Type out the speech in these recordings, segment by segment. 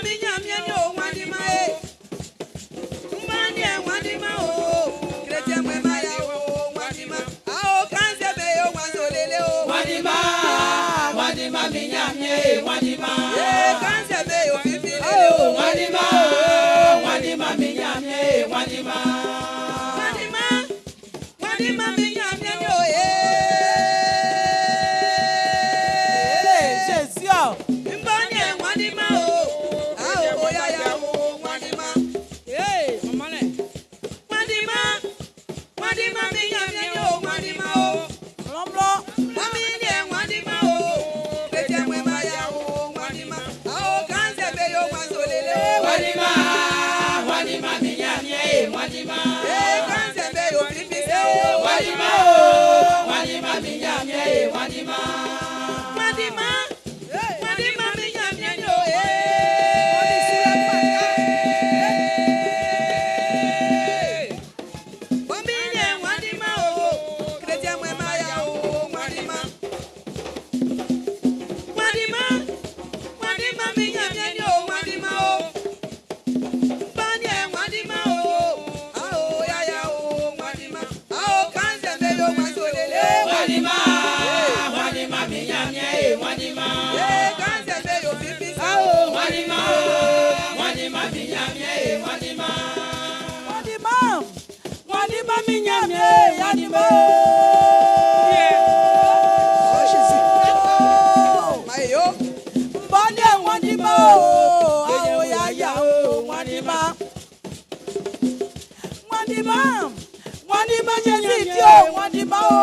mi Ɲanmiɛn ni o wanndi man e. Mbani wanndi man o. Chrétien mwe maya o wanndi man. Ao kanze be o wanzo lele o. Wanndi man, wanndi man mi Ɲanmiɛn, wanndi man. Eh kanze be o fifi lele o. Wanndi man, wanndi man mi Ɲanmiɛn, wanndi man. Wanndi man, wanndi man mi Ɲanmiɛn ni o eh. Jésus. Mbani wanndi man o. Ao ya ya o wanndi man. Hey, maman lɛ. Wanndi man, wanndi man mi Ɲanmiɛn ni o wanndi man o. Mlɔmlɔ. Mami ni wanndi man o. Chrétien mwe maya o wanndi man. Ao kanze be yo wanzo lele o. Wanndi man, wanndi man mi Ɲanmiɛn, wanndi man. Eh kanze be yo fifi se o. Wanndi man o, wanndi man mi Ɲanmiɛn, wanndi man. Wanndi man, wanndi man mi Ɲanmiɛn ni o eh. Mami ni wanndi man o. Chrétien mwe maya o wanndi man. Wanndi man, wanndi man mi Ɲanmiɛn ni o wanndi man o. Bani wanndi man o. Ao ya ya o wanndi man. Ao kanze be yo wanzo lele. Wanndi man, wanndi man mi Ɲanmiɛn, wanndi man. Eh kanze be yo fifi se o. Wanndi man, wanndi man mi Ɲanmiɛn, wanndi man. Wanndi man, wanndi man mi Ɲanmiɛn, wanndi man. Oh Jésus. Mayo. Mbani wanndi man o, awo ya ya o, wanndi man. Wanndi man, wanndi man Jésus ti o, wanndi man o.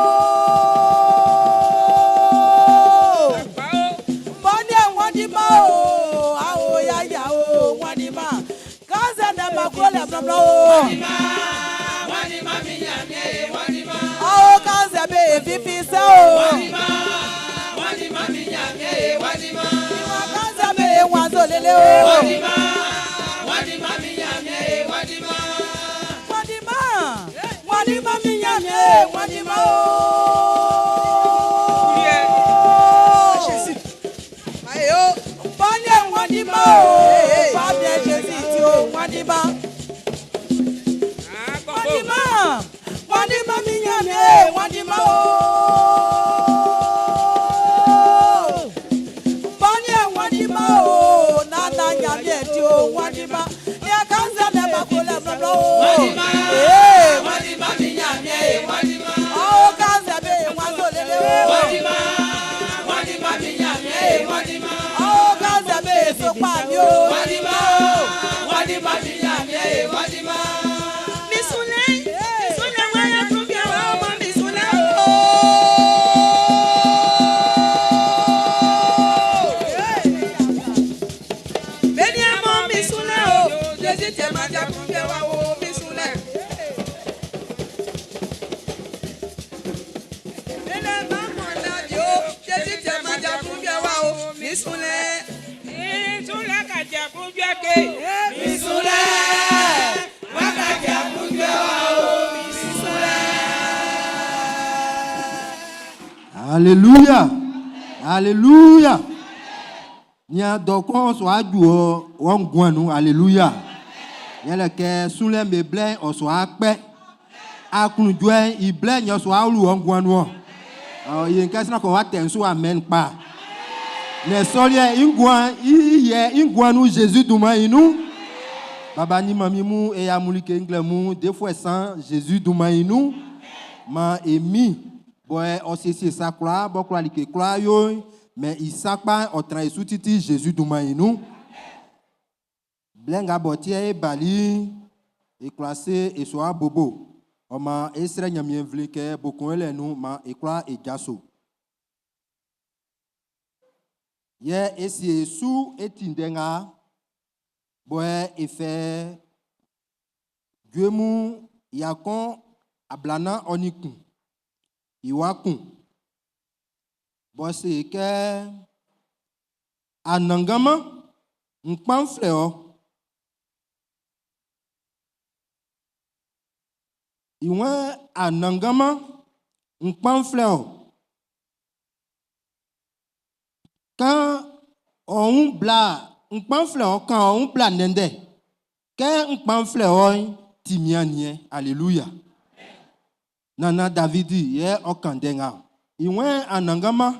Mbani wanndi man o, awo ya ya o, wanndi man. Kanze ne ma kuro le mlɔmlɔ o. Wanndi man, wanndi man mi Ɲanmiɛn, wanndi man. Awo kanze be fifi se o. Wanndi man, wanndi man mi Ɲanmiɛn, wanndi man. Kanze be wanzo lele o. Wanndi man, wanndi man mi Ɲanmiɛn, wanndi man. Wanndi man, wanndi man mi Ɲanmiɛn, wanndi man o. Jésus. Mayo. Mbani wanndi man o, Fabien Jésus ti o, wanndi man. Wanndi man, wanndi man mi Ɲanmiɛn, wanndi man o. Mbani wanndi man o, nana Ɲanmiɛn ti o, wanndi man. Ní kanze ne ma ko le mlɔmlɔ o. Wanndi man, Ee. wanndi man mi Ɲanmiɛn, wanndi man. Awo kanze be wanzo lele o. Wanndi man, wanndi man mi Ɲanmiɛn, wanndi man. Awo kanze be sokpa mi o. Wanndi man, wanndi man mi Ɲanmiɛn, wanndi man. Misule. Misule waya kumbia wa ma misule o. Beni amo misule o. Jésus te ma ja kumbia wa o misule. Bele ma mo la bi o. Jésus te ma ja kumbia wa o misule. Misule ka jẹ kunjẹ ke. Misule, wákàtí àkúnjẹ wa o, misule. Alléluia. Alléluia. Nya dɔkɔn sɔ adu ɔ wɔn guanu. Alléluia. Yɛlɛ kɛ sunlɛ me blɛ ɔsɔ akpɛ. Akunudzoɛ iblɛ nyɔ sɔ alu wɔn guanu ɔ. Ɔ yen kɛsina kɔ wa tɛ nso amen kpa. Ne sɔliɛ nguan iyɛ nguanu Jésus duma inu. Baba ni mami mu eya mulike nglɛ mu deux fois sans Jésus duma inu. Ma emi bɔɛ ɔsiesie sakura bɔkura like kura yo mɛ isakpa ɔtran esu titi Jésus duma inu. Blɛnga bɔtiɛ ebali eklase eso abobo ɔma esrɛ nyamiɛnvli kɛ bokun elɛ nu ma ekura edzaso. Yɛ esi esu eti ndɛŋa bɔɛ efɛ dzoemu yakɔn ablana ɔnikun iwakun bɔse kɛ anangama ŋkpanflɛ ɔ ìwọ̀n anangama ŋkpanflɛ ɔ kan ọ̀hún bla N kpan flɛ ɔ, kan ɔ wun bla ndɛndɛ. Kɛ n kpan flɛ ɔ'n, ti min aniɛn. Aleluya. Nannan Davidi yɛ ɔ kan ndɛ nga-ɔ. I waan, Anannganman,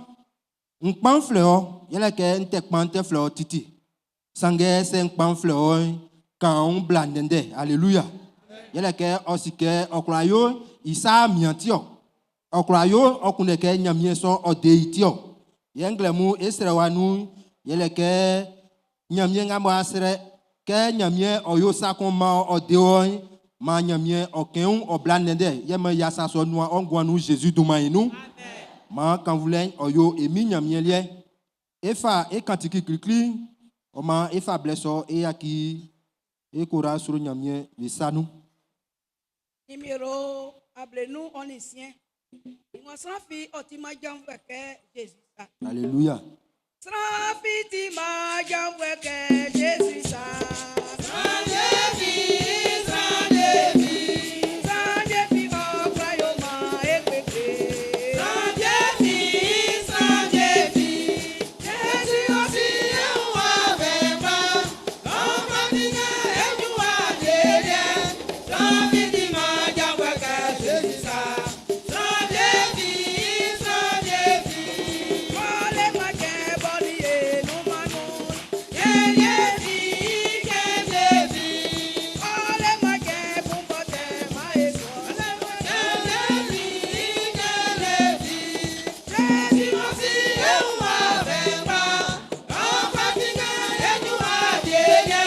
n kpan flɛ ɔ, yɛlɛ kɛ n tɛ kpan n tɛ flɛ ɔ titi. Sanngɛ sɛ n kpan flɛ ɔ'n, kan ɔ wun bla ndɛndɛ. Aleluya. Yɛlɛ kɛ ɔ si kɛ ɔ kwla yo i sa mian ti-ɔ. Ɔ kwla yo ɔ kunndɛ kɛ Ɲanmiɛn sɔ ɔ de i ti-ɔ. Yɛ nglɛmun e srɛwa nun'n, yɛlɛ kɛ Ɲanmiɛn nga mɔ a srɛ kɛ Ɲanmiɛn ɔ yo sa kun man ɔ de wɔ'n, maan Ɲanmiɛn ɔ kɛn wun ɔ bla ndɛndɛ, yɛ maan yia sa sɔ'n nuan ɔ nguan nun Zezi dunman'n i nun. Maan kannvunlɛ'n ɔ yo e Min Ɲanmiɛn liɛ. E fa e kantiki klikli'n, ɔ maan e fa blɛ sɔ'n e yaki e koral sro Ɲanmiɛn be sa nun. Nimero 26. Ìwọ̀n sran fi ɔ timan janvuɛ kɛ Zezi sa. Aleluya. Sran fi timan janvuɛ kɛ Zezi sa. Sran wie fi, sran wie fi. Sran wie fi ɔ kwlá yoman e kekle. Sran wie fi, sran wie fi. Zezi ɔ si e wun afɛ kpa. Ɔ fa tinngɛ e ju awieliɛ. Sran fi timan janvuɛ kɛ Zezi sa. Sran wie fi, sran wie fi. Ɔ leman cɛn b'ɔ nin e nunman nun. Cɛn wie fi, cɛn wie fi. Ɔ leman cɛn kun b'ɔ tɛman e su. Cɛn wie fi, cɛn wie fi. Zezi ɔ si e wun afɛ kpa. Ɔ fa tinngɛ e ju awieliɛ.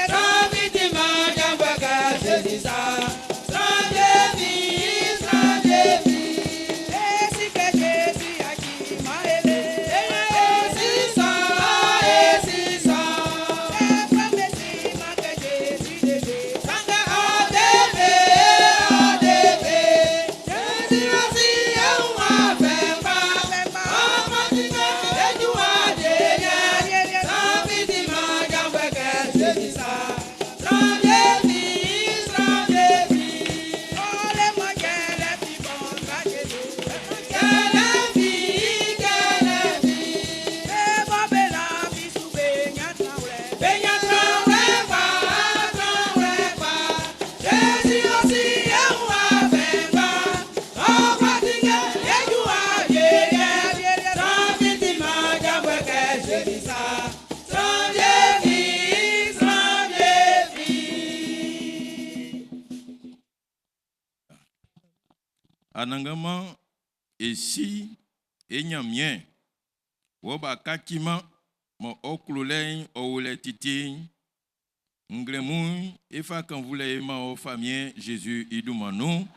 Sran fi timan janvuɛ kɛ Zezi sa. Sran wie fi, sran wie fi. E si kɛ Zezi yaciman e le. E si sɔ, e si sɔ. Sɛfuɛ'm be siman kɛ Zezi de be. Sanngɛ ɔ de be, ɔ de be. Zezi ɔ si e wun afɛ kpa. Ɔ fa tinngɛ e ju awieliɛ. Sran fi timan janvuɛ kɛ Zezi sa. Sran wie fi, sran wie fi. Ɔ leman kɛlɛ fi b'ɔ tra Zezi. Kɛlɛ fi, kɛlɛ fi. Be bɔ be lafi su be ɲan tranwlɛ. Be ɲan tranwlɛ kpa, tranwlɛ kpa. Zezi ɔ si e wun afɛ kpa. Ɔ fa tinngɛ e ju awieliɛ. Sran fi timan janvuɛ kɛ Zezi sa. Sran wie fi, sran wie fi. Anannganman e Si, e Ɲanmiɛn, wɔ b'a kaciman mɔ ɔ klolɛ'n ɔ o lɛ titi'n, nglɛmun'n e fa kannvunlɛ e man ɔ Famiɛn Zezi i dunman nun.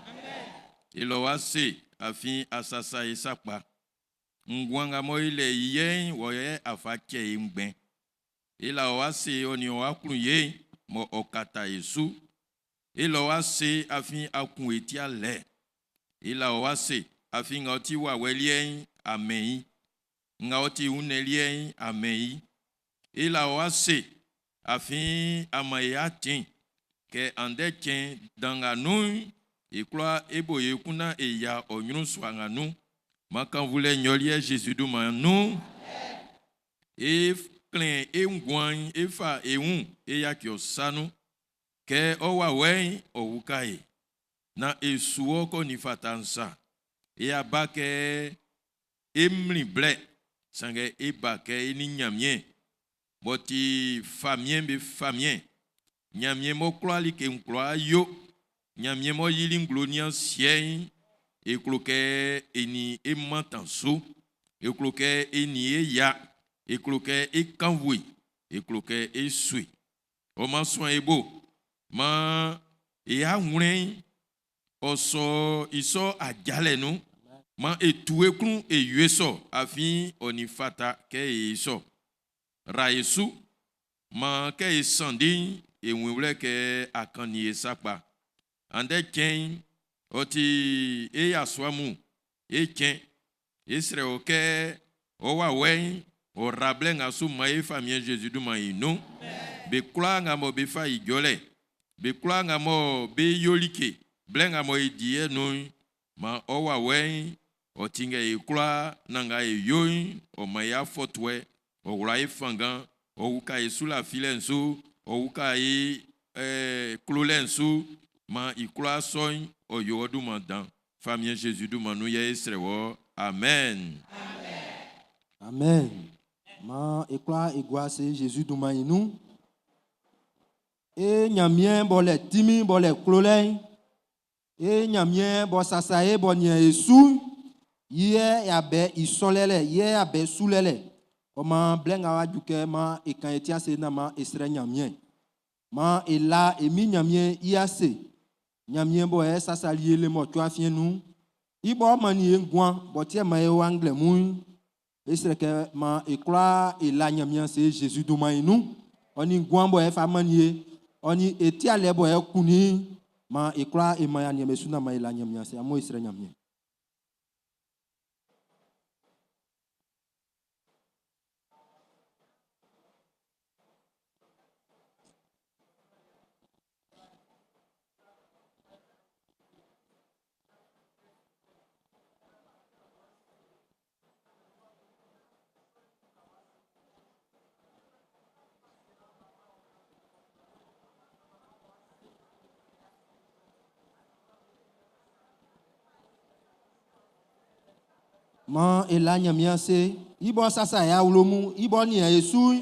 E la wɔ ase, afin a sasa e sakpa. Nguan nga mɔ e lɛ i yɛ'n, wɔ yɛ a fa cɛ e ngbɛn. E la wɔ ase ɔ nin ɔ aklunye'n mɔ ɔ kata e su. E la wɔ ase afin a kun e ti alɛ. E la wɔ ase afin nga ɔ ti wawɛ liɛ'n, a mɛn i. Nga ɔ ti wunnɛn liɛ'n, a mɛn i. E la wɔ ase afin a man e atin kɛ andɛ cɛn dan nga nun'n, e kwla e bo e kun naan e yia ɔ ɲrun sua nga nun. Man kannvunlɛ nyɔliɛ Zezi dunman nun. E klɛn e nguan'n e fa e wun e yaci ɔ sa nun. Kɛ ɔ wawɛ'n ɔ uka e, naan e su ɔ kɛ ɔ nin fata'n sa. E aba kɛ e mlin blɛ, sanngɛ e ba kɛ e nin Ɲanmiɛn m'ɔ ti famiɛn'n be famiɛn, Ɲanmiɛn m'ɔ kwla like kwlaa yo, Ɲanmiɛn m'ɔ yili nglo nin asiɛ'n, e klo kɛ e nin e mantan su. E klo kɛ e nin e yia, e klo kɛ e kannvu i, e klo kɛ e su i. Ɔ maan suan e bo, maan e awlɛn'n ɔ sɔ i sɔ ajalɛ nun. Maan e tu e klun e yo sɔ, afin ɔ nin fata kɛ e sɔ. Ra e su, maan kɛ e sanndi'n, e wun i wlɛ kɛ a kannin e sakpa. Andɛ cɛn'n, ɔ ti e yasua mun e cɛn. E srɛ wɔ kɛ ɔ wawɛ'n ɔ ra blɛ nga su man e Famiɛn Zezi dunman'n i nun. Be kwlaa nga mɔ be fa ijɔlɛ, be kwlaa nga mɔ be yo like blɛ nga mɔ e di yɛ nun'n, maan ɔ wawɛ'n ɔ tinngɛ e kwlaa naan nga e yo'n ɔ man e afɔtuɛ, ɔ wla e fanngan, Ɔ uka e sulafilɛ'n su, ɔ uka e klolɛ'n su. Maan i kwlaa sɔ'n ɔ yo ɔ dunman dan. Famiɛn Zezi dunman nun yɛ e srɛ wɔ. Amen. Amen. Maan e kwlaa e gua ase Zezi dunman'n i nun. E Ɲanmiɛn b'ɔ lɛ tinmin b'ɔ lɛ klolɛ'n, E Ɲanmiɛn b'ɔ sasa e b'ɔ nian e su'n, yɛ y'a bɛ i sɔlɛ lɛ, yɛ y'a bɛ sulɛ lɛ. Ɔ maan blɛ nga w'a ju kɛ maan e kan e ti ase naan maan e srɛ Ɲanmiɛn. Maan e la e Min Ɲanmiɛn i ase. Ɲanmiɛn b'ɔ ɛ sasali e le mɔcuɛ afiɛn nun'n, i b'ɔ mannin e nguan b'ɔ tiɛ man e wa nglɛmun'n, E srɛ kɛ maan e kwlaa e la Ɲanmiɛn ase Zezi dunman'n i nun, ɔ nin nguan bɔ e fa mannin e, ɔ nin e ti alɛ bɔ e kunnin i'n, maan e kwlaa e man e aniɛn'm be su naan maan e la Ɲanmiɛn ase. Amun e srɛ Ɲanmiɛn. Maan e la Ɲanmiɛn ase, i b'ɔ sasa e awlo mun, i b'ɔ nian e su'n,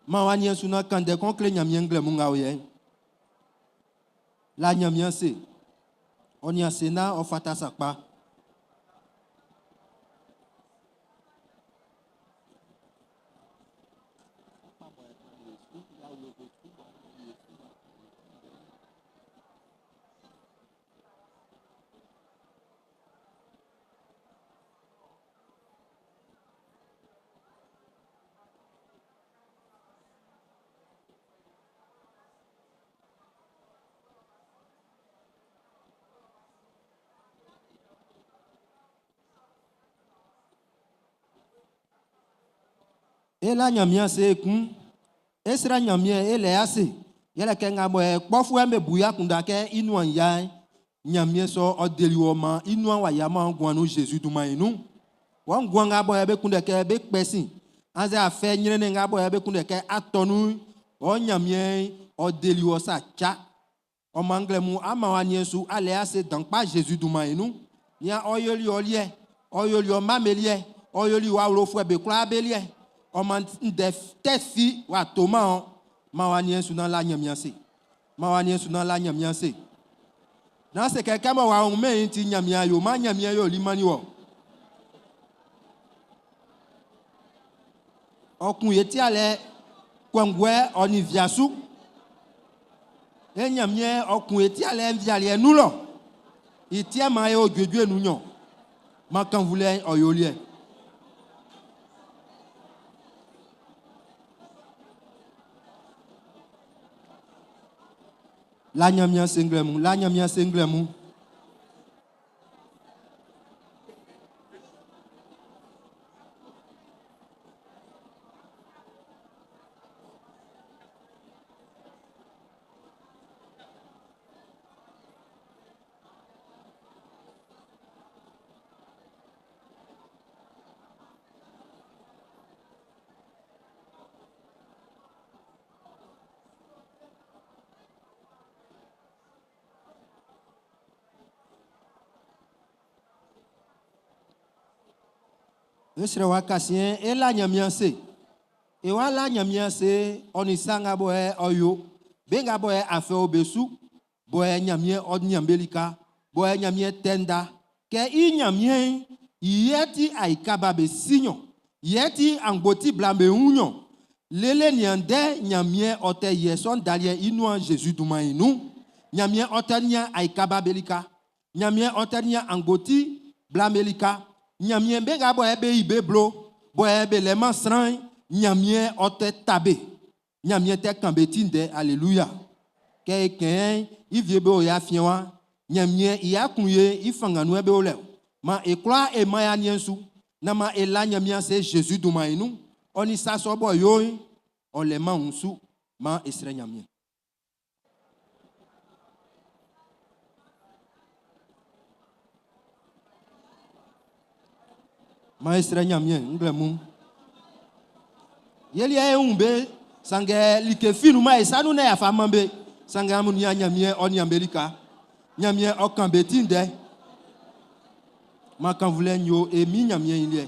maan w'a nian su naan kan ndɛ kɔn kle Ɲanmiɛn nglɛmun nga o yɛ'n. La Ɲanmiɛn ase. Ɔ nian ase naan ɔ fata sakpa. E la Ɲanmiɛn ase ekun. E srɛ Ɲanmiɛn, e lɛ i ase. Yɛlɛ kɛ nga mɔ e kpɔfuɛ'm be bu i akunndan kɛ i nuan yia'n, Ɲanmiɛn sɔ ɔ deli wɔ maan i nuan w'a yiaman nguan nun Zezi dunman'n i nun. Wɔ nguan nga bɔ be kunndɛ kɛ bé kpɛ́ sin, annzɛ afɛ ɲrɛnnɛn nga bɔ be kunndɛ kɛ a tɔ nun'n, ɔ Ɲanmiɛn'n ɔ deli wɔ sa ca. Ɔ maan nglɛmun a man wɔ aniɛn su a lɛ ase dan kpa Zezi dunman'n i nun. Nian, ɔ yoli ɔ liɛ, ɔ yoli ɔ mma'm be liɛ, ɔ yoli wɔ awlofuɛ be kwlaa be liɛ. Ɔ maan ndɛ tɛ fi w'a toman ɔ. Man wɔ aniɛn su naan la Ɲanmiɛn ase. Man wɔ aniɛn su naan la Ɲanmiɛn ase. Nán se kɛ, kɛ mɔ w'a wunmɛn i'n ti Ɲanmiɛn a yoman Ɲanmiɛn yoli mannin wɔ. Ɔ kun e ti alɛ kɔnguɛ ɔ nin via su. E Ɲanmiɛn ɔ kun e ti alɛ nvialiɛ nun lɔ. I tiɛ man e o juejue nun nyɔn. Man kannvulɛ'n ɔ yo liɛ. La Ɲanmiɛn ase nglɛmun, la Ɲanmiɛn ase nglɛmun. E srɛ wa kasiɛn e la Ɲanmiɛn ase. E wa la Ɲanmiɛn ase ɔ nin sa nga bɔ ɛ ɔ yo be nga bɔ ɛ afɛ o be su bɔ ɛ Ɲanmiɛn ɔ nian be lika bɔ ɛ Ɲanmiɛn tɛ nda kɛ i Ɲanmiɛn'n yɛ ti aikaba be si nyɔn yɛ ti angboti bla'm be wun nyɔn lele nian ndɛ Ɲanmiɛn ɔ tɛ yɛ sɔ ndaliɛ i nuan Zezi dunman'n i nun. Ɲanmiɛn ɔ tɛ nian aikaba be lika. Ɲanmiɛn ɔ tɛ nian angboti bla'm be lika. Ɲanmiɛn be nga bɔ ɛ be yi be blo bɔ ɛ be lɛ-man sran'n, Ɲanmiɛn ɔ tɛ ta be. Ɲanmiɛn tɛ kan be ti ndɛ. Aleluya! Kɛ e kɛn i vie be o e afiɛn wa, Ɲanmiɛn i aklunye'n i fanngan nun yɛ be o lɛ o. Man e kwlaa e man e aniɛn'n su, nan man e la Ɲanmiɛn ase Zezi dunman'n i nun. Ɔ nin sa sɔ b'ɔ yo'n, ɔ lɛ-man wunsu. Man e srɛ Ɲanmiɛn. Maan e srɛ Ɲanmiɛn nglɛmun. Yɛ liɛ e wun be Sanngɛ like fi nunman e sa nun naan y'a fa man be. Sanngɛ amun nian Ɲanmiɛn ɔ nian be lika. Ɲanmiɛn ɔ kan be ti ndɛ. Maan kannvunlɛ'n yo e Min Ɲanmiɛn'n i liɛ.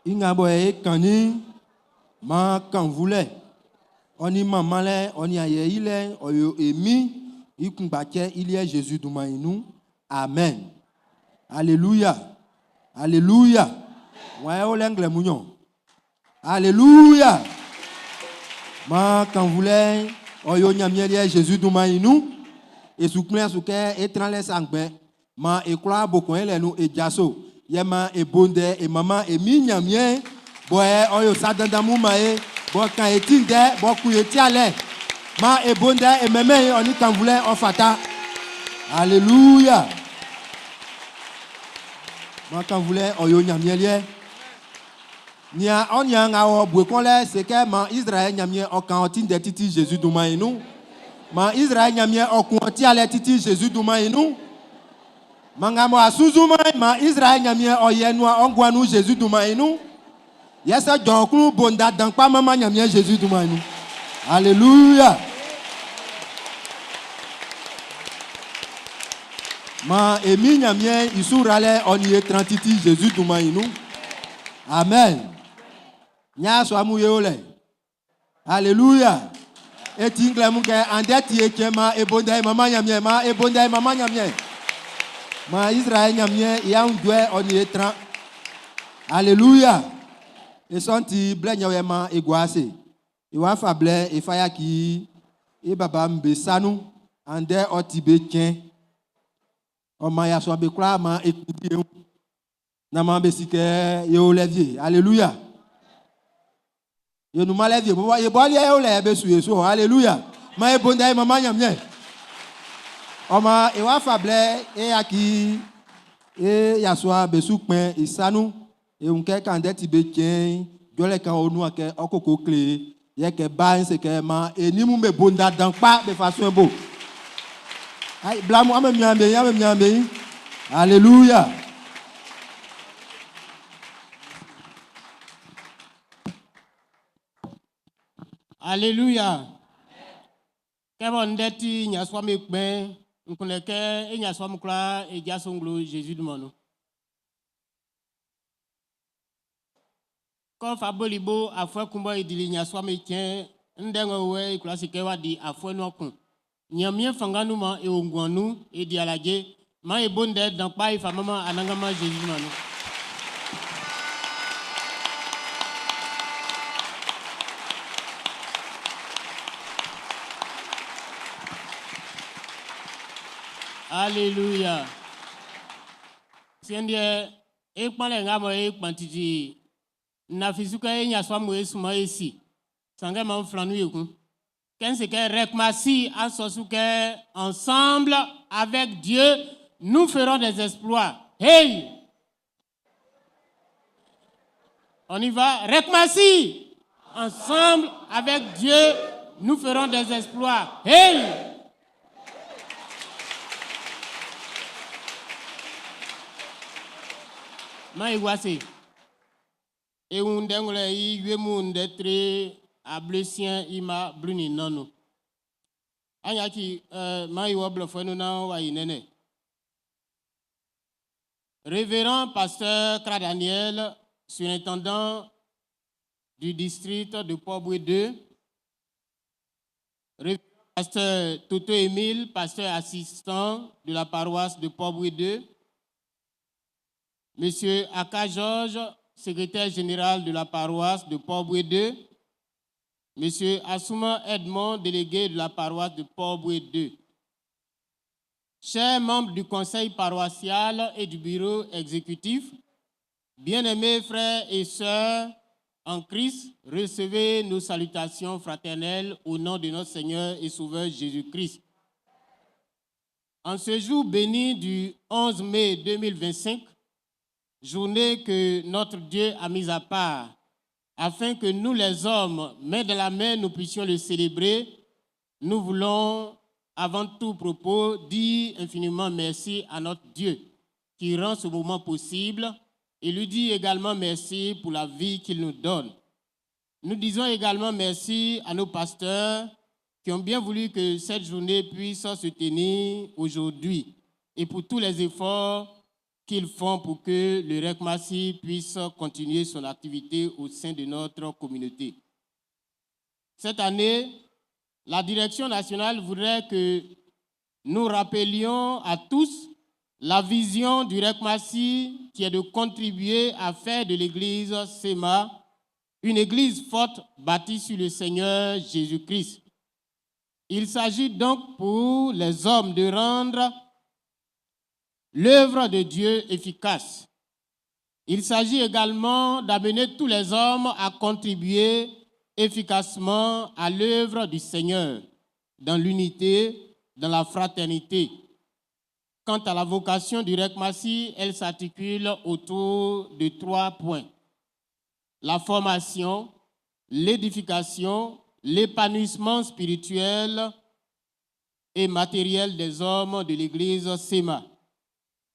I nga bɔ e kannin'n, maan kannvunlɛ, ɔ nin manmanlɛ, ɔ nin ayɛ yilɛ'n, ɔ yo e Min i kunngba cɛ i liɛ Zezi dunman'n i nun. Amen. Aleluya. Aleluya. Wan yɛ o lɛ nglɛmun nɲɔn? Aleluya. Maan kannvunlɛ'n ɔ yo Ɲanmiɛn liɛ Zezi dunman'n i nun. E su kplin su kɛ é trán lɛ sa ngbɛn. Maan e kwlaa bo kun lɛ nun e jaso. Yɛ maan e bo ndɛ e manman e Min Ɲanmiɛn'n, bɔ yɛ ɔ yo sa dandan mun man e, b'ɔ kan e ti ndɛ, b'ɔ kun e ti alɛ. Maan e bo ndɛ e mɛnmɛn i, ɔ nin kannvunlɛ'n ɔ fata. Aleluya. Maan kannvunlɛ'n ɔ yo Ɲanmiɛn liɛ. Nian ɔ niaan nga wɔ bue kun lɛ, se kɛ, Man Izraɛl Nyanmiɛn ɔ kan ɔ ti ndɛ titi Jésus dunman'n i nun. Man Izraɛl Nyanmiɛn ɔ kun ɔ ti alɛ titi Jésus dunman'n i nun. Man nga mɔ a sunnzun-man'n, man Izraɛl Nyanmiɛn ɔ yiɛ nuan ɔ nguan'n nun Jésus dunman'n i nun. Yɛ sɛ jɔ ɔ klun bo nda dan kpa manman Nyanmiɛn Jésus dunman'n i nun. Aleluya! Man e Min Nyanmiɛn'n i su ralɛ'n ɔ nin e tran titi Jésus dunman'n i nun. Amen. Nya sɔ amun ye o lɛ. Alléluia. E ti nglɛmun kɛ andɛ ti e cɛn man e bo ndɛ e manman Ɲanmiɛn man e bo ndɛ e manman Ɲanmiɛn. Man Izraɛl Ɲanmiɛn i aunjuɛ ɔ nin e tran. Alléluia. E sɔ'n ti blɛ ɲɛwɛ man e gua ase. E wa fa blɛ e fa yaki e baba'm be sa nun. Andɛ ɔ ti be cɛn. Ɔ man yasua be kwlaa man e kpinndin e wun. Nán maan be si kɛ ye o lɛ wie. Aleluya. Ye nunman lɛ wie. Bɔbɔ ye bɔ aliɛ o lɛ be su ye su ɔ. Aleluya. Maan e bo ndɛ e manman Ɲanmiɛn. Ɔ maan e wá fa blɛ e yaki e yasua be su kpɛn i sa nun. E wun kɛ kan ndɛ ti be cɛn'n, jɔlɛ kan o nuan kɛ ɔ koko kle e. Yɛ kɛ ba'n se kɛ maan e nin mun be bo nda dan kpa be fa suɛn bo. Ai, bla mun, amun mian be ɲin, amun mian be ɲin. Aleluya. Aleluya. Kɛ mɔ ndɛ ti yasua'm be kpɛn'n, n kunndɛ kɛ e yasua mun kwlaa e jaso nglo Zezi dunman nun. Kɛ ɔ fa boli bo afuɛ kun bɔ e dili yasua'm be cɛn'n, ndɛ ng'ɔ o yɛ, e kwla se kɛ w'a di afuɛ nuan kun. Ɲanmiɛn fanngan nun man e o nguan nun, e di alaje. Man e bo ndɛ dan kpa e fa manman Anannganman Zezi dunman nun. Aleluya. Siɛn'n deɛ, e kpanlɛ nga mɔ e kpan titi, n lafi su kɛ e yasua mun e sunman e si, sanngɛ man n flan nun ekun. Kɛ n se kɛ Rekmasi, an sɔ su kɛ ensemble avec Dieu, nous ferons des exploits. Hey! On y va. Rekmasi! Ensemble avec Dieu, nous ferons des exploits. Hey! Man e gua ase. E wun ndɛ ngwlɛ i wie mun ndɛ tre ablesiɛn i ma 14 nun. An yaci, eh, man e wɔ blɔfuɛ nun naan w'a yi nɛnɛ. Révérend pasteur Kra Daniel, surintendant du district de Port-Bouët 2, Révérend pasteur Toto Émile, pasteur assistant de la paroisse de Port-Bouët 2, Monsieur Aka Georges, secrétaire général de la paroisse de Port-Bouët 2, Monsieur Assouma Edmond, délégué de la paroisse de Port-Bouët 2. Chers membres du conseil paroissial et du bureau exécutif, bien-aimés frères et sœurs en Christ, recevez nos salutations fraternelles au nom de notre Seigneur et Sauveur Jésus-Christ. En ce jour béni du 11 mai 2025, journée que notre Dieu a mise à part, afin que nous les hommes, main dans la main, nous puissions le célébrer, nous voulons, avant tout propos, dire infiniment merci à notre Dieu qui rend ce moment possible et lui dire également merci pour la vie qu'il nous donne. Nous disons également merci à nos pasteurs qui ont bien voulu que cette journée puisse se tenir aujourd'hui et pour tous les efforts qu'ils font pour que le RECMASI puisse continuer son activité au sein de notre communauté. Cette année, la direction nationale voudrait que nous rappelions à tous la vision du RECMASI qui est de contribuer à faire de l'église SEMA une église forte bâtie sur le Seigneur Jésus-Christ. Il s'agit donc pour les hommes de rendre l'œuvre de Dieu efficace. Il s'agit également d'amener tous les hommes à contribuer efficacement à l'œuvre du Seigneur, dans l'unité, dans la fraternité. Quant à la vocation du RECMASI, elle s'articule autour de trois points. La formation, l'édification, l'épanouissement spirituel et matériel des hommes de l'Église SEMA.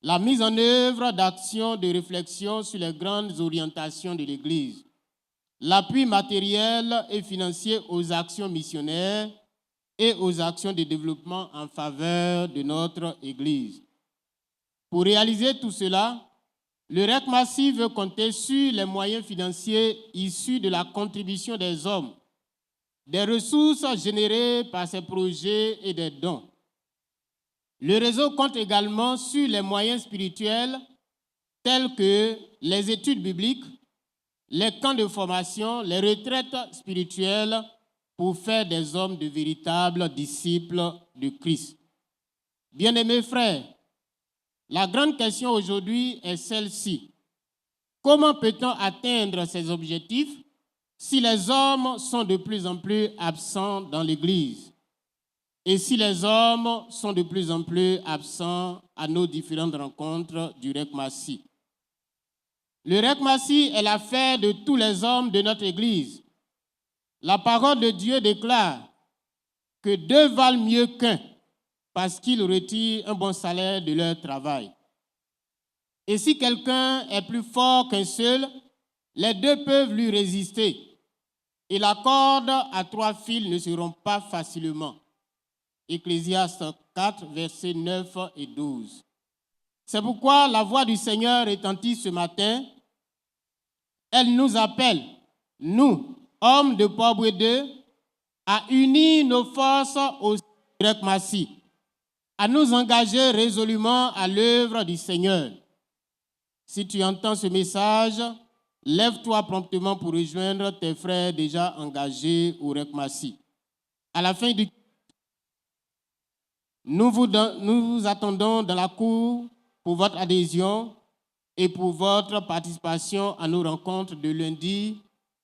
La mise en œuvre d'actions de réflexion sur les grandes orientations de l'Église. L'appui matériel et financier aux actions missionnaires et aux actions de développement en faveur de notre Église. Pour réaliser tout cela, le RECMASI veut compter sur les moyens financiers issus de la contribution des hommes, des ressources générées par ces projets et des dons. Le réseau compte également sur les moyens spirituels tels que les études bibliques, les camps de formation, les retraites spirituelles pour faire des hommes de véritables disciples de Christ. Bien-aimés frères, la grande question aujourd'hui est celle-ci. Comment peut-on atteindre ces objectifs si les hommes sont de plus en plus absents dans l'Église et si les hommes sont de plus en plus absents à nos différentes rencontres du RECMASI? Le RECMASI est l'affaire de tous les hommes de notre Église. La parole de Dieu déclare que deux valent mieux qu'un parce qu'ils retirent un bon salaire de leur travail. Et si quelqu'un est plus fort qu'un seul, les deux peuvent lui résister. Et la corde à trois fils ne se rompt pas facilement. Ecclésiaste 4, versets 9 et 12. C'est pourquoi la voix du Seigneur retentit ce matin. Elle nous appelle, nous, hommes de Port-Bouët 2, à unir nos forces au RECMASI, à nous engager résolument à l'œuvre du Seigneur. Si tu entends ce message, lève-toi promptement pour rejoindre tes frères déjà engagés au RECMASI. À la fin du nous vous, nous vous attendons dans la cour pour votre adhésion et pour votre participation à nos rencontres de lundi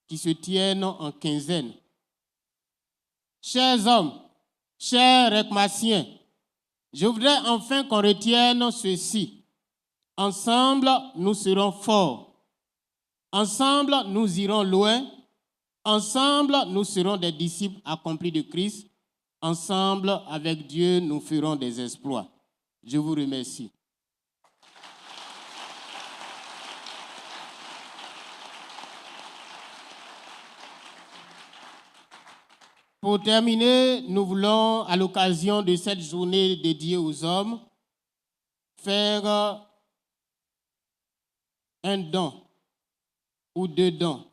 qui se tiennent en quinzaine. Chers hommes, chers RECMASiens, je voudrais enfin qu'on retienne ceci. Ensemble, nous serons forts. Ensemble, nous irons loin. Ensemble, nous serons des disciples accomplis de Christ. Ensemble, avec Dieu, nous ferons des exploits. Je vous remercie. Pour terminer, nous voulons, à l'occasion de cette journée dédiée aux hommes, faire un don ou deux dons.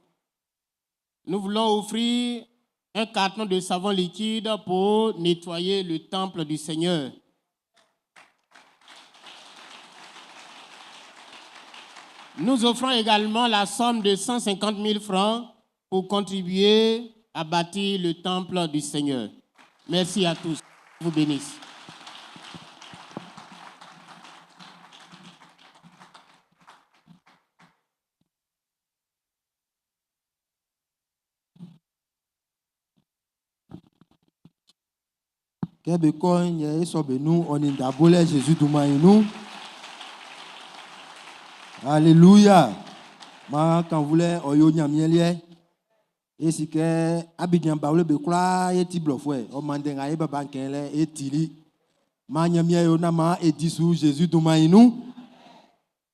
Nous voulons offrir un carton de savon liquide pour nettoyer le temple du Seigneur. Nous offrons également la somme de 150 000 francs pour contribuer à bâtir le temple du Seigneur. Merci à tous. Vous bénisse. Kɛ be kɔ'n yɛ e sɔ be nun ɔ nin dabolɛ Jésus dunman i nun. Alléluia. Ma kanvulɛ ɔ yo Ɲanmiɛn liɛ. E si kɛ Abidjan bawle be kwlaa e ti blɔfuɛ ɔ man ndɛ nga e baba kɛn lɛ e tili. Ma Ɲanmiɛn yo na ma e di su Jésus dunman i nun.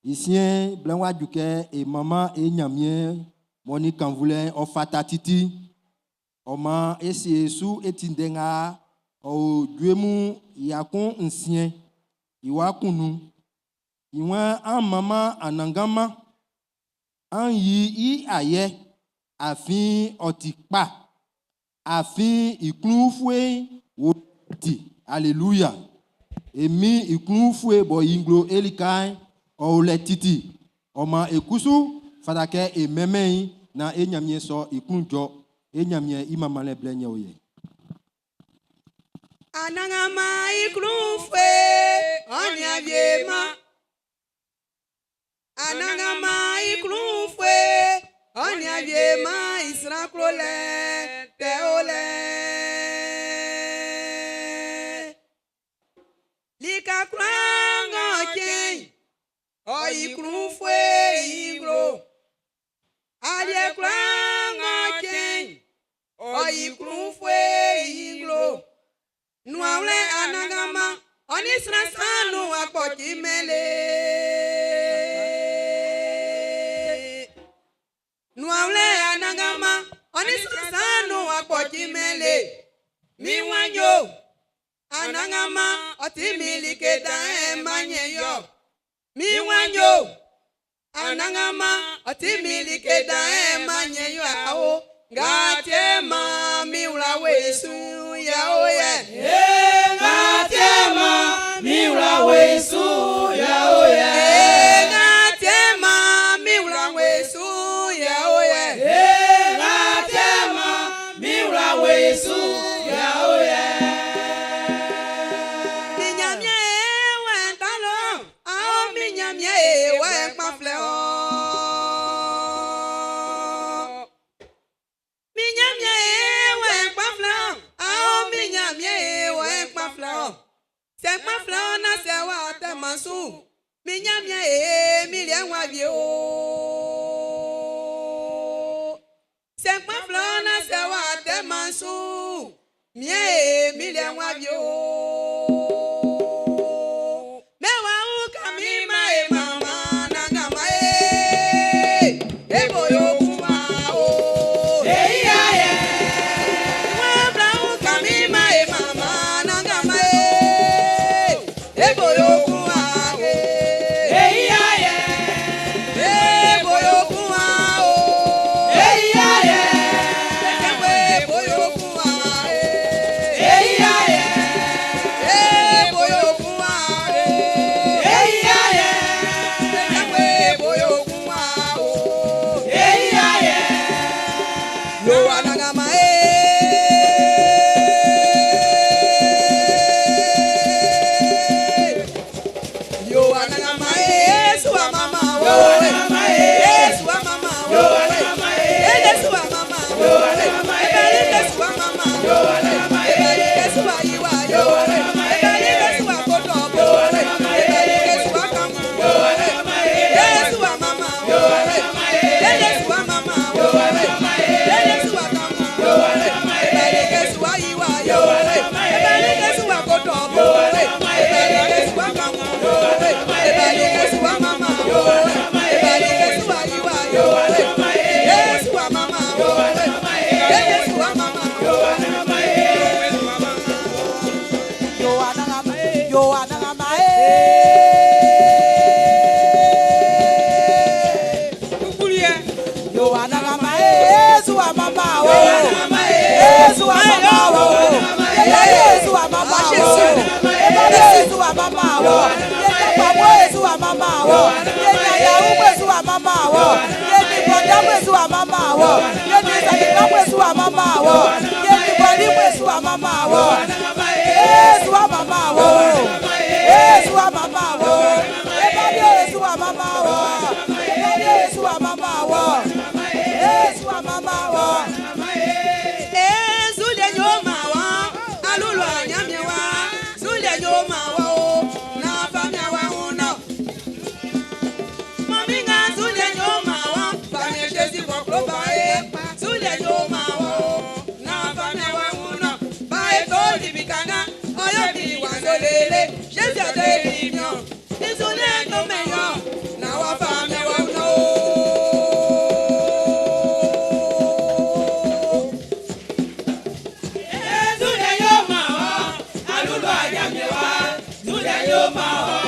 Isien blɛ wa ju kɛ e mama e Ɲanmiɛn mɔ ni kanvulɛ ɔ fata titi. Ɔ man e sie su e ti ndɛ nga ɔ o due mu yakun nsien iwa kun nun. Iwan an mama anangama an yi i ayɛ afin ɔ ti kpa afin i klun-ufue'n wo ti. Alléluia. Emi i klun-ufue bɔ i nglo e lika'n ɔ o lɛ titi. Ɔ man e kusu fata kɛ e mɛnmɛn i na e Ɲanmiɛn sɔ i klun jɔ. E Ɲanmiɛn i manmanlɛ blɛ nyɛ o yɛ. Anangama i klun-ufue ɔ nin awie ma. Anangama i klun-ufue ɔ nin awie ma i sran klolɛ tɛ o lɛ. Lika kwlaa ng'ɔ cɛn ɔ yi klun-ufue i nglo. Aliɛ kwlaa ng'ɔ cɛn ɔ yi klun-ufue i nglo. Nuawlɛ anangama ɔ ni sran san nun akpɔci mɛle. Nuawlɛ anangama ɔ ni sran san nun akpɔci mɛle. Mi wanyo anangama ɔ ti mi like dan ɛ ma nyɛ yɔ. Mi wanyo anangama ɔ ti mi like dan ɛ ma nyɛ yɔ awo. Nga tie ma mi wla we su ya o yɛ. Nga tie ma mi wla we su ya o yɛ. Nga tie ma mi wla we su ya o yɛ. Nga tie ma mi wla we su ya o yɛ. Mi Ɲanmiɛn e wɛ talo, awo mi Ɲanmiɛn e wɛ kpaflɛ o. Mi Ɲanmiɛn e wɛ kpaflɛ o, awo mi Ɲanmiɛn e wɛ kpaflɛ o. Sɛ kpaflɛ o na sɛ wa tɛ ma su, mi Ɲanmiɛn e mi liɛ wa vie o. Sɛ kpaflɛ o na sɛ wa tɛ ma su, mie e mi liɛ wa vie o. Mɛwa uka mi ma e mama nangama e, ebo yo kuma o. Eyi ya yɛ. Wabla uka mi ma e mama nangama e, ebo yo kuma e. Eyi ya yɛ. Ebo yo kuma o. Eyi ya yɛ. Ebo yo kuma e. Eyi ya yɛ. Ebo yo kuma e. Eyi ya yɛ. Ebo yo kuma o. Eyi ya yɛ. Yo anangama e. Yo anangama e. Yesu wa mama o. Yo anangama e. Yesu wa mama o. Yo anangama e. Yesu wa mama o. Yo anangama e. Ebali Yesu wa mama o. Yo anangama e. Ebali Yesu wa yiwa yo. Yo anangama e. Ebali Yesu wa koto bo. Yo anangama e. Ebali Yesu wa kamu bo. Yo anangama e. Yesu wa mama o. Yo anangama e. Yesu wa mama o. Yo anangama e. Yesu wa kamu bo. Yo anangama e. Ebali Yesu wa yiwa yo. Yo anangama e. Ebali Yesu wa koto bo. Yo anangama e. Ebali Yesu wa kamu bo. Yo anangama e. Ebali Yesu wa mama o. Yo anangama e. Ebali Yesu wa yiwa yo. Yo anangama e. Yesu wa mama o. Yo anangama e. Yesu wa mama o. Yo anangama e. Yo anangama, yo anangama e. Yo anangama e, Yesu wa mama o. Yo anangama e. Yesu wa mama o. Yeye Yesu wa mama o. Eba Yesu wa mama o. Yeye pamo Yesu wa mama o. Yeye yahu Yesu wa mama o. Yeye bọ̀dá Yesu wa mama o. Yeye sàkíkà Yesu wa mama o. Yeye bọ̀dí Yesu wa mama o. Yesu wa mama o. Yesu wa mama o. Eba Yesu wa mama o. Eba Yesu wa mama o. Yesu wa mama o. Ezu le yo ma wa, alulu anyamie wa. Jésus de miɔ. Nítorí ẹjọ́ mẹ́yọ̀, náà wá fa mi wá ná o. Túnde yóò máa wọ́, alúlù àjàmì wá. Túnde yóò máa wọ́,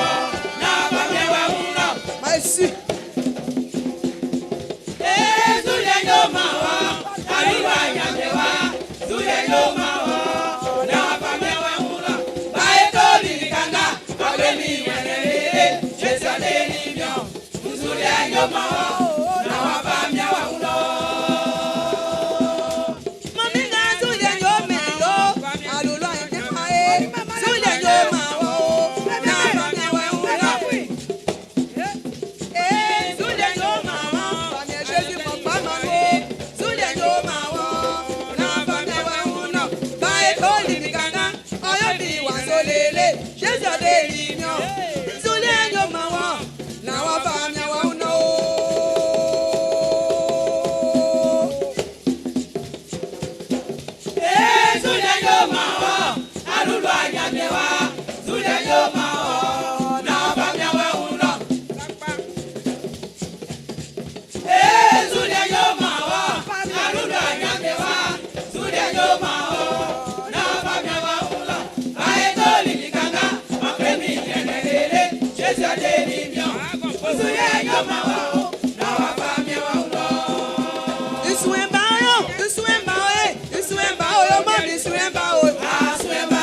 náà bá mi wá ń lọ. Merci. Túnde yóò máa wọ́, alúlù àjàmì wá. Túnde yóò máa wọ́, náà bá mi wá ń lọ. Báyé tó lì ní kàńgá, ọ̀gbẹ́ mi ìwẹ̀lẹ̀ lélẹ̀. Jésù ọ̀dẹ́ ní miọ̀, Túnde yóò máa wọ́, náà wá bá mi wá ń lọ. Mọ̀mí ga Túnde yóò mẹ́yọ̀, àlùlọ àyànjẹ́ máa yé. Túnde yóò máa wọ̀ o, náà bá mi wá ń lọ. Ee, Túnde yóò máa wọ̀, bàmí ẹ̀ ṣe sí mọ̀ pa máa lò. Túnde yóò máa wọ̀, náà bá mi wá ń lọ. Báyé tó lì mí kàńgá, ọyọ́ mi wà sólélẹ̀. Jésù ọ̀dẹ́ rí mi ọ̀. Túnde yóò máa wọ̀, náà wá bá mi wá ń lọ o. Túnde yóò máa wọ́, alúlù àjàmì wá. Túnde yóò máa wọ́, náà bá mi wá ń lọ. Túnde yóò máa wọ́, alúlù àjàmì wá. Túnde yóò máa wọ́, náà bá mi wá ń lọ. Báyé tó lì ní kàńgá, ọ̀pẹ mi ìrẹ̀lẹ̀ lélẹ̀. Jésù ọdẹ ní mi ọ̀. Túnde yóò máa wọ́, náà wá bá mi wá ń lọ. Isuemba yo, isuemba oye, isuemba oyo, mami isuemba oyo. Àsùnwẹ̀bá.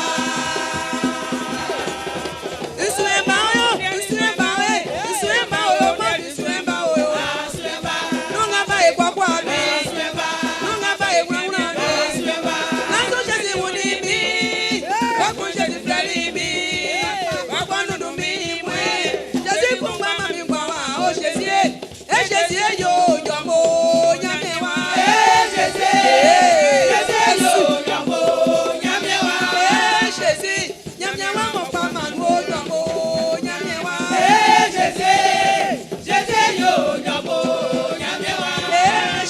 Isuemba oyo, isuemba oye, isuemba oyo, mami isuemba oyo. Àsùnwẹ̀bá. Nunga ba ekwakwa mi, Àsùnwẹ̀bá. nunga ba ewurawura mi. Àsùnwẹ̀bá. Nanso ṣe wuni mi, wakun ṣe ti filẹli mi, wakun nudu mi mwe. Jesi kun gba mami gba wa, o ṣe si e, e ṣe si e yóò jọ mo nyame wa. E ṣe si, nyame wa mo pa màlúù o jọ mo nyame wa. E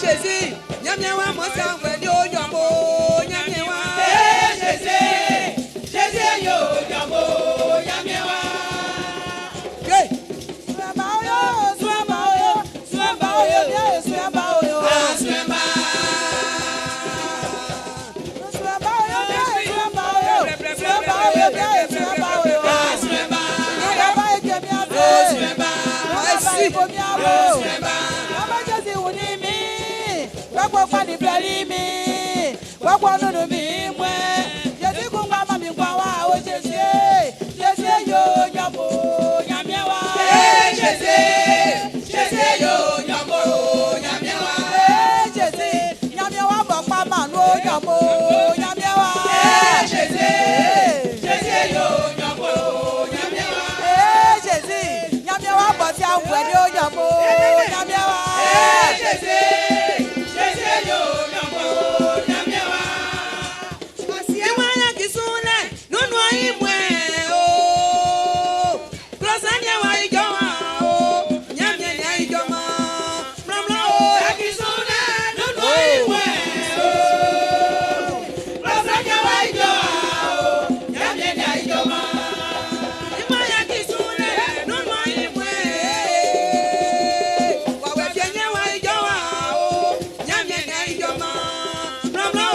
ṣe si, nyame wa mo sanwó ni o jọ mo nyame wa. Hey. Suemba oyo, suemba oyo, suemba oyo, suemba oyo. Suemba oyo, suemba oyo, suemba oyo, suemba oyo. Suemba eke mi abe. Suemba ibo mi abo. Ọmọ Jésù wù ní mi, gbogbo pani bẹ̀rẹ̀ mi, gbogbo nínú mi mú ẹ. Jésù kún pa mọ́ mi pa wá, ó ṣe ṣe, ṣe ṣe yóò yọ̀bọ̀ yàmíẹ́ wá. Jésù yàmíẹ́ wá bọ̀ pa màlúù ó yọ̀bọ̀ yàmíẹ́ wá. Jésù yàmíẹ́ wá bọ̀ sí àwùjọ ní ó yọ̀bọ̀ yàmíẹ́ wá. Iwaya kisule nunu imwe o. Klosani wa ijowa o. Nyamye nya ijoma. Mlamla o. Iwaya kisule nunu imwe. Wawe fienye wa ijowa o. Nyamye nya ijoma. Mlamla o.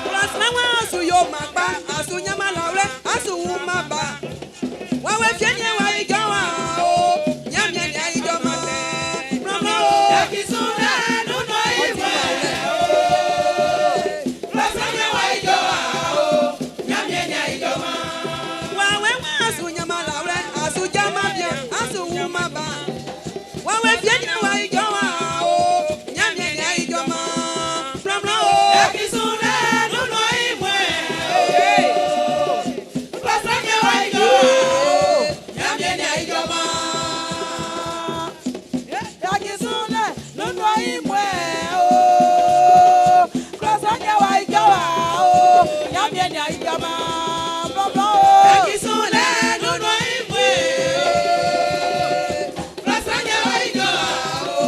Klosani wa asu yo magba. Asu nyama laure. Asu wumaba. Wawe fienye wa ijowa o. Nyamye nya ijoma. Mlamla o. Wawe wa asu nyama laure, asu jama bia, asu wuma ba. Wawe fienye wa ijowa o, nyamye nya ijoma. Mlamla o. Yakisunle nínú ìmọ̀ ẹ̀ o. Kúrọ̀sọ́nyẹ̀ wa ìjọ wa o. Yàmi ẹni àìjọba bọ́bọ́ o. Yakisunle nínú ìmọ̀ ẹ̀ o. Kúrọ̀sọ́nyẹ̀ wa ìjọ wa o.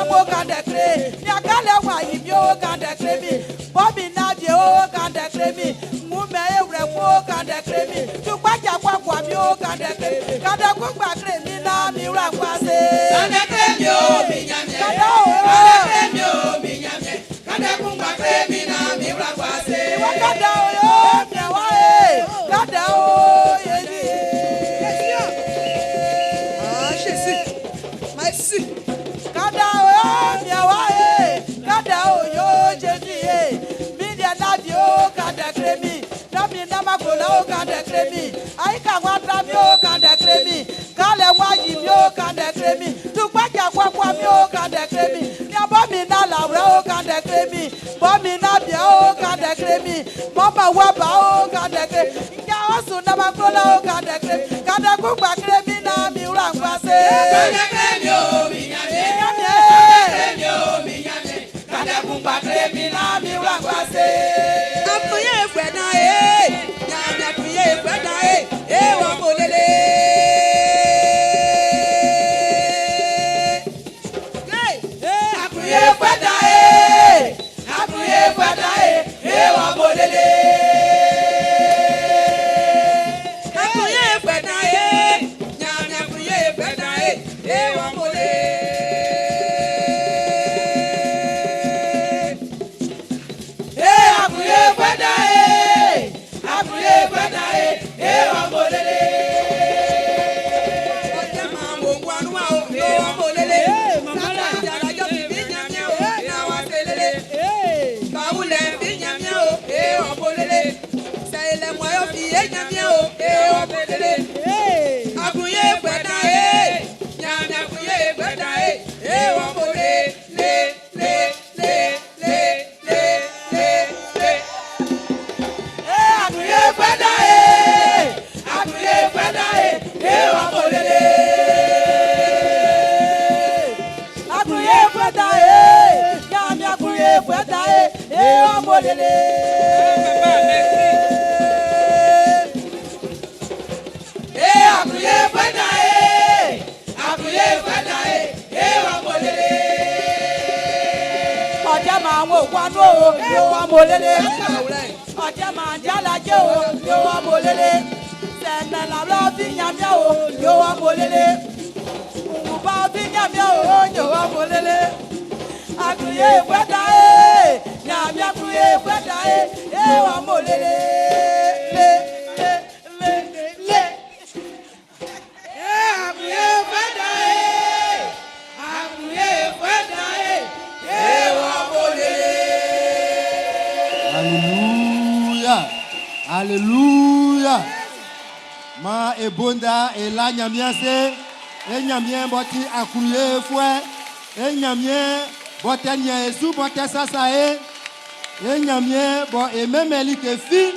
Sabo kandekre, miakale wa yibio kandekre mi, Bobby nabie o kandekre mi, Ngume ewre ko kandekre mi, Tukpaja kwakwa mi o kandekre, Kandekugba kre mi na mi wra kwase. Kandekre mi o mi nyamie. Kanda o. Kandekre mi o mi nyamie. Kandekungba kre mi na mi wra kwase. Iwa kanda o yo miawa e, kanda o yezi. Ah, Jésus. Merci. Kada o miawa e, kada o yo Jésus e, mi dia nabi o kada kremi, nabi nama kola o kada kremi, ayi ka wa tra mi o kada kremi, kale wa yi mi o kada kremi, tukpaja kwakwa mi o kada kremi, mi abo mi na lawre o kada kremi, bo mi na bia o kada kremi, mama wa ba o kada kremi, nya osu nama kola o kada kremi, kada kugba kremi na mi wura nkwase. Kandekre mi o mi nyamie. Kandekre mi o mi nyamie. Kandekungba kre mi na mi wra kwase. Akuye fweda e, nyamia akuye fweda e, e wa molele. Hey, Akuye fweda e, akuye fweda e, e wa molele. Akuye fweda e, nyamia akuye fweda e, e wa molele. E akuye fweda e, akuye fweda e, e wa molele. Ọjẹ́ máa wò wánú wa o, e wa molele. Sátá ìjàlájọ́ fi bí nyamia o, náà wá selele. Kàwulẹ̀ fi nyamia o, e wa molele. Sẹ̀yìnlẹ̀ mọ̀ọ́yọ́ fi yé nyamia o, e wa molele. Akuye gbẹ̀dá e, nyamia akuye gbẹ̀dá e, e wa mole le le le le le le le. Akuye fweda e, akuye fweda e, e wa molele. Akuye fweta e, nyami akuye fweta e, e omolele. E akuye fweda e, akuye fweda e, e wa molele. Ọjẹ́ máa ń wò wánú o, yóò wá molele. Ọjẹ́ máa ń jálajẹ́ o, yóò wá molele. Sẹ̀nẹ̀ làwọn fi nyàmíà o, yóò wá molele. Ǹwùbá fi nyàmíà o, yóò wá molele. Akuye fweta e, nyàmíà akuye fweta e, e wá molele. Le le le le. E akuye fweda e, akuye fweda e, e wa molele. Alléluia. Alléluia. Ma ebonda ela nyamia se. E nyamia boti akuye fue. E nyamia bote nya esu bote sasa e. E nyamia bo e memeli ke fi.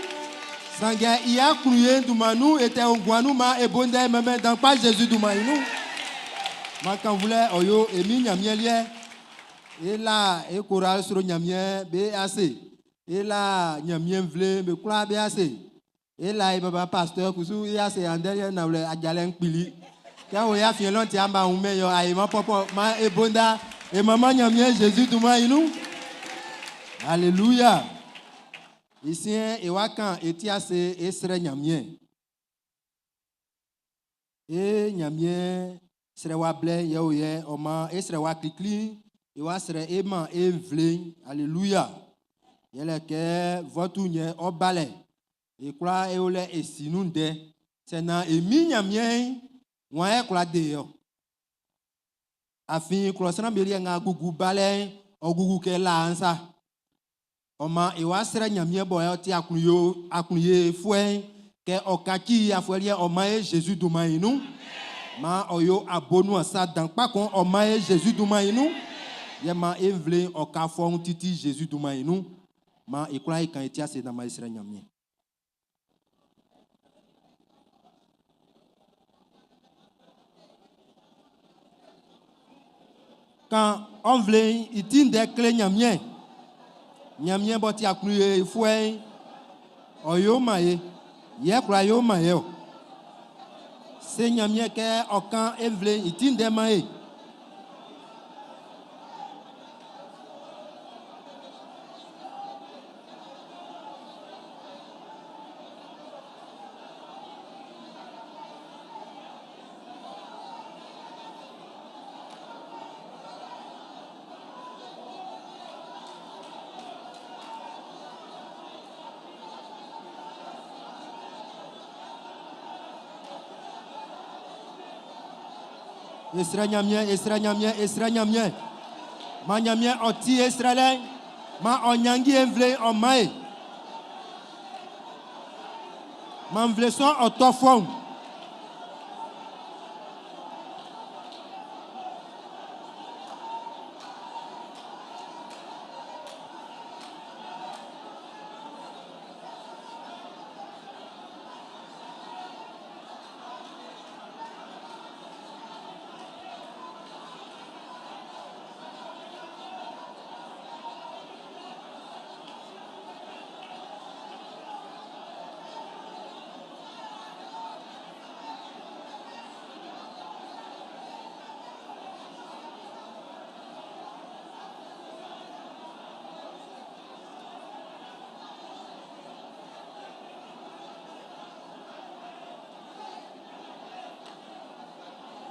Sange iya kuye dumanu ete ongwanu ma ebonda e meme dan pa Jésus dumanu. Ma kan voulait oyo emi nyamia lie. Ela e koral soro nyamia be ase. Ela nyamia vle be kula be ase. Ela e baba pasteur kusu e ase andele na wle ajale npili. Ka o ya fien lon ti amba un me yo ayi ma popo ma ebonda e mama nyamia Jésus duma inu. Alléluia. Ici e wakan eti ase e sere nyamia. E nyamia sere wa ble ye o ye o ma e sere wa klikli e wa sere e ma e vle. Alléluia. Yele ke votu nye obale. E kula e ole e sinu de. Sena e mi nyamia wan e kula de yo. Afin kula sena beri nga gugu bale ogugu ke la ansa. Oma e wa sere nyamia bo e ti akun yo akun ye fue ke okaki afuelie oma e Jésus duma inu. Ma oyo abonu asa dan pa kon oma e Jésus duma inu. Ye ma e vle oka fo titi Jésus duma inu. Ma e kula e kan e ti ase na ma e sere nyamia. Quand on vle iti nde kle nyamien. Nyamien bo ti akun ye fue oyo ma ye. Ye kula yo ma ye o. Se nyamien ke okan e vle iti nde ma ye. E srɛ Ɲanmiɛn, e srɛ Ɲanmiɛn, e srɛ Ɲanmiɛn. Man Ɲanmiɛn ɔ ti e srɛlɛ'n. Man ɔ ɲannji e nvle'n ɔ man e. Man nvle sɔ'n ɔ tɔ fɔun.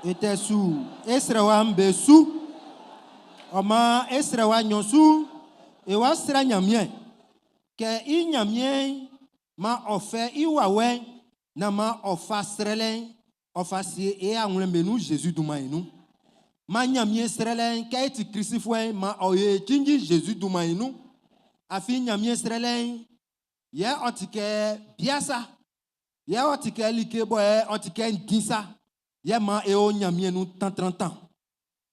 E tɛ su e srɛwa'm be su. Ɔ maan e srɛwa nɲɔn su e wa srɛ Ɲanmiɛn kɛ i Ɲanmiɛn'n maan ɔ fɛ i wawɛ'n naan maan ɔ fa srɛlɛ'n ɔ fa sie e awlɛn'n be nun Zezi dunman'n nun. Maan Ɲanmiɛn srɛlɛ'n kɛ e ti Klisifuɛ'n maan ɔ yo e cinnjin Zezi dunman'n nun. Afin Ɲanmiɛn srɛlɛ'n yɛ ɔ ti kɛ bia sa. Yɛ ɔ ti kɛ like bɔ yɛ ɔ ti kɛ ndin sa, yɛ man e o Nyanmiɛn nun tantrantan.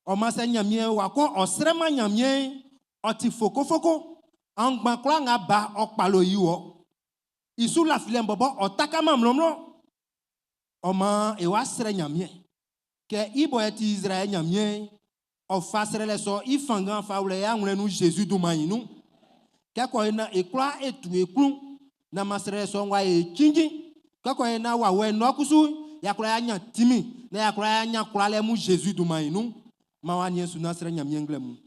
Ɔ man sɛ Nyanmiɛn wa kɔn ɔ srɛ-man Nyanmiɛn'n, ɔ ti fokofoko, aunngban kwlaa nga ba ɔ kpalo i wɔ. I su lafilɛ'n bɔbɔ ɔ taka-man mlɔnmlɔn. Ɔ man e wa srɛ Nyanmiɛn kɛ i bɔ yɛ ti Izraɛl Nyanmiɛn'n, ɔ fa srɛlɛ sɔ i fanngan fa wlɛ i awlɛn nun Zezi dunman'n i nun. Kɛ kɔ e na e kwlaa e tu e klun naan man srɛlɛ sɔ'n w'a ye e cinnjin. Kɛ kɔ e na wawɛ'n nuan kusu y'a kwla y'a ɲan tinmin naan y'a kwla y'a ɲan kwlalɛ mun Zezi dunman'n i nun. Man w'a niɛn su naan srɛ Ɲanmiɛn nglɛmun.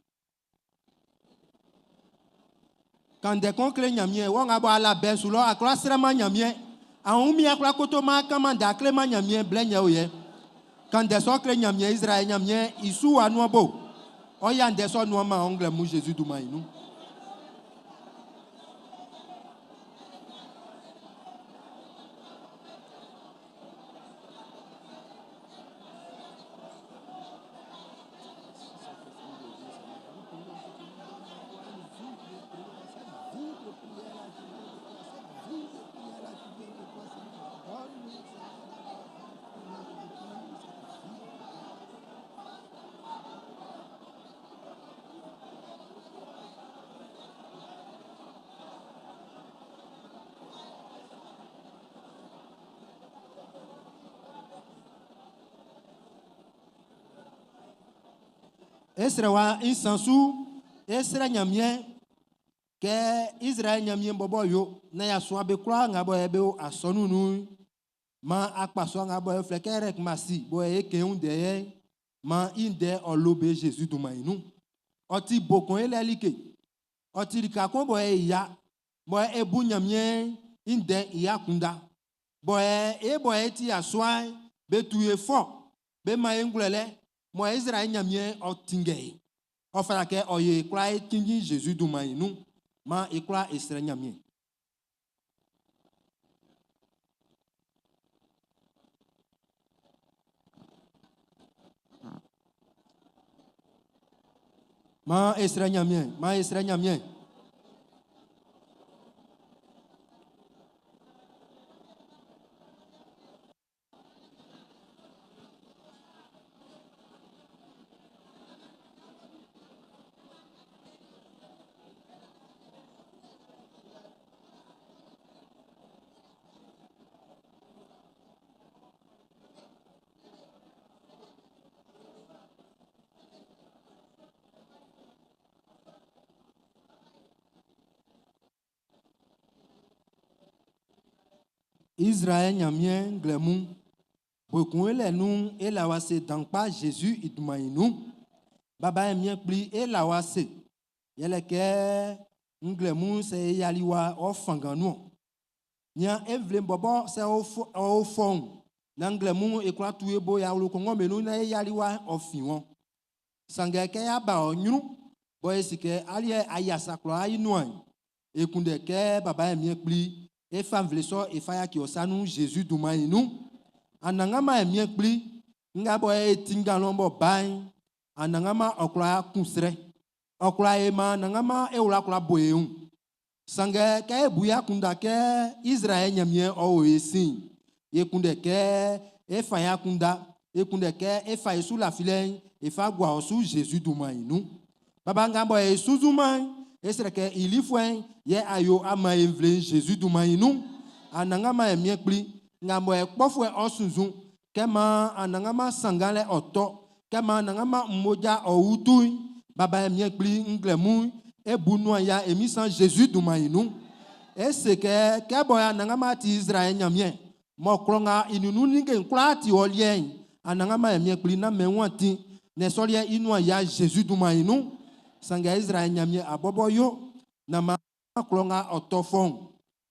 Kan ndɛ kɔn kle Ɲanmiɛn. Wɔ nga bɔ a la bɛ'n su lɔ, a kwla srɛ man Ɲanmiɛn. A wun min a kwla koto man a kan-man ndɛ a kle-man Ɲanmiɛn blɛ nyɛ o yɛ. Kan ndɛ sɔ kle Ɲanmiɛn Izraɛl Ɲanmiɛn i su wa nuan bo. Ɔ ya ndɛ sɔ nuan man ɔ nglɛmun Zezi dunman i nun. E srɛ wa nsan su, e srɛ Ɲanmiɛn kɛ Izraɛl Ɲanmiɛn bɔbɔ yo naan yasua be kwlaa nga bɔ yɛ be o asɔnun'n nun'n, maan akpasua nga bɔ yɛ flɛ kɛ Rɛk Masi bɔ yɛ e kɛn i ndɛ yɛ'n, maan i ndɛ ɔ lo be Zezi dunman'n i nun. Ɔ ti bo kun e lɛ like. Ɔ ti lika kun bɔ e yia, bɔ e bu Ɲanmiɛn i ndɛ'n i akunndan. Bɔ e bɔ e ti yasua'n, be tu e fɔ, be man e ngwlɛlɛ, mɔ Izraɛl Ɲanmiɛn'n ɔ tinngɛ e. Ɔ fata kɛ ɔ yo e kwlaa e cinnjin Zezi dunman'n i nun. Maan e kwlaa e srɛ Ɲanmiɛn. Maan e srɛ Ɲanmiɛn, maan e srɛ Ɲanmiɛn. Izraɛl Ɲanmiɛn nglɛmun, bue kun e lɛ nun e la wa se dan kpa Zezi i dunman'n i nun. Baba Ɲanmiɛn Kpli e la wa se, yɛlɛ kɛ nglɛmun sɛ e yali wa ɔ fanngan nun-ɔn. Nian e nvle'n bɔbɔ sɛ ɔ o fɔun, nan nglɛmun e kwla tu e bo e awlo kɔnngɔ'm be nun nan e yali wa ɔ fin wɔn. Sanngɛ kɛ y'a ba ɔ nyrun, bɔ e si kɛ aliɛ a yia sa kwlaa i nuan'n, e kunndɛ kɛ Baba Ɲanmiɛn Kpli e fa nvle sɔ e fa yaci ɔ sa nun Zezi dunman'n i nun. Anannganman Ɲanmiɛn Kpli, Nga bɔ e tinga lɔn bɔ ban anangama ɔkura kunsrɛ. Ɔkura e ma anangama e wla kura bo e hun. Sanngɛ kɛ e buya kunda kɛ Israɛl Ɲanmiɛn ɔ o e sin. E kunndɛ kɛ e fa ya kunda. E kunndɛ kɛ e fa e su lafilɛ'n e fa gua ɔ su Jésus dunman i nun. Baba nga bɔ e sunnzunman e srɛ kɛ i lifuɛ'n yɛ a yo ama e nvle'n Jésus dunman i nun. Anannganman e miɛn kpli nga bɔ e kpɔfuɛ ɔ sunnzun kɛ maan anannganman sannganlɛ ɔ tɔ kɛ maan anannganman mmoja ɔ wutu'n baba e miɛn kpli nglɛmun'n e bu nuan ya e mi san Jésus dunman i nun. E se kɛ kɛ bɔ anannganman ti Israɛl Ɲanmiɛn mɔ klɔ nga i nunun ninnge'n kwlaa ti ɔ liɛ'n anannganman e miɛn kpli na mɛn wan ti ne sɔliɛ i nuan ya Jésus dunman i nun. Sanngɛ Israɛl Ɲanmiɛn abɔbɔ yo na ma klɔ nga ɔ tɔ fɔun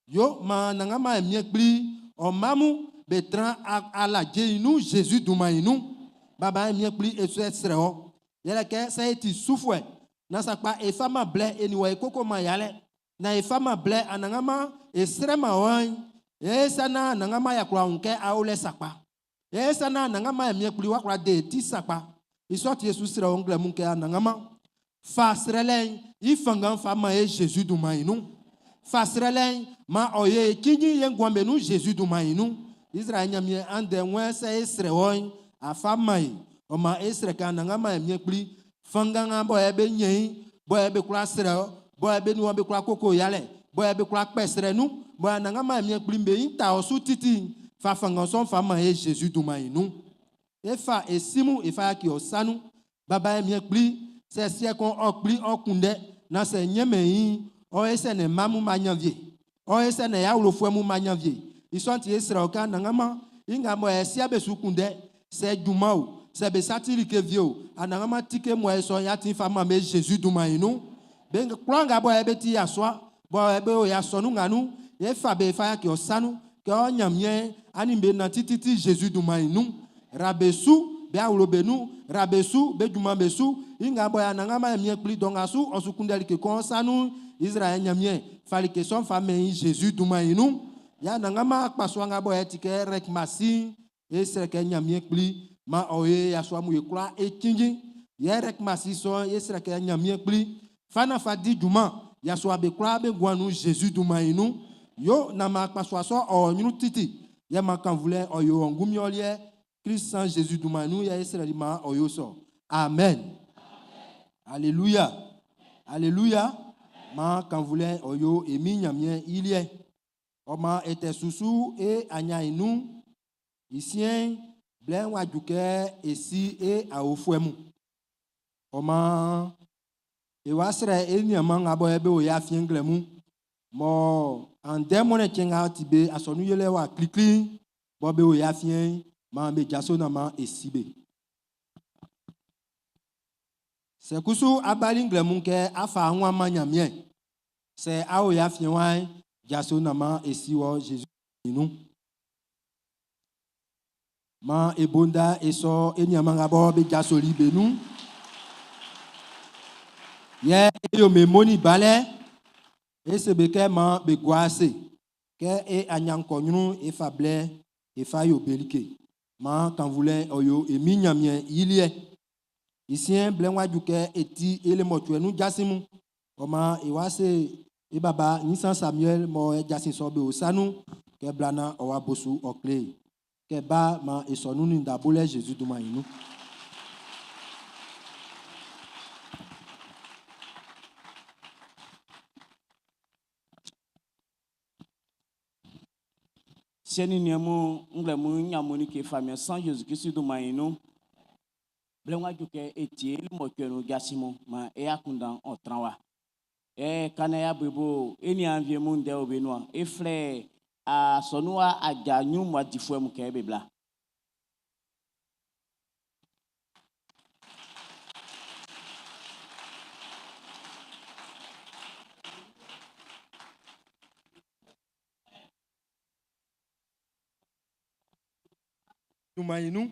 yo ma anannganman e miɛn kpli ɔ mamu be tran alaje i nun Jésus dunman i nun. Baba e miɛn kpli e sɛ srɛ ɔ yɛlɛ kɛ sɛ e ti sufuɛ na sakpa e fa ma blɛ e ni wɔ e koko ma yalɛ na e fa ma blɛ anannganman e srɛ ma wɔn e sa na anannganman ya kura wun kɛ aolɛ sakpa e sa na anannganman e miɛn kpli wa kura de e ti sakpa i sɔ ti e su srɛ wɔ nglɛmun kɛ anannganman fa srɛlɛ'n i fanngan fa ma e Jésus dunman i nun. Fa srɛlɛ'n ma ɔ ye cinnjin ye nguan be nun Jésus dunman i nun. Israɛl Ɲanmiɛn andɛ wɛn sɛ e srɛ wɔ'n a fa ma e ɔ ma e srɛ kɛ anannganman e miɛn kpli fanngan nga bɔ yɛ be nyɛ i bɔ yɛ be kwla srɛ ɔ bɔ yɛ be nuan be kwla koko yalɛ bɔ yɛ be kwla kpɛ srɛ nun bɔ yɛ anannganman e miɛn kpli be yi ta ɔ su titi fa fanngan sɔ'n fa ma e Jésus dunman i nun. E fa e simu e fa yaki ɔ sanu baba e miɛn kpli sɛ siɛ kɔn ɔ kpli ɔ kunndɛ na sɛ nyɛmɛ yi ɔ esɛ ne mamu ma nyanvie ɔ esɛ ne yawlofuɛ mu ma nyanvie i sɔ'n ti e srɛ ɔ kɛ anannganman i nga mɔ ɛ sia be su kunndɛ sɛ junman o sɛ be sati like vie o anannganman tike mɔ e sɔ'n ya ti fa ma be Jésus dunman i nun be kwlaa nga bɔ ɛ be ti yasua bɔ ɛ be o yasɔnu nga nun e fa be fa yaki ɔ sanu kɛ ɔ Ɲanmiɛn ani be nanti titi Jésus dunman i nun rabe su be awlo be nun rabe su be junman be su i nga bɔ ya anannganman e miɛn kpli dɔ nga su ɔ su kunndɛ like kɔn sanu Israɛl Ɲanmiɛn fa like sɔ'n fa mɛn i Jésus dunman i nun ya anannganman akpasua nga bɔ yɛ ti kɛ rɛkmasi e srɛ kɛ Ɲanmiɛn kpli ma ɔ ye yasua mun ye kwla e cinnjin yɛ rɛkmasi sɔ'n e srɛ kɛ Ɲanmiɛn kpli fa na fa di junman yasua be kwla be nguan nun Jésus dunman i nun yo na ma akpasua sɔ ɔ ɲrun titi yɛ ma kanvulɛ ɔ yo ɔ ngunmin ɔliɛ Christ san Jésus dunman nun yɛ e srɛli ma ɔ yo sɔ amen alléluia alléluia ma kanvulɛ ɔ yo e mi Ɲanmiɛn i liɛ ɔ ma e tɛ susu e anya i nun i siɛn blɛ wa ju kɛ e si e awofuɛ mun ɔ ma e wa srɛ e nianman nga bɔ e be o ya afiɛn nglɛmun mɔ andɛ mɔnɛ cɛn nga ti be asɔnu yɛlɛ wa klikli bɔ be o ya afiɛn ma be jaso na ma e si be. Sɛ kusu abali nglɛmun kɛ afa anwa ma Ɲanmiɛn sɛ a o ya afiɛn wa jaso na ma e si wɔ Jésus nun. Ma e bonda e sɔ e nianman nga bɔ be jasoli be nun. Yɛ e yo me moni balɛ e se be kɛ ma be gua ase kɛ e anyankɔ ɲrun e fa blɛ e fa yo be like ma kanvulɛ ɔ yo e mi Ɲanmiɛn i liɛ. I siɛn blɛ wa ju kɛ e ti e le mɔcuɛ nun jasin mun ɔ ma e wa se e baba Nisan Samuel mɔ e jasin sɔ be o sanu kɛ blana ɔ wa bosu ɔ kle kɛ ba ma e sɔ nun nin dabolɛ Jésus dunman i nun. Siɛ ni niɛn mun nglɛmun nyamu ni ke famiɛn san Jésus Christ dunman i nun. Blɛ wa ju kɛ e tie e mɔcuɛ nun jasin mun ma e akundan ɔ tran wa. E kana ya bebo e ni anvie mun ndɛ o be nuan. E flɛ asɔnu wa aja ɲrun mu adifuɛ mun kɛ be bla. Dunman i nun.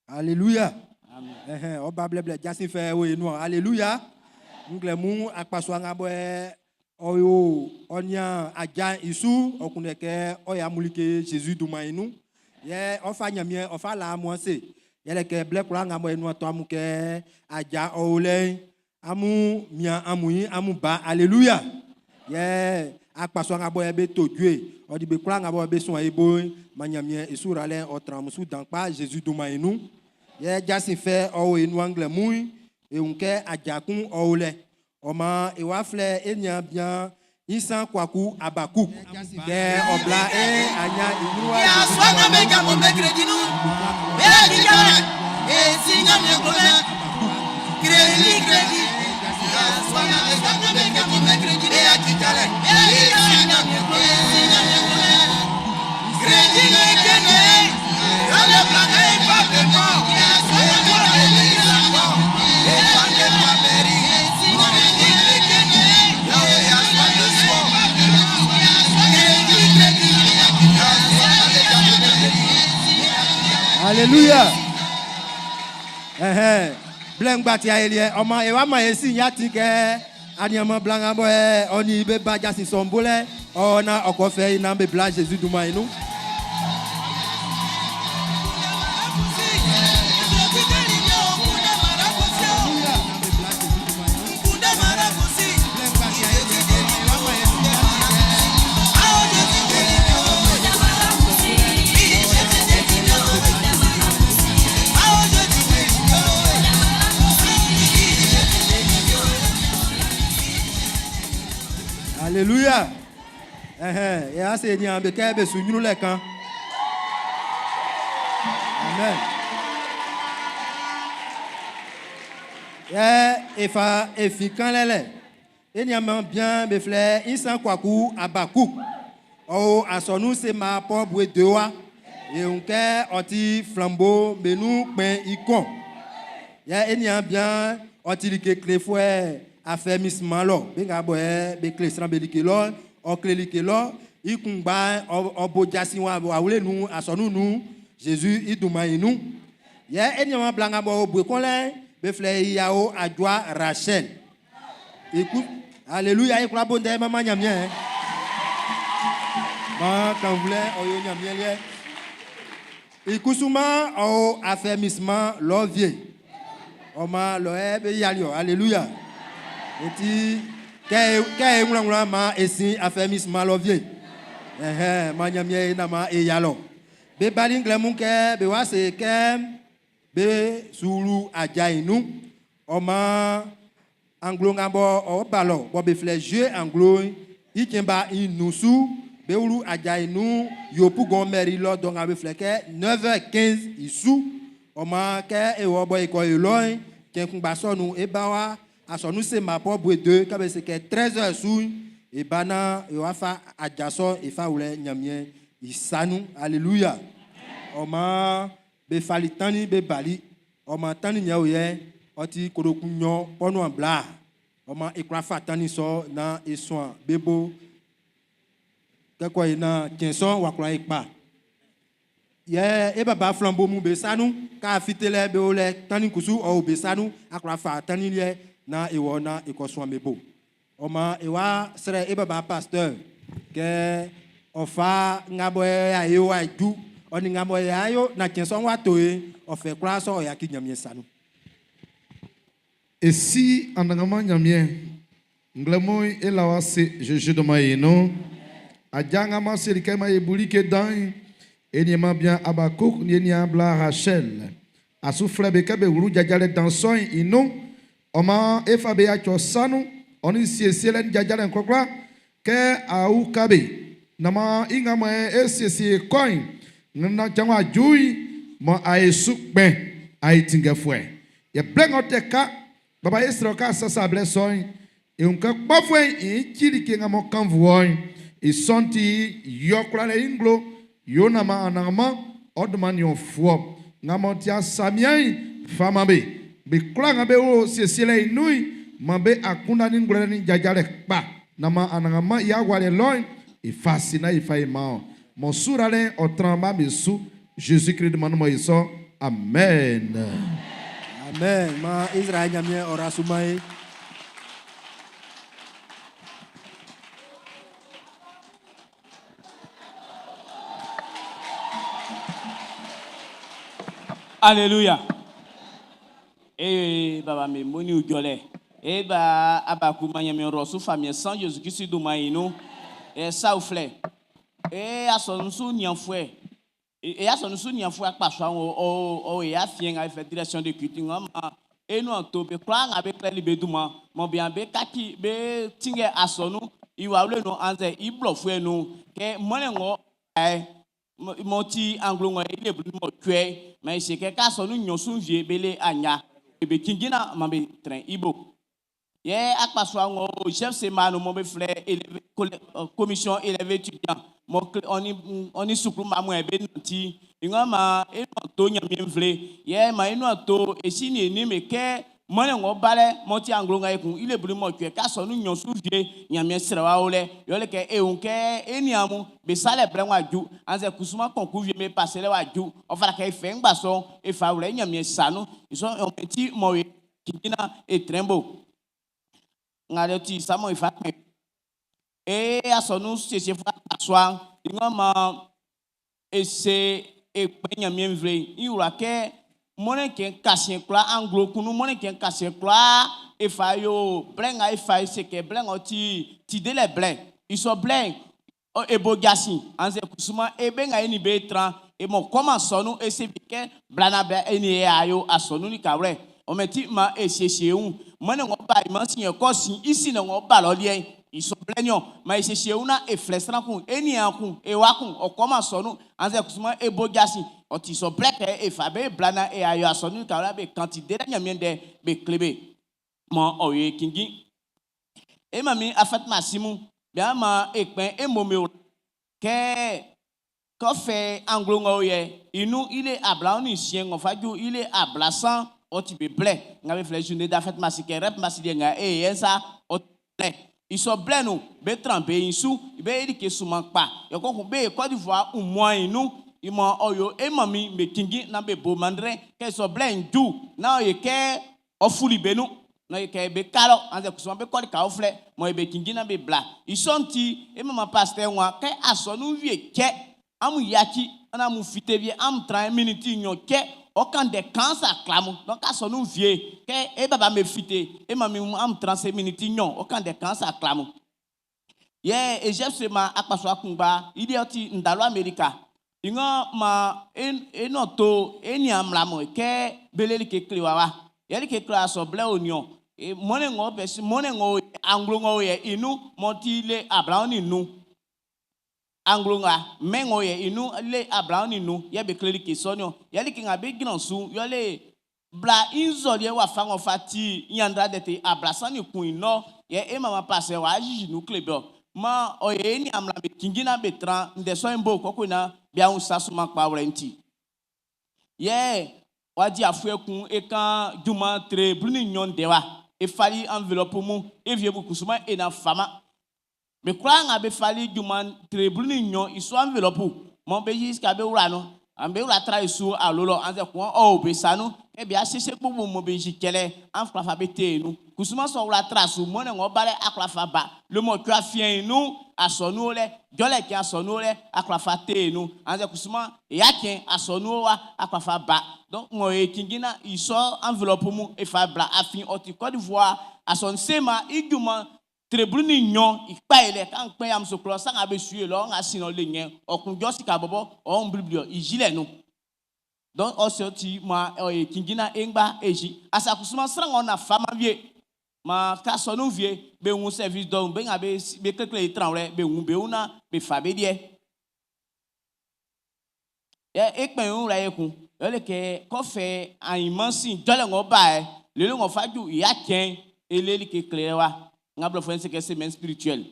Alléluia. Amen. Ɛhɛn, ɔba blɛblɛ jasin fɛ wo enu Alléluia. Nglɛmun akpasua nga bɔ ɛ ɔyo ɔnia adza isu ɔkunɛ kɛ ɔya mulike Jésus dunman i nun. Yɛ ɔ fa Ɲanmiɛn ɔ fa la amun ase. Yɛlɛ kɛ blɛ kwlaa nga mɔ e nuan tɔ amun kɛ aja ɔ o lɛ'n, amun mian amun ɲin amun ba. Alléluia. Yɛ akpasua nga bɔ yɛ be to due, ɔ di be kwlaa nga bɔ be suan e bo'n, ma Ɲanmiɛn i su ralɛ'n ɔ tran amun su dan kpa Jésus dunman i nun. Yɛ jasin fɛ ɔ o e nuan nglɛmun'n, e wun kɛ aja kun ɔ o lɛ. Ɔ maan e wa flɛ e niaan bian Isan Kwaku Abaku kɛ ɔ bla e anya i ɲrun wa. Ya swa me jamo me kredinu. E ti jale. E si nya me kome. Kredi kredi. Ya swa me jamo me jamo me kredinu. E ti jale. E si nya me kome. Si nya me kome. Kredi kredi. Ya le bla e pa be mo. Ya swa me jamo me jamo. E pa de pa meri. Kredi kredi. Ya ya swa de swa. Kredi kredi. Ya swa me jamo me kredinu. Alléluia. Ɛhɛn. Blɛ ŋgbati ayeliɛ ɔma ewa ma esi nyati kɛ aniama blanga bɔ yɛ ɔni be ba jasi sɔnbo lɛ ɔna ɔkɔfɛ yi na be bla Jésus dunman yi nu. Alléluia. Ɛhɛn. Yɛ ase ni be kɛ be su ɲrun lɛ kan. Amen. Yɛ efa efi kan lɛ lɛ. Eniama bien be filɛ Isan Kwaku Abaku. Ɔ asɔnu se ma pɔ bue de wa. Ehun kɛ ɔti flambeau menu kpɛn ikɔn. Yɛ eniama bien ɔti like klefuɛ affermissement lɔ. Be nga bɔ yɛ be kle sran be like lɔ. Ɔ kle like lɔ. Ikungba ɔ bo jasi wa awle nu asɔnu nu Jésus i dunman yi nu. Yɛ eniama bla nga bɔ bue kɔn lɛ be filɛ Yao Adjoa Rachel. Écoute, alléluia, il croit bon maman nyamien. Ma quand voulait, oyo nyamien lié. Ikusuma o affermissement l'ovie. O ma lo e be yalio, alléluia. Eti ke ke ngula ngula ma esi affermissement l'ovie. Eh ma nyamien na ma e yalo. Be bali ngle mun ke be wa se ke be sulu aja inu. O ma anglo nga bɔ ɔ balɔ bɔ be filɛ jeu anglo ikɛnba inusu be wulu aja inu yopougon mairie lɔ donc a be filɛ kɛ 9h15 isu ɔma kɛ ewɔ bɔ ikɔ elɔ kɛnkungba sɔnu eba wa asɔnu se ma pɔ bue deux kabe se kɛ 13h su ebana ewa fa adzasɔ efa wlɛ nyamiɛ isanu. Alléluia. Ɔma be fali tani be bali ɔma tani nyɛ o yɛ ɔti kodokun nyɔ pɔnu abla ɔma ekura fa tani sɔ na esɔn bebo kɛkɔ yi na tiɛnsɔn wakura yi kpa yɛ e baba flambeau mu be sanu k'a fite lɛ be wo lɛ tani kusu ɔwɔ be sanu akura fa tani lɛ na ewɔ na ekɔsɔn bebo ɔma ewa srɛ e baba pasteur kɛ ɔfa ŋabɔ yɛ ayo wa du ɔni ŋabɔ yɛ ayo na tiɛnsɔn wa to ye ɔfɛ kura sɔ ɔya ki nyamie sanu. Et si en nyamien, nglemo e la wa se je de ma yeno, adjanga ma se like ma yebuli ke dan, et ni ma bien Abakuk ni ni abla Rachel. Asufle be ke be wulu jajale dan son ino, oma e fa be ya cho sanu, oni siesie le jajale nkrokra, ke au kabe. Nama inga ma e siesie coin, ngna changwa jui, mo aye sukpe, aye tinge fwe. Ye blengo te ka, Baba Esra ka sasa ble soin e un ka kpafwe e chiri ke ngamo kanvuoin e sonti yokra le inglo yona ma anama odman yon fo ngamo tia samian fama be be kula ngabe o siesie le inui ma be akunda ni ngule ni jajale kpa na ma anama ya wale loin e fasina e fa e ma mon sura le o tramba mesu Jésus-Christ demande moi iso. Amen. Amen. Ma Israël nyamie ora sumaye. Alléluia. E baba me moni ujɔlɛ. E ba abaku manyami rɔsu famiɛ san Jésus Christ do ma inu. E sa uflɛ. E asɔnusu nianfuɛ. E asɔnusu nianfuɛ akpaso awon o o e afie nga fɛ direction de culte nga ma enu to be kura nga be klɛli be duma mɔ bian be kaki be tingɛ asɔnu iwawule nu anzɛ iblɔfuɛ nu kɛ mɔnɛ ŋɔ ɛ mɔ ti anglo ŋɔ ile blu mɔ tsuɛ mɛ ese kɛ k'asɔnu nyɔsunvie be le anya be kindzina ma be trɛn ibo yɛ akpaso aŋɔ chef sema nu mɔ be filɛ élève commission élève étudiant mɔ ɔni ɔni sukulu mamu yɛ be nɔti ŋɔ ma enɔ to nyamie vle yɛ ma enɔ to esi ni eni me kɛ mɔne ŋɔ ba lɛ mɔti anglo ŋa ekun ile blu mɔ tsuɛ k'asɔnu nyɔsunvie nyamie srɛ wa wo lɛ yɔ le kɛ ehun kɛ eniamu be salɛ blɛ ŋua dzu anzɛ kusuma kɔnku vie me pase lɛ wa dzu ɔfara kɛ efe ŋgba sɔn efa wlɛ nyamie sanu isɔn ɔmɛti mɔwe kindzina etrɛnbo ŋa lɛ ti samɔ ifa kpɛ e asɔnu siesie fún akasua ŋɔ ma ese ekpɛ nyamie vle iwura kɛ mɔne kɛ kasie kura anglo kunu mɔne kɛ kasie kura efa yo blɛ ŋa efa ese kɛ blɛ ŋa ti ti de lɛ blɛ isɔ blɛ ebo jasi anze kusuma ebe ŋa eni be tran emɔ kɔma sɔnu ese bi kɛ blana bɛ eni ye ayo asɔnu ni kawlɛ ɔmɛti ma esiesie ŋu mɔne ŋɔ ba ima si yɛ kɔ si isi ne ŋɔ ba lɔ liɛ isɔ blɛ nyɔ ma esiesie ŋu na eflɛ sran kun enia kun ewa kun ɔkɔma sɔnu anze kusuma ebo jasi ɔti sɔ blɛ kɛ efa be blana e ayo asɔnu ni kawlɛ be kanti de ɖe nyamie ɖe be klebe mɔ ɔye kingi ema mi afɛtuma simu bia ma ekpɛ emome o kɛ kɔfɛ anglo ŋɔ yɛ inu ile abla ni sien ŋɔ faju ile abla san ɔti be blɛ ŋa be filɛ journée d'afɛtuma si kɛ rɛp masi deɛ ŋa eye yɛ sa ɔti blɛ isɔ blɛ nu be tran be yin be eri ke suma kpa yɔkɔ kun be Côte d'Ivoire umɔ inu imɔ ɔyɔ ema mi be kingi na be bo mandrɛ kɛ isɔ blɛ ŋdu na ɔyɛ kɛ ɔfuli be nu na ye kɛ be kalɔ anzɛ kusuma be kɔli kawo filɛ mɔ ebe kingi na be bla isɔnti ema ma pasteur wa kɛ asɔnu vie kɛ amu yatsi ana mu fite vie amu tran miniti nyɔ kɛ ɔkan de kan sa klamu donc asɔnu vie kɛ e baba me fite ema mi amu tran se miniti nyɔ ɔkan de kan sa klamu yɛ Egypte ma akpaso akungba idi ɔti ndalo Amerika iŋɔ ma enɔ to eni amlamɔ kɛ beleli ke kle wa wa yɛli ke kle asɔ blɛ oniɔ e mɔne ŋɔ bɛ si mɔne ŋɔ anglo ŋɔ yɛ inu mɔti le ablawo ni nu anglo ŋa mɛ ŋɔ yɛ inu le ablawo ni nu yɛ be kleli ke sɔniɔ yɛli ke ŋa be gbinɔ su yɔ le bla inzɔliɛ wa fa ŋɔ fa ti yandra de te ablasani kun inɔ yɛ e mama passe wa azizinu nu kle bɔ ma ɔyɛ eni amla be kingi na be tran ndesɔ ŋbo kɔkɔ na bia ŋu sasuma kpa wlɛ ŋuti yɛ wadi afue kun ekan juma tre bruni nyɔn de wa efali enveloppe mu evie bu kusuma ena fama be kura ŋa be fali juma tre bruni nyɔ isu enveloppe mɔ be yi sika be wura nu an be wura tra isu alo lɔ an sɛ kɔn ɔ be sanu ebi asese gbogbo mɔ be zi kɛlɛ an fila fa be te nu kusuma sɔ wura tra su mɔ ne ŋɔ ba lɛ akla fa ba le mɔ tso afia nu asɔnuwo lɛ dzɔlɛ kɛ asɔnuwo lɛ akla fa te nu an sɛ kusuma eya kɛ asɔnuwo wa akla fa ba donc ŋɔ ye kingi na isɔ enveloppe mu efa bla afi ɔti Côte d'Ivoire asɔnsema iduma trebulu ni nyɔ ikpa yi lɛ kan kpɛ amusokplɔ sanga be su ye lɔ ŋa sinɔ le ŋɛ ɔkunjɔ sika bɔbɔ ɔn blibliɔ izi lɛ nu donc ɔsɛ ti ma ɔye kingi na eŋgba ezi asakusuma sraŋɔ na fama vie ma ka sɔnu vie be ŋu service dɔn be ŋa be be klekle yi tran lɛ be ŋu be ŋu na be fa be deɛ yɛ ekpɛ ŋu la ye kun yɔ le kɛ kɔfɛ anyimɔsi dzɔlɛ ŋɔ ba yɛ lele ŋɔ fa du ya kɛn eleli ke kle wa ŋa bla fɔ ɛsɛ kɛ semaine spirituelle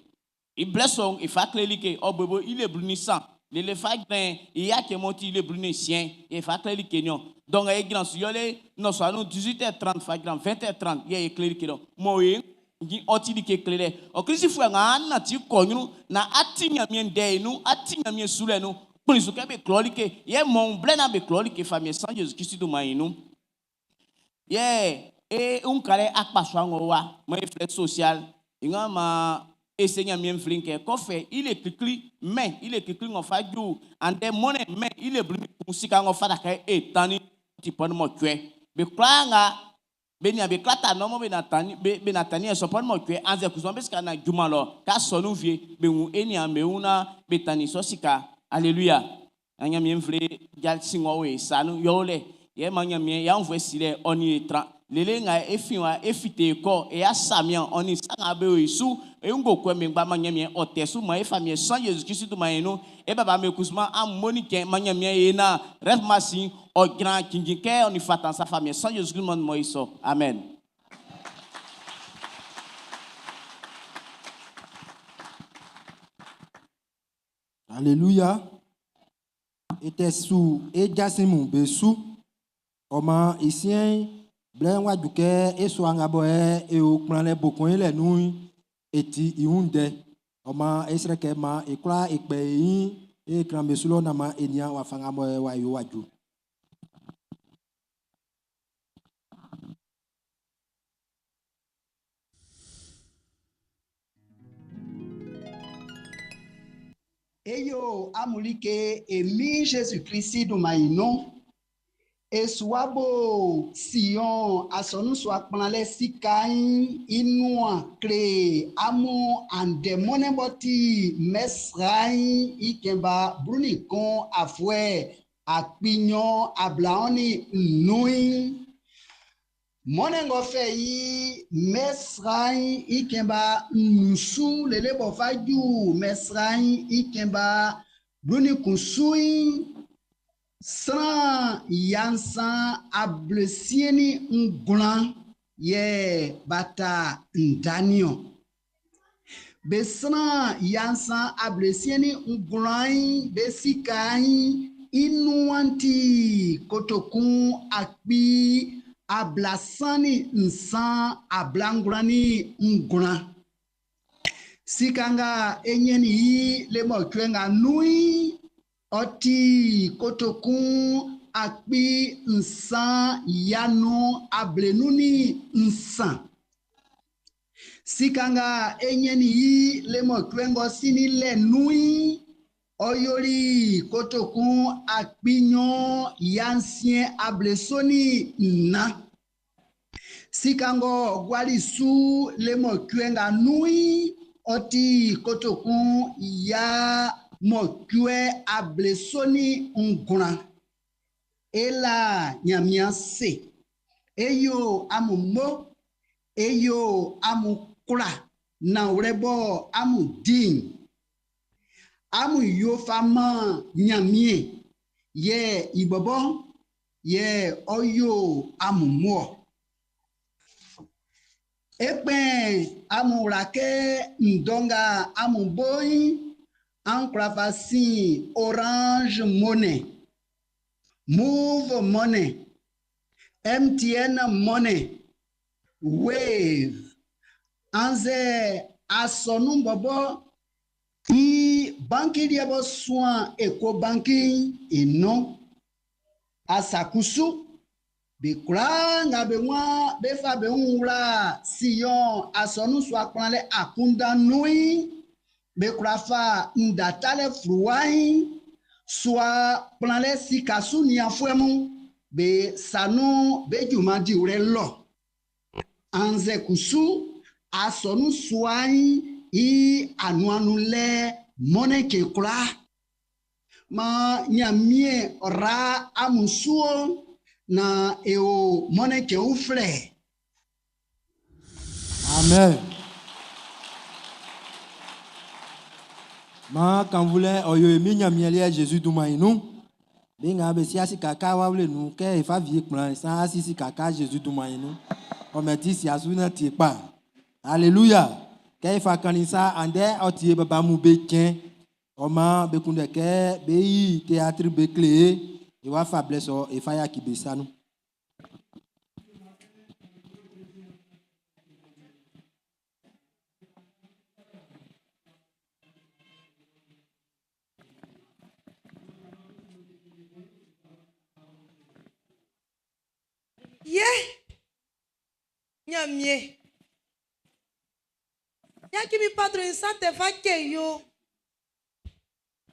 iblɛ sɔn ifa kle like ɔbɛbɔ ile blu ni san lele fa gbɛn iya kɛ mɔti ile blu ni siyɛn ifa kle like nyɔ donc e gbɛn su yɔle nɔsɔ anu 18h30 fa gbɛn 20h30 yɛ ye kle like dɔ mɔ ye ngi ɔti like kle dɛ ɔ kirisi fue ŋa anati kɔnyunu na ati nyamie dɛ yi nu ati nyamie su lɛ nu kpɔnlisu kɛ be klɔ like yɛ mɔ blɛ na be klɔ like famie san Jésus Christ do ma yi nu yɛ e ŋkalɛ akpaso aŋɔ wa mɔ ye filɛ social ŋa ma ese nyamie nfli kɛ kɔfɛ ile kikli mɛ ile kikli ŋɔ fa ju andɛ mɔnɛ mɛ ile blu kun sika ŋɔ fa da kɛ etani Ti pɔn mɔcuɛ. Be kwlaa nga be nian be klata nɔmɔ be natani be be natani ɛsɔ pɔn mɔcuɛ anzɛ kusuma be sika na juma lɔ ka sɔnu vie be ŋu enia be ŋu na be tani sɔ sika. Alléluia. Ɲanmiɛn nvle jasi ngɔ we sanu yɔwlɛ yɛ ma Ɲanmiɛn ya nvue silɛ ɔni etran lele nga efi wa efite kɔ e ya samia ɔni sanga be o su e ngo kɔ mi gba ma Ɲanmiɛn ɔtɛ su ma e fa miɛ san Jésus Christ tu ma yenu e baba me kusuma amoni kɛ ma Ɲanmiɛn ye na rêve ma si ɔdzra dzindzin kɛ ɔni fatan sa fa miɛ san Jésus Christ ma mɔ isɔ. Amen. Alléluia. Ete su e jasimu be su. Oma isien ble wa duke e so anga bo e e o plan le bokon ile nu eti iunde. Oma esreke ma e kla e pe yin e kran be su lo na ma enia wa fanga mo e wa yo waju. Eyo amulike emi Jésus-Christ dumayino. Esuwabo Sion asɔnusu akplanlɛ sika inua kle amu andemɔnɛbɔti mɛsrai ikɛnba brunikɔn afuɛ akpinyɔ ablaɔni nui. Mɔnɛngɔfɛ yi mɛsrai ikɛnba nusu lelebɔfaju mɛsrai ikɛnba brunikusui. Sran yansan ablesieni nglan ye bata ndanion. Be sran yansan ablesieni nglan be sikai inuanti kotokun akpi ablasani nsan ablangrani nglan. Sikanga enyeni yi le mokwenga nui ɔti kotokun akpi nsan yanu ablenuni nsan. Sikanga enyeni yi le mokwengo sini le nui oyori kotokun akpinyo yansien ablesoni na. Sikango gwalisu le mokwenga nui ɔti kotokun ya mɔkue ablesoni nglan ela nyamia se eyo amu mo eyo amu kura na wrɛbɔ amu din amu yofama nyamie yɛ ibɔbɔ yɛ ɔyo amu mɔ ekpɛ amu rake ndɔnga amu boyi Ankrafasi Orange Money, Move Money, MTN Money, Wave, Anze Asonu Bobo, I banki liabo soin Eco Banking ino Asakusu, Bekura nga bewa befa beunwla Sion Asonu swakwanle akunda nui. Bekrafa ndatale fruwai swa planle sikasu ni afuemu be sanu be jumadi ure lọ anze kusu asonu swai i anuanu le moneke kura ma nyamie ra amusuo na eo moneke ufle. Amen. Ma quand voulait oyo emi nyamielie Jésus dumainu. Be nga be si asi kaka wa wle nu ke ifa vie kplan sa asi si kaka Jésus dumainu. O meti si asu na ti pa. Alléluia. Ke ifa kanisa ande oti baba mu be tien. O ma be kunde ke be yi théâtre be clé e wa fa blesso e fa ya ki be sanu. Ye Nyamie. Ya ki mi padre sante fa ke yo.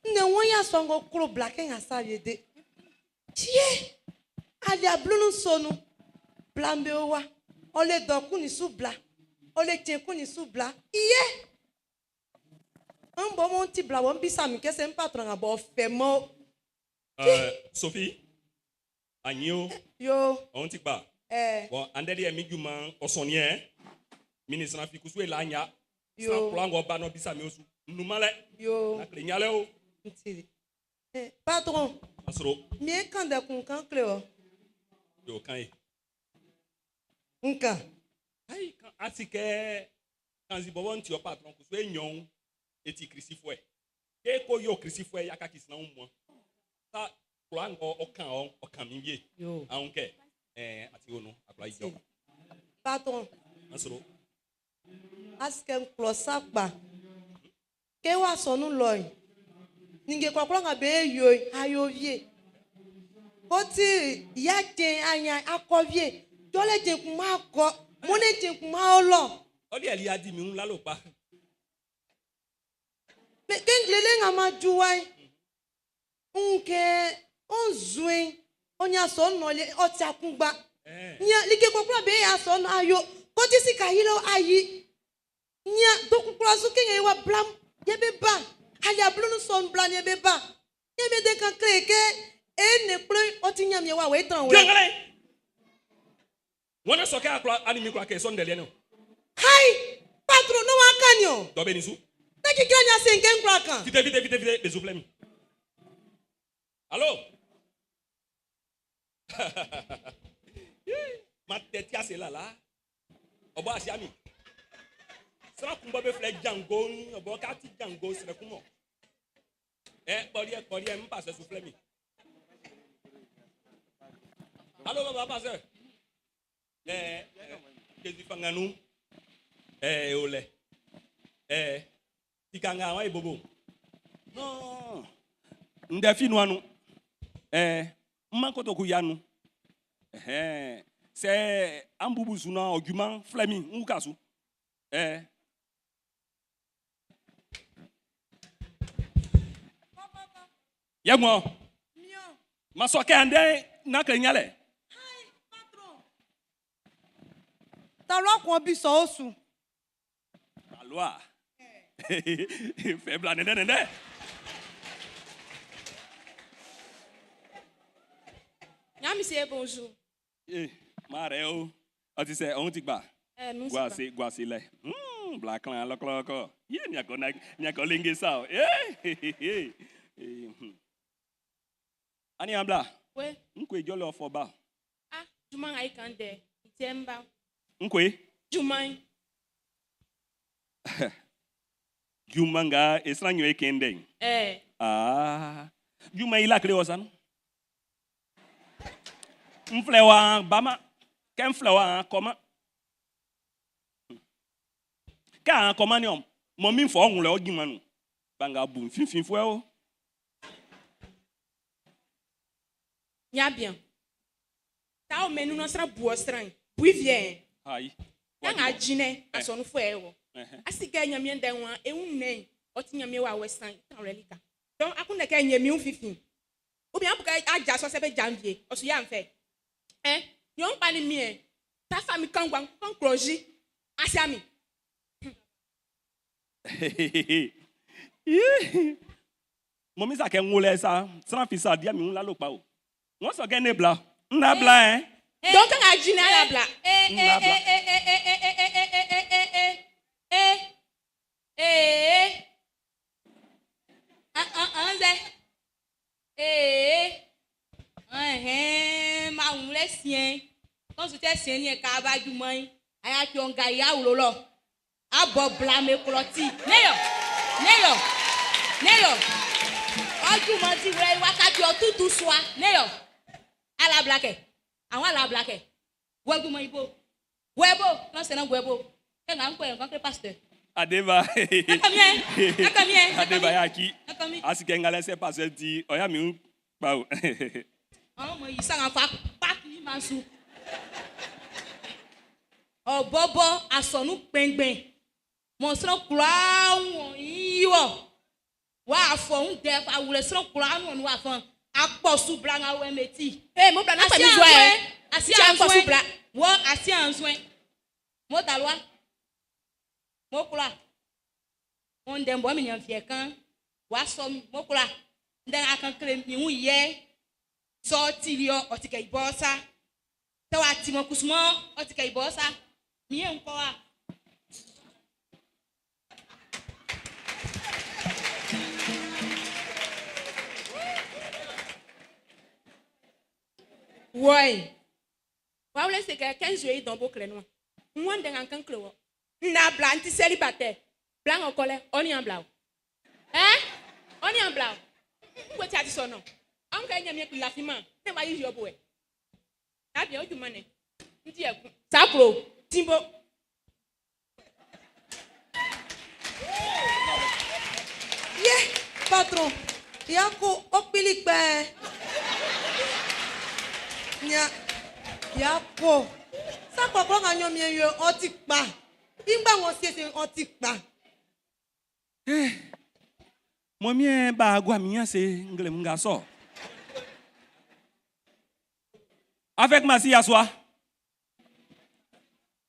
Ne won ya songo kro black en asa de. Tie. Ali ablunu sonu. Blambe wa. Ole doku ni su bla. Ole tien ni su bla. Iye. Un bon mon ti bla won bisa mi kese un patron a bo fe mo. Sophie, Agneau, Yo. on ti ba. Eh. Bon, andeli e mi juma osonye. Ministre fi kusu e la nya. Yo. San kula ngo ba no bisa mi osu. Numa le. Yo. Na kle nya le o. Ntiri. Eh, patron. Asro. Mi e kan de kun kan kle o. Yo kan e. Nkan. Ai kan asike kan zi bobo nti o patron kusu e nyon eti krisifwe. Ke ko yo krisifwe ya ka kisna un mo. Ta kula ngo o kan o o kan mi ye. Yo. Ahun ke. Eh ati onu akula ijo. Patron. Asro. Aske nklo sakpa. Ke wa sonu loy. Ninge kwakwa nga be yo ayo vie. Oti ya jen anya akovie. Jole jen kuma ko. Mone jen kuma olo. Oli eli adi mi un la lo pa. Me kenglele nga ma juwai. Unke onzuen onya so no le oti akungba. Nya like kwakwa be ya so no ayo. Koti sika yilo ayi. Nya dokukura so kenye wa blam yebe ba. Ali ablunu son blam yebe ba. Yebe de kan kreke e ne ple oti nya mi wa we tan we. Gengele. Wona soke akula ani mi kula ke son dele no. Hai! Patron no wa kanyo. Do be ni su. Na ki kira nya se nken kura kan. Vite vite vite vite les oufle mi. Allô? Ma tête c'est là là. Obo asiami. Sra kumba be fle Django, obo ka ti Django sre kumo. Eh, kori kori m passe souffle mi. Allô baba pasteur. Eh, Jésus fanganu. Eh, ole. Eh, tikanga wa ibobo. Non. Ndefi nu anu. Eh, mma koto ku yanu. Eh, c'est ambubu suna argument Fleming nkasu. Eh. Yegmo. Ma soke ande na kle nyale. Ta lo kon bi so osu. La loi. Faible nende nende. Nya monsieur bonjour. Eh, mare o. Ati se on ti gba. Eh, nous Guase guase le. Black lan lo ko. Ye nya ko na nya ko linge sa o. Eh. Ani ambla. Oui. Nkwe jole ofo ba. Ah, juma ngai kan de. Itemba. Nkwe. Juma. Juma nga esra nyo ekende. Eh. Ah. Juma ila kle osan. Mfle wa bama. Ke mfle wa koma. Ka koma ni om. Mo mi fo ohun le ojima nu. Banga bu finfin fo e o. Nya bien. Ta o menu no sra bu osran. Bu vien. Ai. Na nga jine asonu fo e wo. Eh. Asike nya mi ende won e un ne. Oti nya mi wa western tan re lika. Donc akun ke nye mi un fifin. Ou bien pour aja so se be janvier. Osu ya nfe. Eh, yon pa ni mi e. Ta fa mi kan gwa kan kroji. Asia mi. Mo mi sa ke nwole sa, sran fi sa dia mi un la lo pa o. Won so ke ne bla. Nna bla eh. Donc nga jine ala bla. Eh eh eh eh eh eh eh eh eh eh eh eh eh eh eh. Ah ah ah ze. Eh eh. Ma un le sien. Quand tu es sien ni ka ba ju mo yin. Aya ti on ga ya wulo lo. Abo bla me kloti. Neyo. Neyo. Neyo. Oju mo ti wure wákàtí ọtútù swa. Neyo. Ala bla ke. Àwọn ala bla ke. Wegu mo ibo. Webo, non c'est non webo. Ke nga nko nko pasteur. Adeba. Akami. Akami. Adeba ya ki. Akami. Asike ngale se pasteur di oya mi un pa o. Àwọn ọmọ yìí sára fa páàkì máa sun. Ọ̀bọ̀bọ̀ àsọ̀nù gbẹ̀ngbẹ̀ng. Mọ̀sán kura wọ̀n yíwọ̀. Wà á fọ̀ ń dẹ àwùrẹ̀ sọ̀rọ̀ kura wọ̀n wà fọ̀n. Akpɔsu bla nga wɛ meti. Eh, mo bla na kpɛ mi zua ɛ. Asi Ti akpɔsu anzue. bla. Wɔ asi anzue. Mo talua. Mo kura. Mo ndɛ mbɔ mi nyan fie kan. Wa sɔ mi. Mo kura. Ndɛ akan kle mi hu yɛ. Sɔ tili yɔ ɔti kɛ ibɔ sa. Tɛ wa ti mɔ kusumɔ ɔti kɛ ibɔ sa. Mi ye ŋkɔ wa. Wɔe. Wa wule se kɛ 15 yi dɔn bo kle nua. Ŋua ndɛ ŋa kan kle wɔ. Nna bla ŋti célibataire. Bla ŋɔ kɔlɛ ɔni an bla o. Ɛn? Ɔni an bla o. Ŋgbe ti a ti sɔ nɔ. Anw kɛ ɲɛmiɛ kpi lafima. Ne ma yi yɔ bo yɛ. Tabi o juma nɛ. Ŋti yɛ kun. Sakro. Timbo. Ye, patron, ya ko okpili kpɛ. Nya, ya ko. Sakpɔkplɔ ŋa nyɔ mie yɔ ɔti kpa. Ingba ŋɔ siesie ɔti kpa. Mɔ mie ba gua mi se ngle mga sɔ. Avec ma si assoa.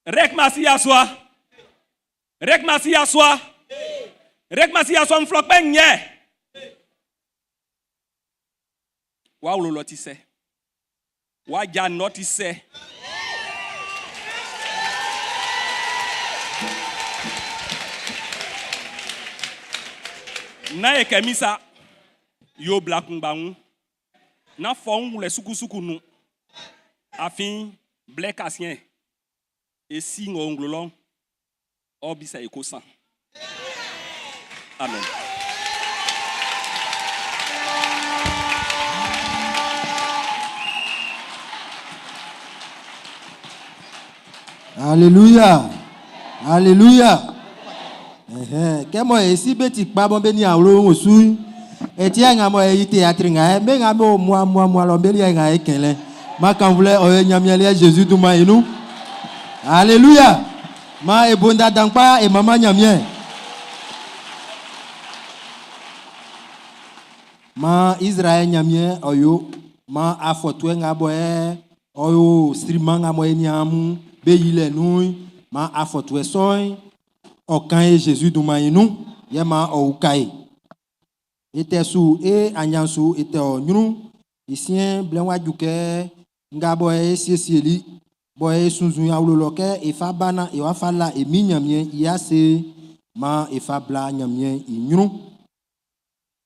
Rek ma si assoa. Rek ma si assoa. Rek ma si assoa mflɔ kpɛ nyɛ. Wa wolo lɔ ti sɛ. Wa dza nɔ ti sɛ. Na ye kɛ misa yo bla kungba ŋu na fɔ ŋu le sukusuku nu afin blɛ kasiɛ esi ŋɔ ŋglo lɔ ɔbisa eko san amen. Alléluia. Alléluia. Ẹhẹn. Kẹ́mọ̀ èsì bẹ́ẹ̀ ti pa bọ́n bẹ́ẹ̀ ní àwòrán òun sùn. Ẹtí ẹ̀ ń mọ̀ ẹ̀yí théâtre ŋa ẹ̀ mẹ́ ŋa mẹ́ o mua mua mua lọ bẹ́ẹ̀ ní ẹ̀ ŋa ẹ̀ kẹlẹ̀. Ma kàn wulẹ̀ ọ̀yẹ́ nyamiẹlẹ̀ Jésus dùn ma inú. Alléluia. Ma ebonda dankpa e mama nyamiẹ. Ma Israël nyamiẹ ọ̀yọ́. Ma afɔtɔɛ ŋa bɔ ɛ ɔyɔ sirima ŋa mɔ eniamu be yi lɛ nu ma afɔtɔɛ sɔɛ ɔkan ye Jésus dùn ma inú yɛ ma ɔwuka ye. Ete su e anyansu ete ɔnyunu isiɛ blɛ wa dzu kɛ nga bɔ e siesie li bɔ e sunsun awololɔ kɛ efa bana ewa fa la emi nyamiɛ ya se ma efa bla nyamiɛ inyunu.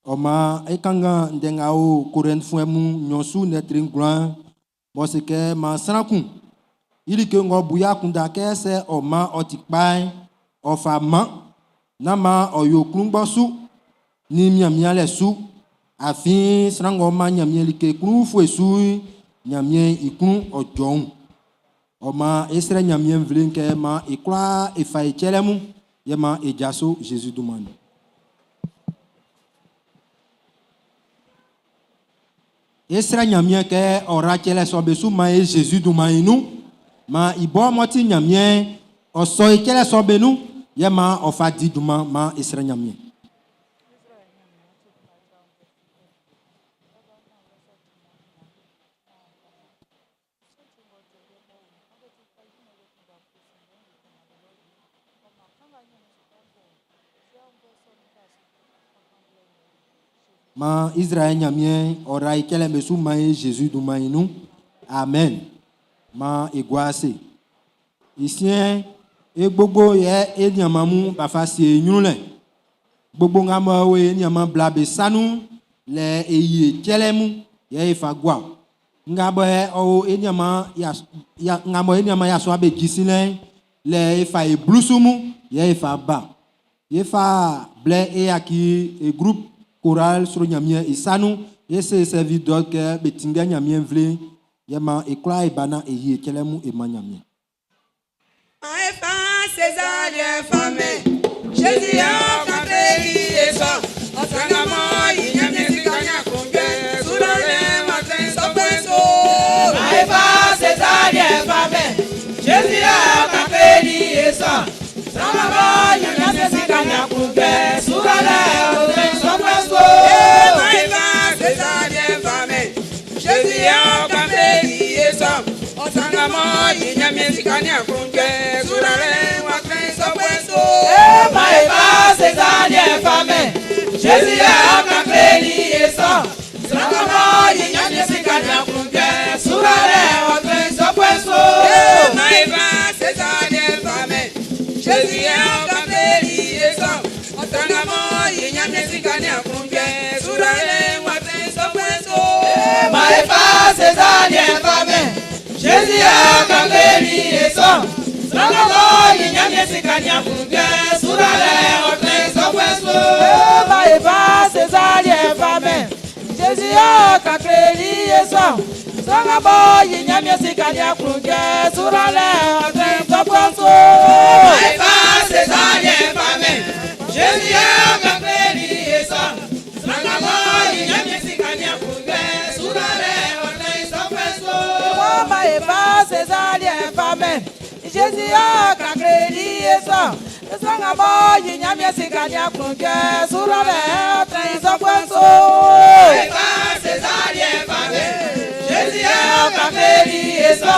Ɔma ekanga ndɛŋawo Korintfuɛ mu nyɔsu nɛtri ŋgblɔa bɔsi kɛ ma srankun ilike ŋgɔ buya kunda kɛ sɛ ɔma ɔti kpae ɔfa ma na ma ɔyɔ klugbɔ su ni miamia lɛ su afi sraŋgɔ ma nyamia like klu foe su nyamia iklu ɔdzɔŋ ɔma esrɛ nyamia vle kɛ ma ekura efa etsɛlɛ mu yɛ ma edzaso Jésus dumani. Esrɛ nyamia kɛ ɔra tsɛlɛ sɔbe su ma ye Jésus dumani nu ma ibɔ mɔti nyamia ɔsɔ etsɛlɛ sɔbe nu yɛ ma ɔfa di duma ma esrɛ nyamia. Ma Israël nyamie ɔra ikɛlɛ mesu ma ye Jésus duma inu. Amen. Ma eguase. Isien egbogbo yɛ eniamamu bafa sie nyunu lɛ. Gbogbo ŋa ma wo eniama bla be sanu lɛ eyi etsɛlɛ mu yɛ efa gua. Nga bɔ yɛ ɔwɔ eniama ya ya ŋa mɔ eniama ya sɔ abe dzisi lɛ lɛ efa eblusu mu yɛ efa ba. Yefa blɛ eyaki e groupe choral sro nyamie isanu yese servi dɔ kɛ betingɛ nyamie vle yɛma ekura ebana eyi etsɛlɛ mu ema nyamie. Efa César fame, Jésus a canté et ça. Sanamo inyamie sikanya kunge, surale matin sopeso. Efa César fame, Jésus a canté et ça. Sanamo inyamie sikanya kunge, surale matin sopeso. Efa César fame, sika ni aklunjuɛ suralɛ wa trɛn i sɔfuɛ'n su. E ma e fa César liɛ fa mɛn. Jésus yɛ ɔ kan kleli e sɔ. Sran nga b'ɔ yi Ɲanmiɛn sika ni aklunjuɛ suralɛ ɔ trɛn i sɔfuɛ'n su. E ma e fa César liɛ fa mɛn. Jésus yɛ ɔ kan kleli e sɔ. Sran nga b'ɔ yi Ɲanmiɛn sika ni aklunjuɛ suralɛ wa trɛn i sɔfuɛ'n su. E ma e fa César liɛ fa mɛn. Jésus yɛ ɔ kan kleli e sɔ. Sran nga b'ɔ yi Ɲanmiɛn sika ni aklunjuɛ suralɛ ɔ trɛn i sɔfuɛ'n su. E ma e fa César liɛ fa mɛn. Jésus yɛ ɔ kan kleli e sɔ. Sran nga b'ɔ yi Ɲanmiɛn sika ni aklunjuɛ suralɛ ɔ trɛn i sɔfuɛ'n su. Ma e fa César liɛ fa mɛn. Jésus yɛ ɔ kan kleli e sɔ. Sran nga b'ɔ yi Ɲanmiɛn sika ni aklunjuɛ suralɛ ɔ trɛn i sɔfuɛ'n su. Wọ́n ma e fa César liɛ fa mɛn. Jésus yɛ ɔ kan kleli e sɔ. Sran nga b'ɔ yi Ɲanmiɛn sika ni aklunjuɛ suralɛ ɔ trɛn i sɔfuɛ'n su. Ma e fa César liɛ fa mɛn. Jésus yɛ ɔ kan kleli e sɔ.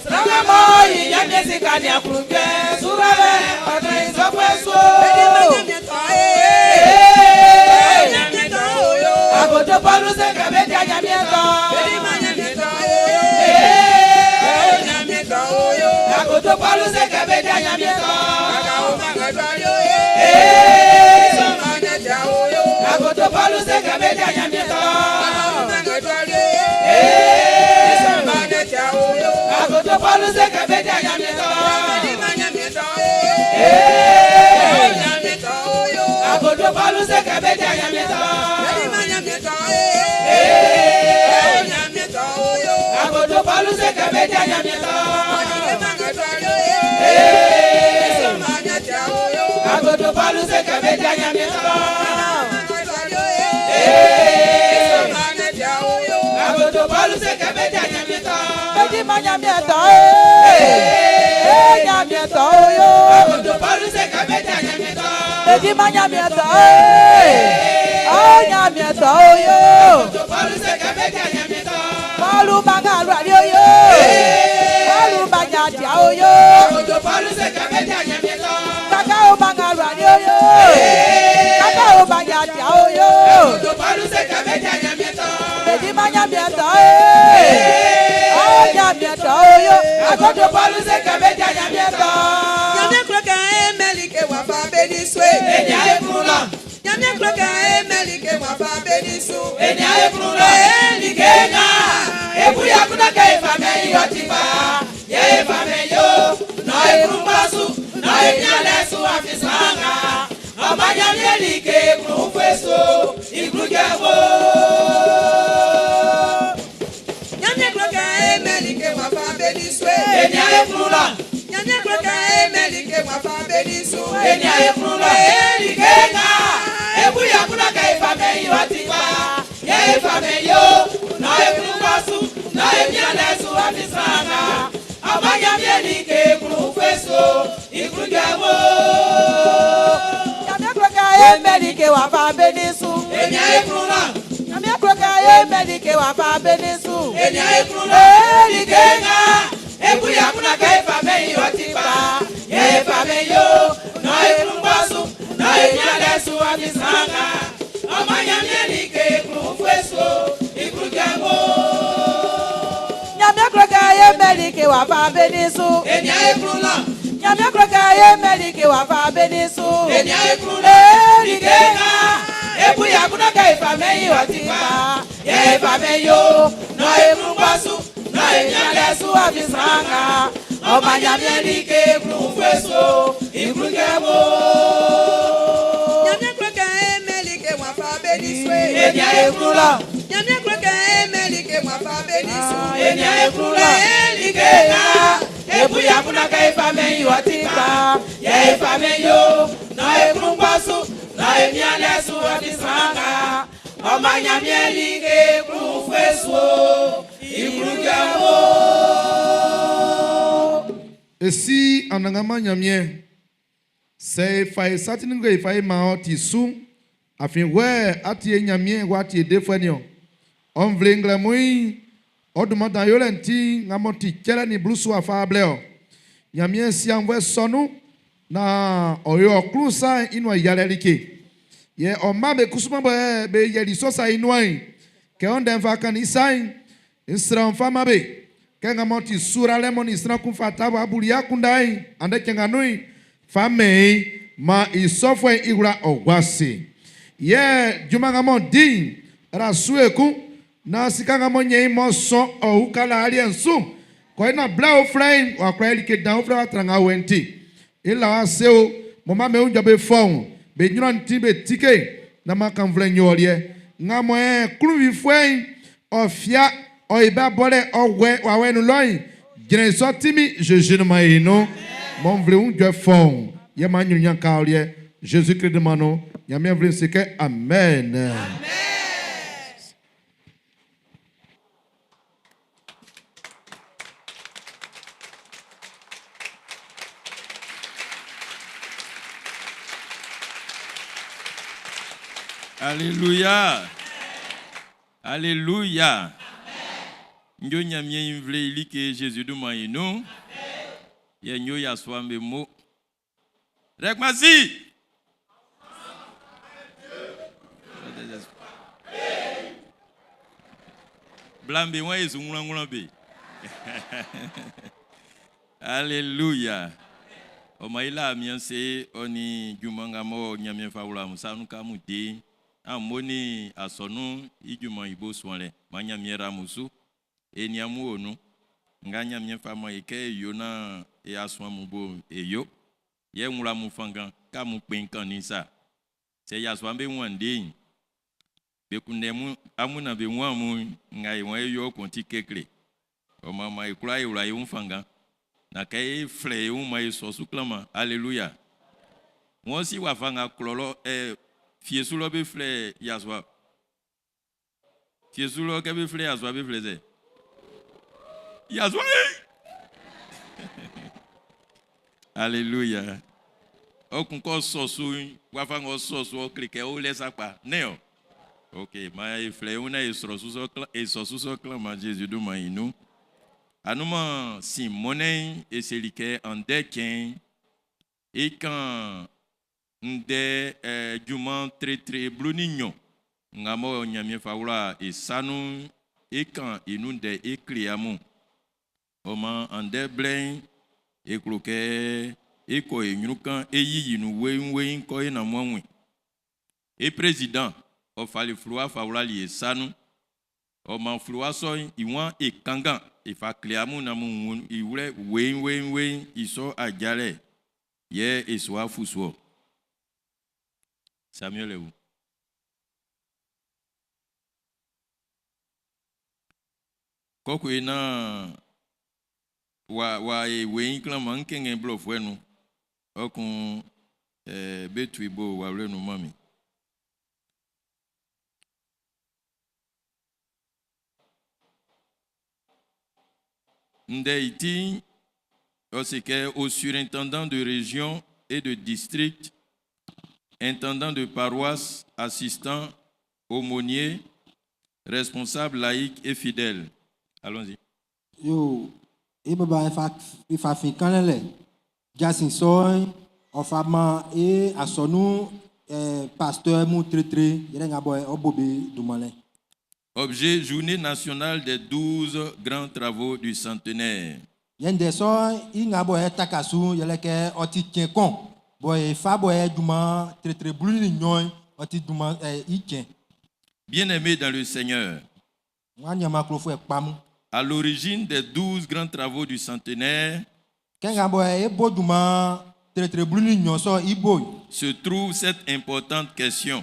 Sran nga b'ɔ yi Ɲanmiɛn sika ni aklunjuɛ suralɛ ɔ trɛn i sɔfuɛ'n su. Ɲanmiɛn tɔ ee. Ɲanmiɛn tɔ oyo. Akoto Pɔlu se kɛ be dia Ɲanmiɛn tɔ. Bedi ma Ɲanmiɛn tɔ oyo. Ɲanmiɛn tɔ oyo. Akoto Pɔlu se kɛ be dia Ɲanmiɛn tɔ. Kaka o ma ka tɔ yo ye. Sɔma ɲɛ tia oyo. Akoto Pɔlu se kɛ be dia Ɲanmiɛn tɔ. Kaka o ma ka tɔ yo ye. Sɔma ɲɛ tia oyo. Akoto Pɔlu se kɛ be dia Ɲanmiɛn tɔ. Bedi ma Ɲanmiɛn tɔ oyo. Ɲanmiɛn tɔ oyo. Akoto Pɔlu se kɛ be dia Ɲanmiɛn tɔ. Bedi ma Ɲanmiɛn tɔ oyo. Ɲanmiɛn tɔ oyo. Akoto Pɔlu se kɛ be dia Ɲanmiɛn tɔ. Bedi ma ka tɔ yo ye. Sɔma ɲɛ tia oyo. Akoto Pɔlu se kɛ be dia Ɲanmiɛn tɔ. Ka tɔ yo ye. Sɔma ɲɛ tia oyo. Akoto Pɔlu se kɛ be dia Ɲanmiɛn tɔ. Bedi ma Ɲanmiɛn tɔ ee. E Ɲanmiɛn tɔ oyo. Akoto Pɔlu se kɛ be dia Ɲanmiɛn tɔ. Bedi ma Ɲanmiɛn tɔ ee. Ɔ Ɲanmiɛn tɔ oyo. Akoto Pɔlu se kɛ be dia Ɲanmiɛn tɔ. Pɔlu ma ŋa lu ali oyo. Pɔlu ma nya tia oyo. Akoto Pɔlu se kɛ be dia Ɲanmiɛn tɔ. Kaka o ma ŋa lu ali oyo. Kaka o ma nya tia oyo. Akoto Pɔlu se kɛ be dia Ɲanmiɛn tɔ. Bedi ma Ɲanmiɛn tɔ ee. Ɔ Ɲanmiɛn tɔ oyo. Akoto Pɔlu se kɛ be dia Ɲanmiɛn tɔ. Ɲanmiɛn klo kɛ e mɛn like wafa be di su ye. Enia ye kuru la. Ɲanmiɛn klo kɛ e mɛn like wafa be di su. Enia ye kuru la. Like nga. Ebuya kuna kɛ e fa mɛ yɔ ti fa. Ye e fa mɛ yo. Nɔ e kuru gbasu. Nɔ e mialɛ su afi sanga. Ɔma Ɲanmiɛn like kuru fue so. Ikuru jɛ wo. Ɲanmiɛn klo kɛ e mɛn like wafa be di su ye. Enia ye kuru la. Ɲanmiɛn klo kɛ e mɛn like wafa be di su. Enia ye kuru la. Like nga. Ebuya kuna kɛ e fa mɛ yɔ ti fa. Ye e fa mɛ yo. Nɔ e kuru gbasu. Nɔ e mialɛ su afi sanga. Ɔma Ɲanmiɛn like kuru fue so. Ikuru jɛ wo. Ɲanmiɛn klo kɛ e mɛn like wafa be di su. Enia ye kuru la. Ɲanmiɛn klo kɛ e mɛn like wafa be di su. Enia ye kuru la. Like nga. Ebuya kuna kɛ e fa mɛ yɔ ti fa. Ye e fa mɛ yo. Nɔ e kuru gbasu. Nɔ e mialɛ su afi sanga. Ɔma Ɲanmiɛn like kuru fue so. Ikuru jɛ wo. Ɲanmiɛn klo kɛ e mɛn like wafa be di su. Enia ye kuru la. Ɲanmiɛn klo kɛ e mɛn like wafa be di su. Enia ye kuru la. Like nga. Ebuya kuna kɛ e fa mɛ yɔ ti fa. Ye e fa mɛ yo. Nɔ e kuru gbasu. Nɔ e mialɛ su afi sanga. Ɔma Ɲanmiɛn like kuru fue so. Ikuru jɛ wo. Ɲanmiɛn klo kɛ e mɛn like wafa be di su ye. Enia ye kuru la. Ɲanmiɛn klo kɛ e mɛn like wafa be di su. Enia ye kuru la. Like nga. Ebuya kuna kɛ e fa mɛ yɔ ti fa. Ye e fa mɛ yo. Nɔ e kuru gbasu. Nɔ e mialɛ su afi sanga. Ɔma Ɲanmiɛn like kuru fue so. Ikuru jɛ wo. E si Anannganman Ɲanmiɛn, sɛ e fa e sa tinuntinun e fa e man ɔ ti su, afin wɔ a ti e Ɲanmiɛn wɔ a ti e defuɛ niɔn. Ɔ nvle nglɛmun'n, ɔ dunman dan yolɛ'n ti, nga m'ɔ ti cɛlɛ nin blusu a fa blɛ ɔ. Ɲanmiɛn si aunnvuɛ sɔ nun naan ɔ yo ɔ klun sa'n i nuan yialɛ like. Yɛ ɔ mma'm be kusuman bɔ be yiɛli i sɔ sa i nuan'n, kɛ ɔ ndɛ'n fa kannin sa'n, n srɛ ɔ fa man be. Kɛ nga m'ɔ ti suralɛ m'ɔ nin sran kun fata bɔ a buli i akunndan'n, andɛ cɛn nga nun'n, fa mɛn i, maan i sɔfuɛ'n i wla ɔ gua ase. Yɛ junman nga m'ɔ di'n, ra su ekun, naan sika nga m'ɔ ɲɛn i'n m'ɔ sɔn ɔ uka laa liɛ'n su'n, kɔ i naan blɛ uflɛ'n w'a kwla yi like dan uflɛ w'a tra nga wɛ'n ti. E la ɔ ase o, mɔ maan be wun jɔ be fɔuun, be ɲrɔn'n ti'n be tike, naan m'an kan nvle nɲɔn liɛ nga mɔ e klunwifuɛ'n ɔ fia ɔ yi be abɔlɛ ɔ wɛ wawɛ nun lɔ'n, jrɛn i sɔ tinmin Zezi nun man e nun, mɔ nvle wun jɔ fɔuun, yɛ maan ɲrunɲan ka ɔ liɛ Zezi Klist dunman nun. Ɲanmiɛn nvle'n se kɛ, Amɛn. Alléluia. Alléluia. Njo Ɲanmiɛn i nvle i like Jésus dunman i nun. Yɛ njo yasua'm be mo. Rɛkmasi! Bla'm be wan Yesu wlanwlan be. Alléluia. Ɔ man i la mian se ɔ nin junman nga mɔ Ɲanmiɛn fa wla amun sa nun kɛ amun di'n, amun mo nin asɔnun'n i junman i bo suanlɛ. Man Ɲanmiɛn ra amun su. E nin amun o nun. Nga Ɲanmiɛn fa man e kɛ e yo naan e a suan amun bo'n, e yo. Yɛ n wla amun fanngan kɛ amun kpɛn'n kannin'n sa. Sɛ yasua'm be wanndi'n, be kunndɛ amun naan be wun amun'n, nga e waan é yó ɔ kun ti kekle. Ɔ maan maan e kwlaa e wla e wun fanngan. Naan kɛ e flɛ e wun maan e sɔ su klanman. Aleluya! Wọ́n si wafa nga klɔ lɔ, ɛ, fie su lɔ be flɛ yasua. Fie su lɔ kɛ be flɛ yasua be flɛ sɛ? Yasua e! Alléluia. Ɔ kun kɔ sɔ su, wafa ng'ɔ sɔ su ɔ kle kɛ ɔ lɛ sakpa. Nɛ ɔ? Ok, maan e flɛ e wun naan e srɔ su sɔ e sɔ su sɔ klanman Jésus dunman i nun. Anunman sin mɔnnɛn'n e seli kɛ andɛ cɛn'n e kan ndɛ junman tretre 12 nga mɔ Ɲanmiɛn fa wla e sa nun'n, e kan i nun ndɛ e kle amun. Ɔ maan andɛ blɛ'n, e klo kɛ é kɔ́ e ɲrun kan é yíyí nun weinwein kɔ́ e nanmuan wun. E prezidan, ɔ fali fluwa fa wlali e sa nun. Ɔ maan fluwa sɔ'n i waan e kanngan e fa kle amun naan amun wun i wlɛ weinweinwein i sɔ ajalɛ yɛ e su afu su ɔ. Samuel Ewu. Kɔkɔe naan wa wa e weiin klanman n kɛnngɛn blɔfuɛ nun. Ɔ kun eh, be tu i bo wawle nun man min. Ndɛ i ti'n, ɔ se kɛ au surintendant de région et de district, intendant de paroisse, assistant, aumônier, responsable laïque et fidèle. Allons-y. Yo, e baba e fa e fa fin kan lɛ jasin sɔ'n ɔ fa man e asɔnun eh, pasteur mun tretre yɛrɛ nga bɔ ɔ bo be dunman lɛ. Objet Journée nationale des 12 grands travaux du centenaire. Yɛ ndɛ sɔ'n i nga bɔ e taka su yɛlɛ kɛ ɔ ti cɛn kɔn bɔ e fa bɔ e junman tretre 12 ɔ ti junman eh, i cɛn. Bien-aimés dans le Seigneur, Ŋa ɲama klofuɛ kpamu. à l'origine des 12 grands travaux du centenaire Kɛ nga bɔ e bo junman tretre 12 sɔ i bo se trouve cette importante question.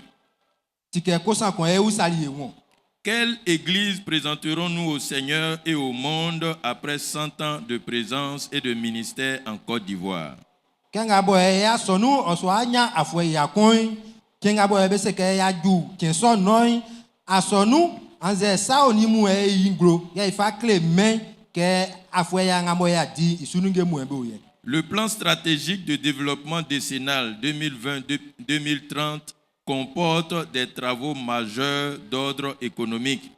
tikɛ kosan kɔn e usali ye wɔn. Quelle église présenterons-nous au Seigneur et au monde après 100 ans de présence et de ministère en Côte d'Ivoire? Kɛ nga bɔ e ya sɔnu ɔsɔ anya afɔ ya kɔn kɛ nga bɔ e bɛ se kɛ ya ju tiɲɛ sɔ nɔyi asɔnu anzɛ sawo ni mu e yi ŋglo yɛ ifa kle mɛ kɛ afɔ ya nga bɔ ya di isunuge mu e bɛ o yɛ. Le plan stratégique de développement décennal 2020-2030 comporte des travaux majeurs d'ordre économique.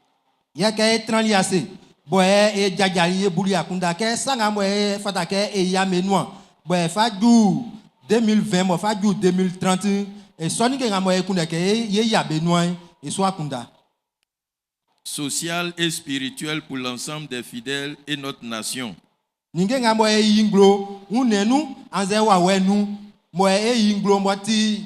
Yɛ kɛ e tran ase Bɔ e jajali e buli akunda kɛ sanga mɔ e fata kɛ e ya menua. Bɔ e fa ju 2020 mɔ fa ju 2030 e sɔni ke nga mɔ e kunde kɛ e ye ya benua e so akunda. Social et spirituel pour l'ensemble des fidèles et notre nation. Ninge nga mɔ e yi nglo unenu anze wa wenu mɔ e yi nglo mɔ ti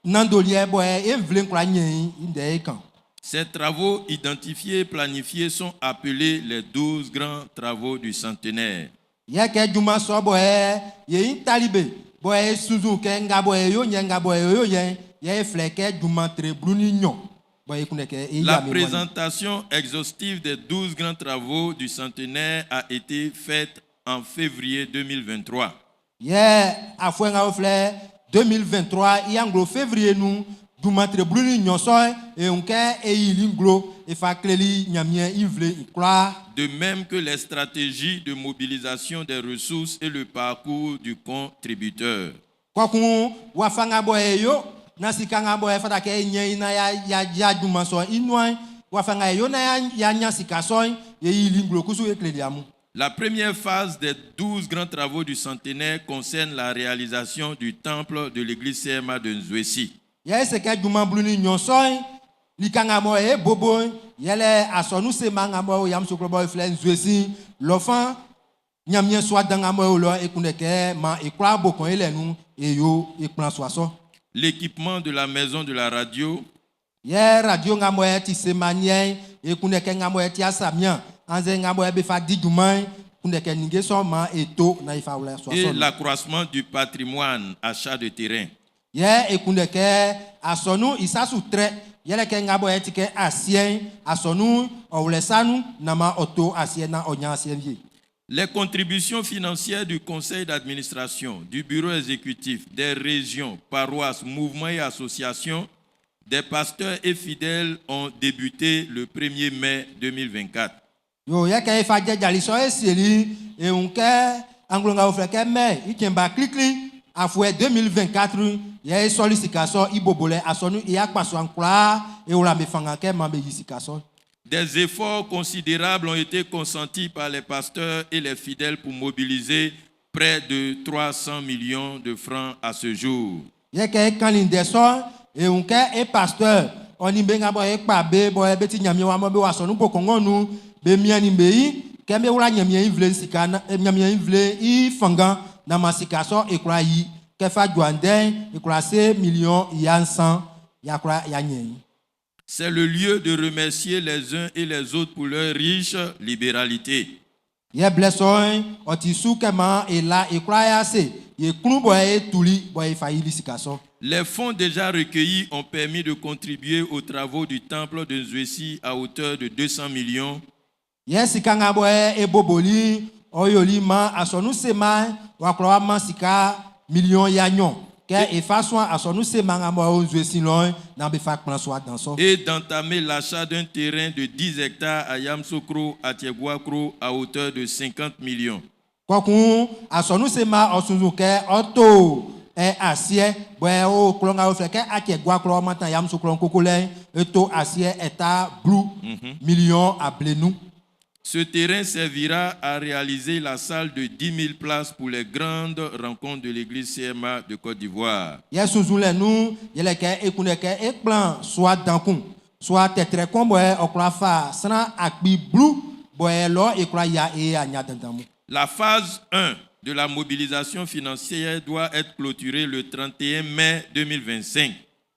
nandolie bɔ e nvle nkura nye inde e kan. Ces travaux identifiés et planifiés sont appelés les 12 grands travaux du centenaire. Yɛ kɛ juma sɔ bɔ ɛ ye ntalibe bɔ e suzu kɛ nga bɔ e yo nye nga bɔ e yo nye yɛ e filɛ kɛ juma tre blu ni nyɔ bɔ e kunde kɛ e La ya me mɔni. présentation exhaustive des 12 grands travaux du centenaire a été faite en février 2023. Yɛ afɔ nga wo filɛ 2023 i anglo février nu juma tre blu ni nyɔ sɔ e kɛ e yili nglo e fa kleli nyamie ivle ikura. De même que les stratégies de mobilisation des ressources et le parcours du contributeur. Kɔkun wafa nga bɔ e yo na sika nga bɔ e fata kɛ e nye ina ya ya ya juma sɔ inua wafa nga e yo na ya ya nya sika sɔ e yili nglo kusu e kleli amu. La première phase des 12 grands travaux du centenaire concerne la réalisation du temple de l'église CMA de Nzouessi. Yɛ ese kɛ juma blu ni nyɔ sɔ lika nga mɔ e bobo yɛlɛ asɔnu se ma nga mɔ yamuso bɔ filɛ nzuesi lɔfan nyamie sɔ dan nga mɔ lɔ ekunde kɛ ma ekura bokɔn elɛ nu eyo ekplã sɔ asɔ. L'équipement de la maison de la radio, Yɛ radio nga mɔ ti se ma nyɛ ekunde kɛ nga mɔ ti asamia anze nga mɔ be fa di juma kunde kɛ ninge sɔ ma eto na ifa wlɛ sɔ et asɔ nu. l'accroissement du patrimoine, achat de terrain. Yɛ ekunde kɛ asɔnu isasu trɛ yɛlɛ kɛ nga bɔ ti kɛ asiɛ asɔnu ɔwlɛsanu nama ɔto asiɛ na ɔnya asiɛ vie. Les contributions financières du conseil d'administration, du bureau exécutif, des régions, paroisses, mouvements et associations, des pasteurs et fidèles ont débuté le 1er mai 2024. Yo yɛ kɛ ifa jɛ dzali sɔ esieli ehun kɛ anglo wo filɛ kɛ mɛ itsɛnba klikli afuɛ 2024 yɛ esɔli sika sɔ ibobo lɛ asɔnu iyakpaso ankura ewura mi fanga kɛ ma be yi sika sɔ. Des efforts considérables ont été consentis par les pasteurs et les fidèles pour mobiliser près de 300 millions de francs à ce jour. Yɛ kɛ ekanli dɛ sɔ ehun kɛ e pasteur ɔni be nga bɔ ekpa be bɔ ebe ti nyamie wa mɔ be wa sɔnu bo kɔngɔ nu be miani be yi kɛ be wla nyamie ivle sika na nyamie ivle i fanga na ma sika sɔ ekura yi kɛ fa juandɛ ekura se million ya nsan yakura ya nye yi. C'est le lieu de remercier les uns et les autres pour leur riche libéralité. Yɛ blɛ sɔ ɔti su kɛma ela ekura ya se ye kunu bɔ ye tuli bɔ ye fa yili sika sɔ. Les fonds déjà recueillis ont permis de contribuer aux travaux du temple de Nzouessi à hauteur de 200 millions Yɛ sika ŋa bɔ yɛ eboboli ɔyoli ma asɔnu se ma wakplɔ wa ma sika million ya nyɔ kɛ efa sɔn asɔnu se ma ŋa bɔ nzue lɔ na be fa kplɔ sɔ adan sɔ. et d'entamer l'achat d'un terrain de 10 hectares à Yamoussoukro, à Tiéguakro, à hauteur de 50 millions. Kɔkun asɔnu se ma ɔsunsun kɛ ɔtò ɛ asiɛ bɔ ɛ o kplɔ ŋa o filɛ kɛ Atiɛguakro ma tan Yamoussoukro koko lɛ eto asiɛ ɛta blu million ablenu. Ce terrain servira à réaliser la salle de 10 000 places pour les grandes rencontres de l'église CMA de Côte d'Ivoire. Yɛ sunsun lɛ nu yɛlɛ kɛ ekunɛ kɛ ekplã sɔa dankun sɔa tɛtrɛ kɔn bɔ yɛ ɔkura fa sran akpi blu bɔ yɛ lɔ ekura ya eye anya dandan mu. La phase 1 de la mobilisation financière doit être clôturée le 31 mai 2025.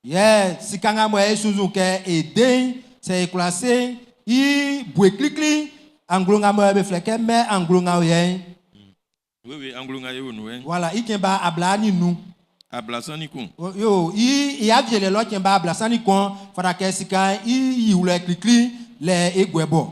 Yɛ sika ŋa bɔ yɛ sunsun kɛ eden sɛ ekura se i bue klikli anglo ŋa bɔ yɛ be filɛ kɛ mɛ anglo ŋa yɛ. Oui, anglo ŋa ye o nu, hein. Voilà i tiɲɛ ba abla ni nu. Abla sani kun. Yo i i avie lɛ lɔ tiɲɛ ba abla sani kɔn fara kɛ sika i yiwlɛ klikli lɛ egbɛ bɔ.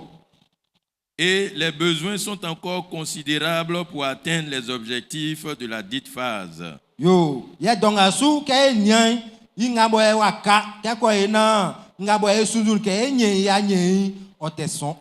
Et les besoins sont encore considérables pour atteindre les objectifs de la dite phase. Yo yɛ dɔnka su kɛ e nya i ŋa bɔ yɛ wa ka kɛ kɔ ye na ŋa bɔ yɛ sunsun kɛ e nye ya nye ɔtɛ sɔn.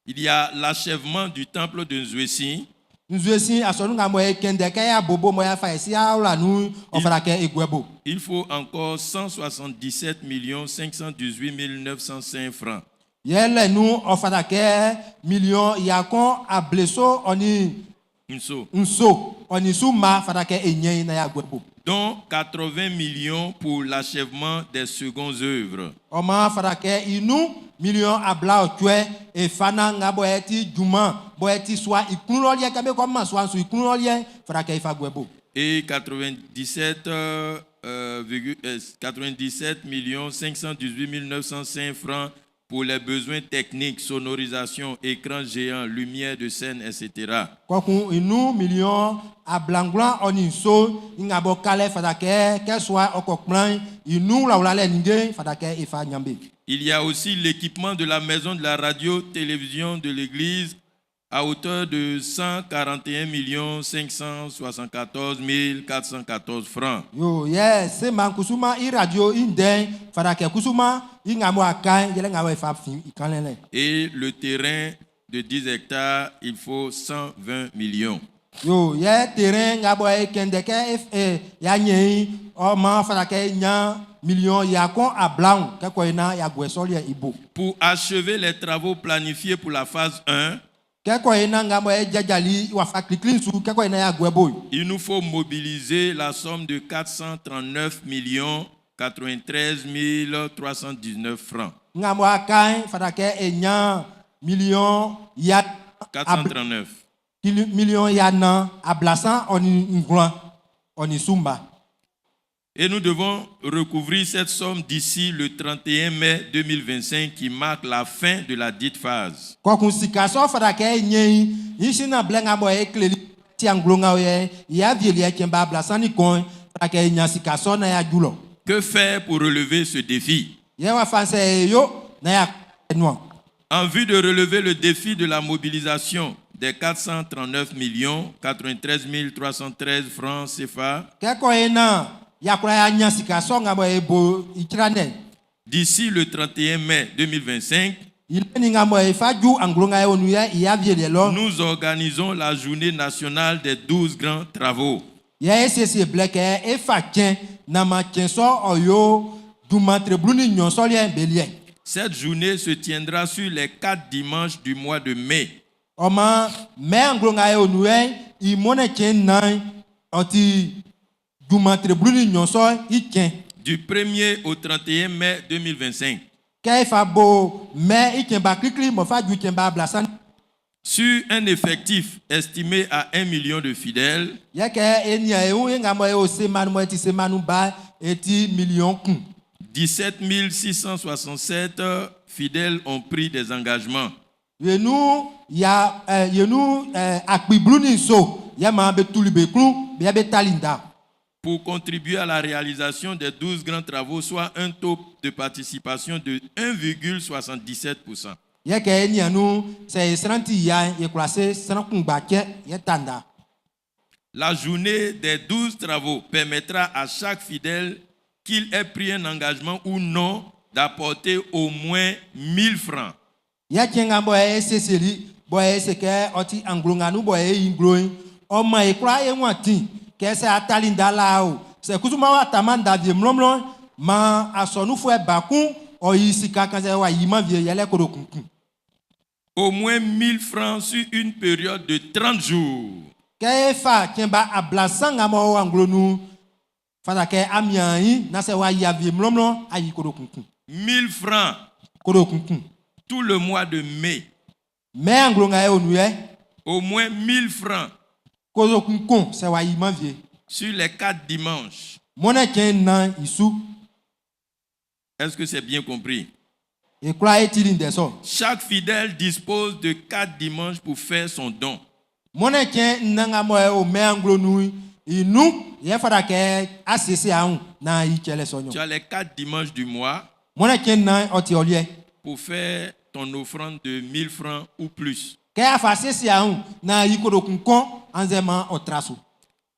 Il y a l'achèvement du temple de Nzouessi, Nzuesi asɔnu ŋa bɔ yɛ kɛndɛ kɛ ya bobo mɔ ya fa yɛ si awla nu ɔfara kɛ egbɛ bo. Il faut encore 177 518 905 francs. Yɛ lɛ nu ɔ fata kɛ miliyɔn 160 ɔ nin Nso. Nso ɔ nin su ma fata kɛ e nyɛ na ya guɛ bo. Dont 80 millions pour l'achèvement des secondes œuvres. Ɔ ma fata kɛ inu miliyɔn 28 e fana nga bɔ ɛ ti junman bɔ ɛ ti sua iklun lɔ liɛ kɛ be kɔ ma sua su iklun lɔ liɛ fata kɛ ifa guɛ bo. Et 97, 97 518 905 francs pour les besoins techniques, sonorisation, écran géant, lumière de scène, etc. Kɔkun inu miliyɔn 90 ɔ nin nso nga bɔ kalɛ fata kɛ kɛ sua ɔkɔ kplan inu wlawla lɛ ninge fata kɛ ifa nyambe. Il y a aussi l'équipement de la maison de la radio-télévision de l'église à hauteur de 141 574 414 francs. Yo yɛ sema kusuma i radio i ndɛn fata kɛ kusuma i nga mo akan yɛlɛ nga bɔ ifa fi ikan lɛ lɛ. Et le terrain de 10 hectares, il faut 120 millions. Yo yɛ terrain nga bɔ e kɛndɛ kɛ e e ya nye yi ɔ ma fata kɛ nya miliyɔn 120 kɛkɔ yi na ya guɛ sɔli yɛ ibo. Pour achever les travaux planifiés pour la phase 1, Kɛkɔ yi na nga bɔ e jajali wafa kilikili su kɛkɔ yi na ya guɛ bo. Il nous faut mobiliser la somme de 439 93 319 francs. Nga bɔ akan fata kɛ e nya miliyɔn ya 439. Miliyɔn 439 ɔ nin nglan ɔ nin sumba. Et nous devons recouvrir cette somme d'ici le 31 mai 2025 qui marque la fin de la dite phase. Kɔkun sika sɔ fata kɛ e nye yi yi si na blɛ nga bɔ e kileli ti anglo nga yɛ ya vieli yɛ tiɛn ba 39 fata kɛ e nya sika sɔ na ya ju lɔ. Que faire pour relever ce défi? Yɛ wa fan sɛ e yo na ya nua. En vue de relever le défi de la mobilisation des 439 93 313 francs CFA Kɛkɔ yi na yakura ya nya sika sɔ nga bɔ e bo itsra nɛ. D'ici le 31 mai 2025, Ile ni nga bɔ e fa ju anglo nga ye onu yɛ ya vieli yɛ lɔ. Nous organisons la journée nationale des 12 grands travaux. Yɛ esiesie blɛ kɛ e fa tiɲɛ nama tiɲɛ sɔ ɔyo duma trebulu ni nyɔ sɔliɛ beliɛ. Cette journée se tiendra sur les quatre dimanches du mois de mai. Ɔma mɛ anglo nga ye onu yɛ imɔnɛ tiɲɛ nan ɔti duma trebulu ni nyɔ sɔ i tiɲɛ. Du 1er au 31 mai 2025. Kɛ e fa bo mɛ i tiɲɛ ba kilikili mɔ fa ju tiɲɛ ba bila sani. Sur un effectif estimé à 1 million de fidèles, Yɛ kɛ enia ewu ye nga mɔ ye o semanu mɔ eti semanu ba eti miliyɔn kun. 17 667 fidèles ont pris des engagements. Yenu ya ɛ yenu ɛ akpiblu ni so yɛ ma be tuli be klu be yɛ be tali da. Pour contribuer à la réalisation des 12 grands travaux, soit un taux de participation de 1,77%. Yɛ kɛ enia nu sɛ sranti ya ye kura se sran kungba tsɛ yɛ tanda. La journée des 12 travaux permettra à chaque fidèle, qu'il ait pris un engagement ou non, d'apporter au moins 1000 francs. Yɛ tiɲɛ ŋa bɔ yɛ seseli bɔ yɛ se kɛ ɔti anglo ŋa nu bɔ yɛ yi ŋglo yi ɔmɔ yi kura ye ŋua ti kɛ sɛ atali da la o sɛ kusuma wa tama da vie mlɔmlɔ ma asɔnufɔ bakun ɔyi sika kan sɛ wa yi ma vie yɛlɛ kodo kunkun. Au moins 1000 francs sur une période de 30 jours. Kɛ fa tiɲɛ ba abla san ŋa mɔ anglo nu fata kɛ amia yi na sɛ wa yi avie mlɔmlɔ ayi kodo kunkun. 1000 francs Kodo kunkun. Tout le mois de mai. Mɛ anglo ŋa ye onu yɛ. Au moins 1000 francs Kodo kunkun sɛ wa yi ma vie. Sur les quatre dimanches. Mɔnɛ tiɲɛ na isu. Est-ce que c'est bien compris? Ekura ye tili ndɛ sɔ. Chaque fidèle dispose de quatre dimanches pour faire son don. Mɔnɛ tiɲɛ nanga mɔ ye o mɛ anglo nu inu yɛ fara kɛ asese ahun na yi tsɛlɛ sɔnyɔ. Tu as les quatre dimanches du mois Mɔnɛ tiɲɛ na ɔti ɔliɛ. Pour faire ton offrande de 1000 francs ou plus. Kɛ afa asese ahun na yi kodo kunkɔn anzɛma ɔtraso.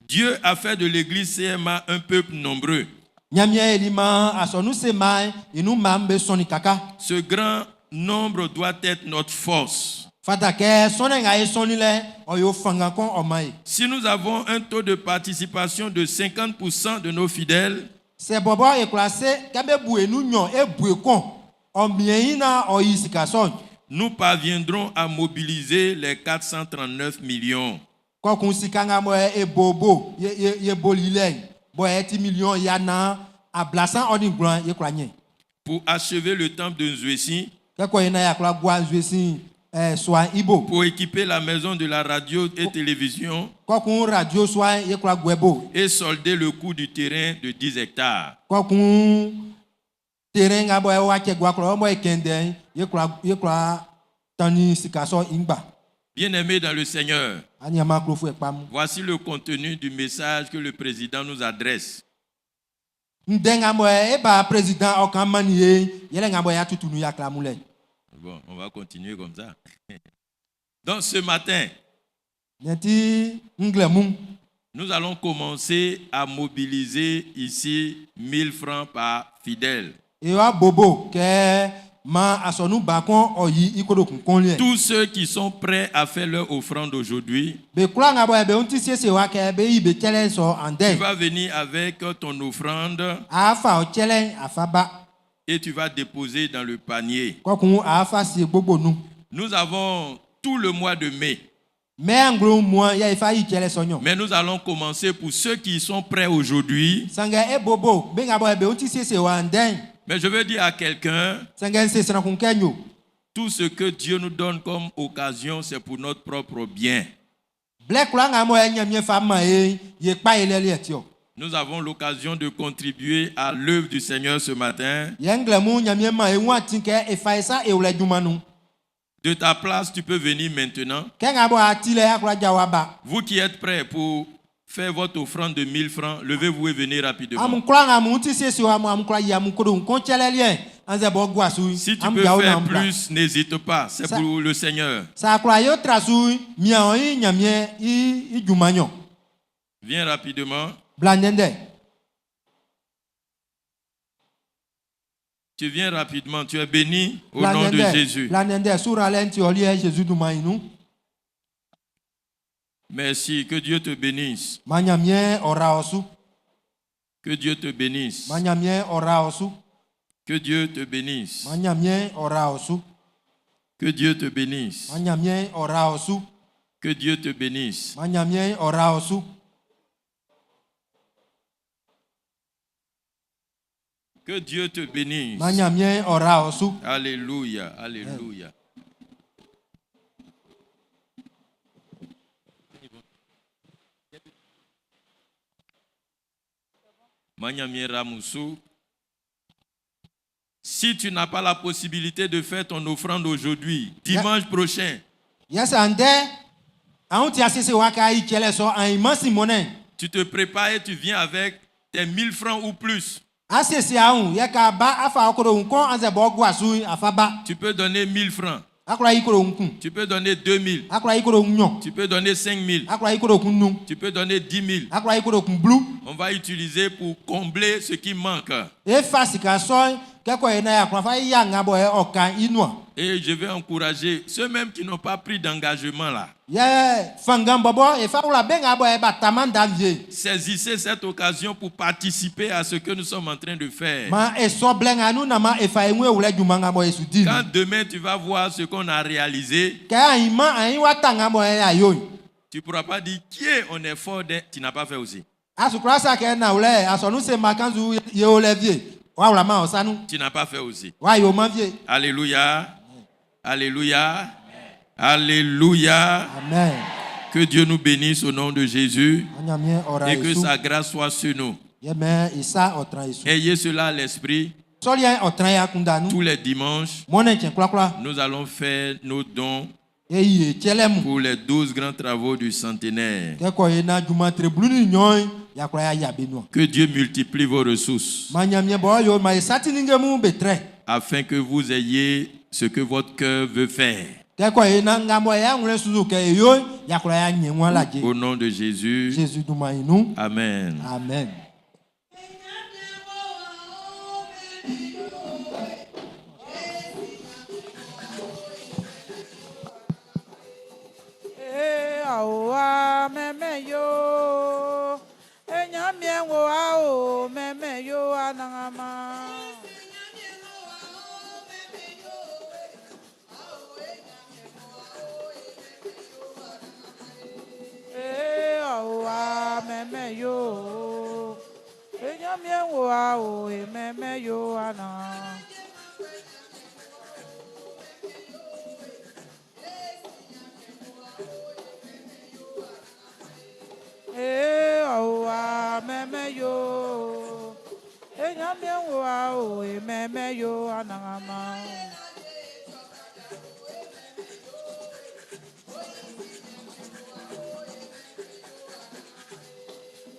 Dieu a fait de l'église CMA un peuple nombreux. Nyamia elima asɔnu se ma inu ma be sɔnni kaka. Ce grand nombre doit être notre force. Fata kɛ sɔnni ŋa ye sɔnni lɛ ɔyɔ fanga kɔn ɔma ye. Si nous avons un taux de participation de 50% de nos fidèles, Sɛ bɔbɔ ekura se kɛmɛ bu enu nyɔ ebu ekɔn Ɔ miɛn i na ɔ yi sika sɔ'n. Nous parviendrons à mobiliser les 439 millions. Kɔkun sika nga mɔ e bobo ye ye ye boli lɛ bɔ e ti miliyɔn 439 ye kura nyɛ. Pour achever le temple de Nzuesi, Kɛkɔ yi na ya kura gua Nzuesi sua ibo. Pour équiper la maison de la radio et télévision Kɔkun radio sua ye kura guɛ bo. Et solder le coût du terrain de 10 hectares. Kɔkun terrain nga bɔ e wa tsɛ gua kplɔ mɔ e kɛndɛ ye kura tani sika sɔ ingba. Bien-aimés dans le Seigneur, Aniama klofu ekpamu. Voici le contenu du message que le président nous adresse. Ndɛ nga mɔ e ba président ɔkan mani ye yɛlɛ nga bɔ ya tutu nu ya klamu lɛ. Bon, on va continuer comme ça. Donc ce matin, Nɛti nglɛmu. Nous allons commencer à mobiliser ici 1000 francs par fidèle. Ewa bobo kɛ ma asɔnu bakɔn ɔyi ikodokun kɔnliɛ. Tous ceux qui sont prêts à faire leur offrande aujourd'hui, Be kura nga bɔ be ŋuti siesie wa kɛ be yi be tsɛlɛ sɔ tu andɛ. Vas venir avec ton offrande Afa ɔtsɛlɛ afa ba. Et tu vas déposer dans le panier. Kɔkun afa sie gbogbo nu. Nous avons tout le mois de mai, Mɛ anglo mua ya ifa yi tsɛlɛ sɔnyɔ. Mais nous allons commencer pour ceux qui sont prêts aujourd'hui. Sangɛ e bobo be nga bɔ be ŋuti siesie wa andɛ. Mais je veux dire à quelqu'un, Sangɛ nse srankun kɛ nyo. Tout ce que Dieu nous donne comme occasion, c'est pour notre propre bien. Blɛ kura nga mɔ ɲɛmiɛ fa ma ye ye kpa ye lɛ liɛ tiɔ. Nous avons l'occasion de contribuer à l'œuvre du Seigneur ce matin. Yɛ nglɛmu ɲɛmiɛ ma ye ŋu ati kɛ efa ye sa ewlɛ juma nu. De ta place, tu peux venir maintenant. Kɛ nga bɔ ati lɛ akura dza wa ba. Vous qui êtes prêts pour faire votre offrande de 1000 francs, levez-vous et venez rapidement. Amu kura nga mu ŋuti siesie wa mu amu kura yi amu kodo ŋkɔn tsɛlɛ liɛ anzɛ bɔ gua su. Si tu Amu peux dzawo na faire amu bla. Plus, n'hésite pas. C'est pour le Seigneur. Sakura yo trasu miawo yi ɲamiɛ yi yi juma nyɔ. Viens rapidement. Bla nɛndɛ. Tu viens rapidement. Tu es béni au Bla nom de nɛndɛ. Jésus. Bla nɛndɛ sura lɛ ŋuti ɔliɛ Jésus duma yi nu. Merci. Que Dieu te bénisse. Ma ɲamiɛ ɔra ɔsu. Que Dieu te bénisse. Ma ɲamiɛ ɔra ɔsu. Que Dieu te bénisse. Ma ɲamiɛ ɔra ɔsu. Que Dieu te bénisse. Ma ɲamiɛ ɔra ɔsu. Que Dieu te bénisse. Ma ɲamiɛ ɔra ɔsu. Que Dieu te bénisse. Ma ɲamiɛ ɔra ɔsu. Alléluia. Alléluia. Manyamie Ramoussou. Si tu n'as pas la possibilité de faire ton offrande aujourd'hui, dimanche prochain, Yɛsɛ ndɛ àwọn tí a sese wa ka yi tsɛlɛ sɔ àyìn mɔsi mɔnɛ. Tu te prépares et tu viens avec tes 1000 francs ou plus. Asese ahun yɛ ka ba afa okoro ŋkɔn anzɛ bɔ guasu afa ba. Tu peux donner 1000 francs. Akura yi koro ŋkun. Tu peux donner 2000. Akura yi koro ŋnyɔ. Tu peux donner 5000. Akura yi koro kun nu. Tu peux donner 10 000. Akura yi koro kun blu. On va utiliser pour combler ce qui manque. Efa sika sɔ kɛkɔ yi na ya kura fa ya ŋa bɔ yɛ ɔka inua. Et je vais encourager ceux mêmes qui n'ont pas pris d'engagement là. Yɛ fangan bɔbɔ efa wula bɛ ŋa bɔ yɛ ba tama da vie. Saisissez cette occasion pour participer à ce que nous sommes en train de faire. Ma esɔ blɛ ŋa nu na ma efa eŋu ewulɛ juma ŋa bɔ esu di. Quand demain tu vas voir ce qu'on a réalisé, Kɛ ayin ma ayin wa ta ŋa bɔ yɛ ya yo. Tu ne pourras pas dire qui est, on est fort, tu n'as pas fait aussi. Asukura sa kɛ na wulɛ asɔnu se ma kanzu yewo lɛ vie. Wa wula ma ɔsanu. Tu n'as pas fait aussi. Wa yo ma vie. Alléluia. Alléluia. Alléluia. Amen. Que Dieu nous bénisse au nom de Jésus Onyamie ɔra et que Yesu. sa grâce soit sur nous. Yɛmɛ isa ɔtran Yesu. Ayez cela à l'esprit. Sɔliɛ ɔtran ya kunda nu. Tous les dimanches, Mɔnɛ tsɛ kurakura. Nous allons faire nos dons Eye tsɛlɛ mu. pour les 12 grands travaux du centenaire. Kɛkɔ ye na juma tre blu ni nyɔe yakura ya yabe nua. Que Dieu multiplie vos ressources Ma nyamie bɔ yo ma ye sati ninge mu be trɛ. Afin que vous ayez ce que votre cœur veut faire. Kɛkɔ ye na ŋa bɔ ya ŋlɛ susu kɛ ye yo yakura ya nye ŋua la dze. Au nom de Jésus. Jésus duma yi nu. Amen. Amen. Ee, aowa mɛmɛ yo. Enyamie wo ao mɛmɛ yo anangama. anangama.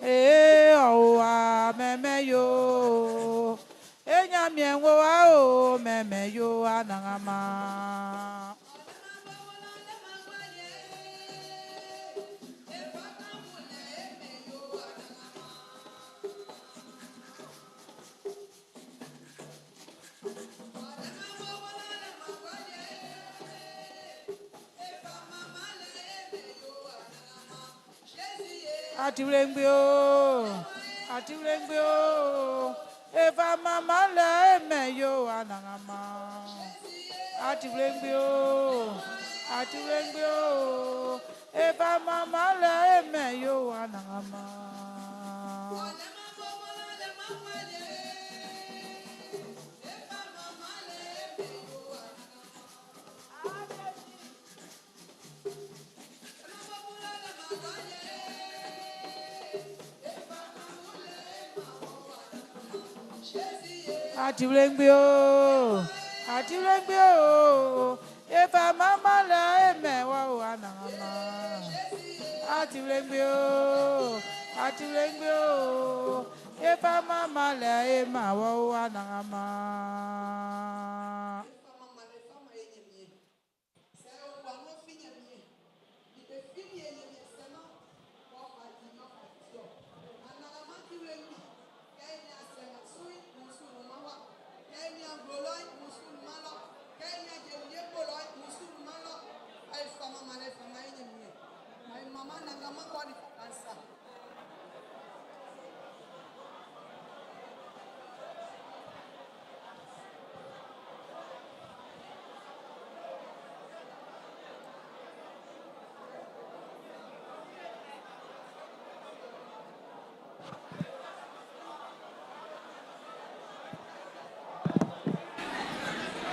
Ee owa meme yo. Enyamie wo o meme yo anangama. Atiwlengbe o, atiwlengbe o, eva mama le eme yo anangama. Atiwlengbe o, atiwlengbe o, eva mama le eme yo anangama. Atiwlengbe o, atiwlengbe o, eva mama le eme wa o anangama. Atiwlengbe o, atiwlengbe o, eva mama le ema wa o anangama.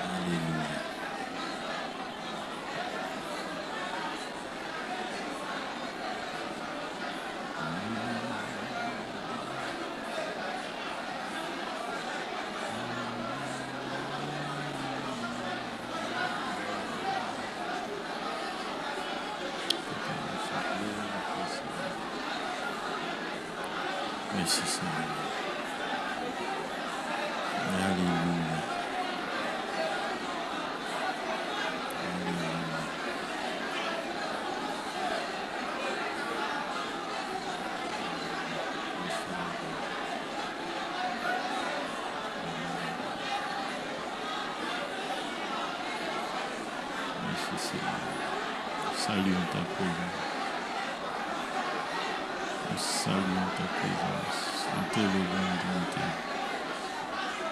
Alléluia. Merci Seigneur. Alléluia. Alléluia. Merci Seigneur. Saluons ta présence. Nous saluons ta présence. Nous t'élevons en dignité.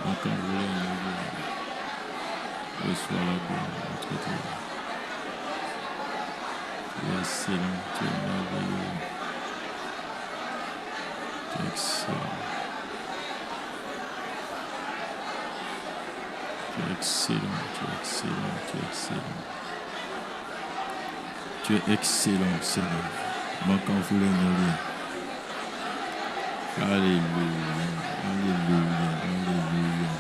Nous t'en voulons nous Reçois la gloire, notre Dieu. Tu es excellent, tu es merveilleux. Tu es excellent. Tu es excellent, tu es excellent, tu es excellent. Tu es excellent, Seigneur. Manquant voulait nous lire. Alléluia, Alléluia, Alléluia.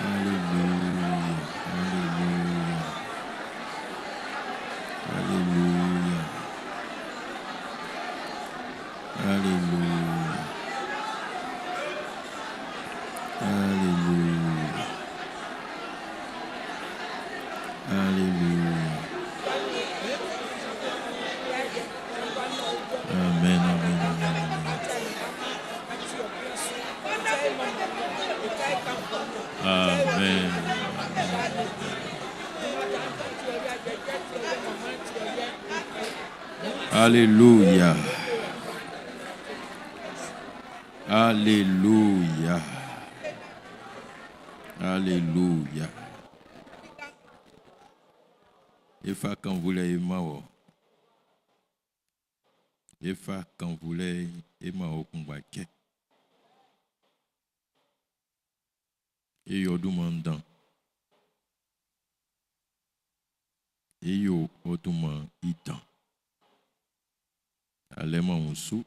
Alléluia, Alléluia. Alléluia. Alléluia. Alléluia. Alléluia. Amen, amen, amen, amen. Amen. Alléluia. Alléluia. Alléluia. Efa kan voulait ema wɔ. Efa kan voulait ema wɔ kungba kɛ. Eyo duman dan. Eyo oduman itan. Alema unsu.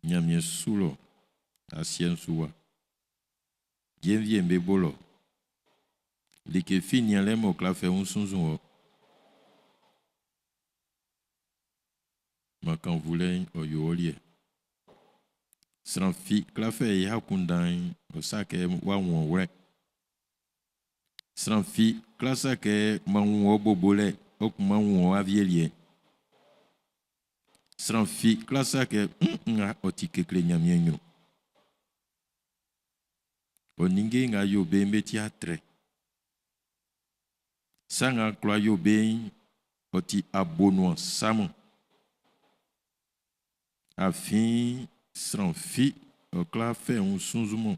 Nyamie sulo. Asien suwa. Jenvie'n be bo lɔ. Like fi nianlɛ m'ɔ kwla fɛ wun sunnzun wɔ. Man kannvulɛ'n ɔ yo ɔ liɛ. Sran fi kwla fɛ i akunndan'n ɔ sa kɛ w'a wun ɔ wlɛ. Sran fi kwla sa kɛ m'an wun ɔ bo bolɛ, ɔ kun m'an wun ɔ awieliɛ'n. Sran fi kwla sa kɛ nga ɔ ti kekle Ɲanmiɛn ɲrun. Ɔ ninnge nga yo be'n be ti atrɛ. Sa nga kwla yo be'n ɔ ti abonuan sa mun. Afin sran fi ɔ kwla fɛ wun sunnzunman.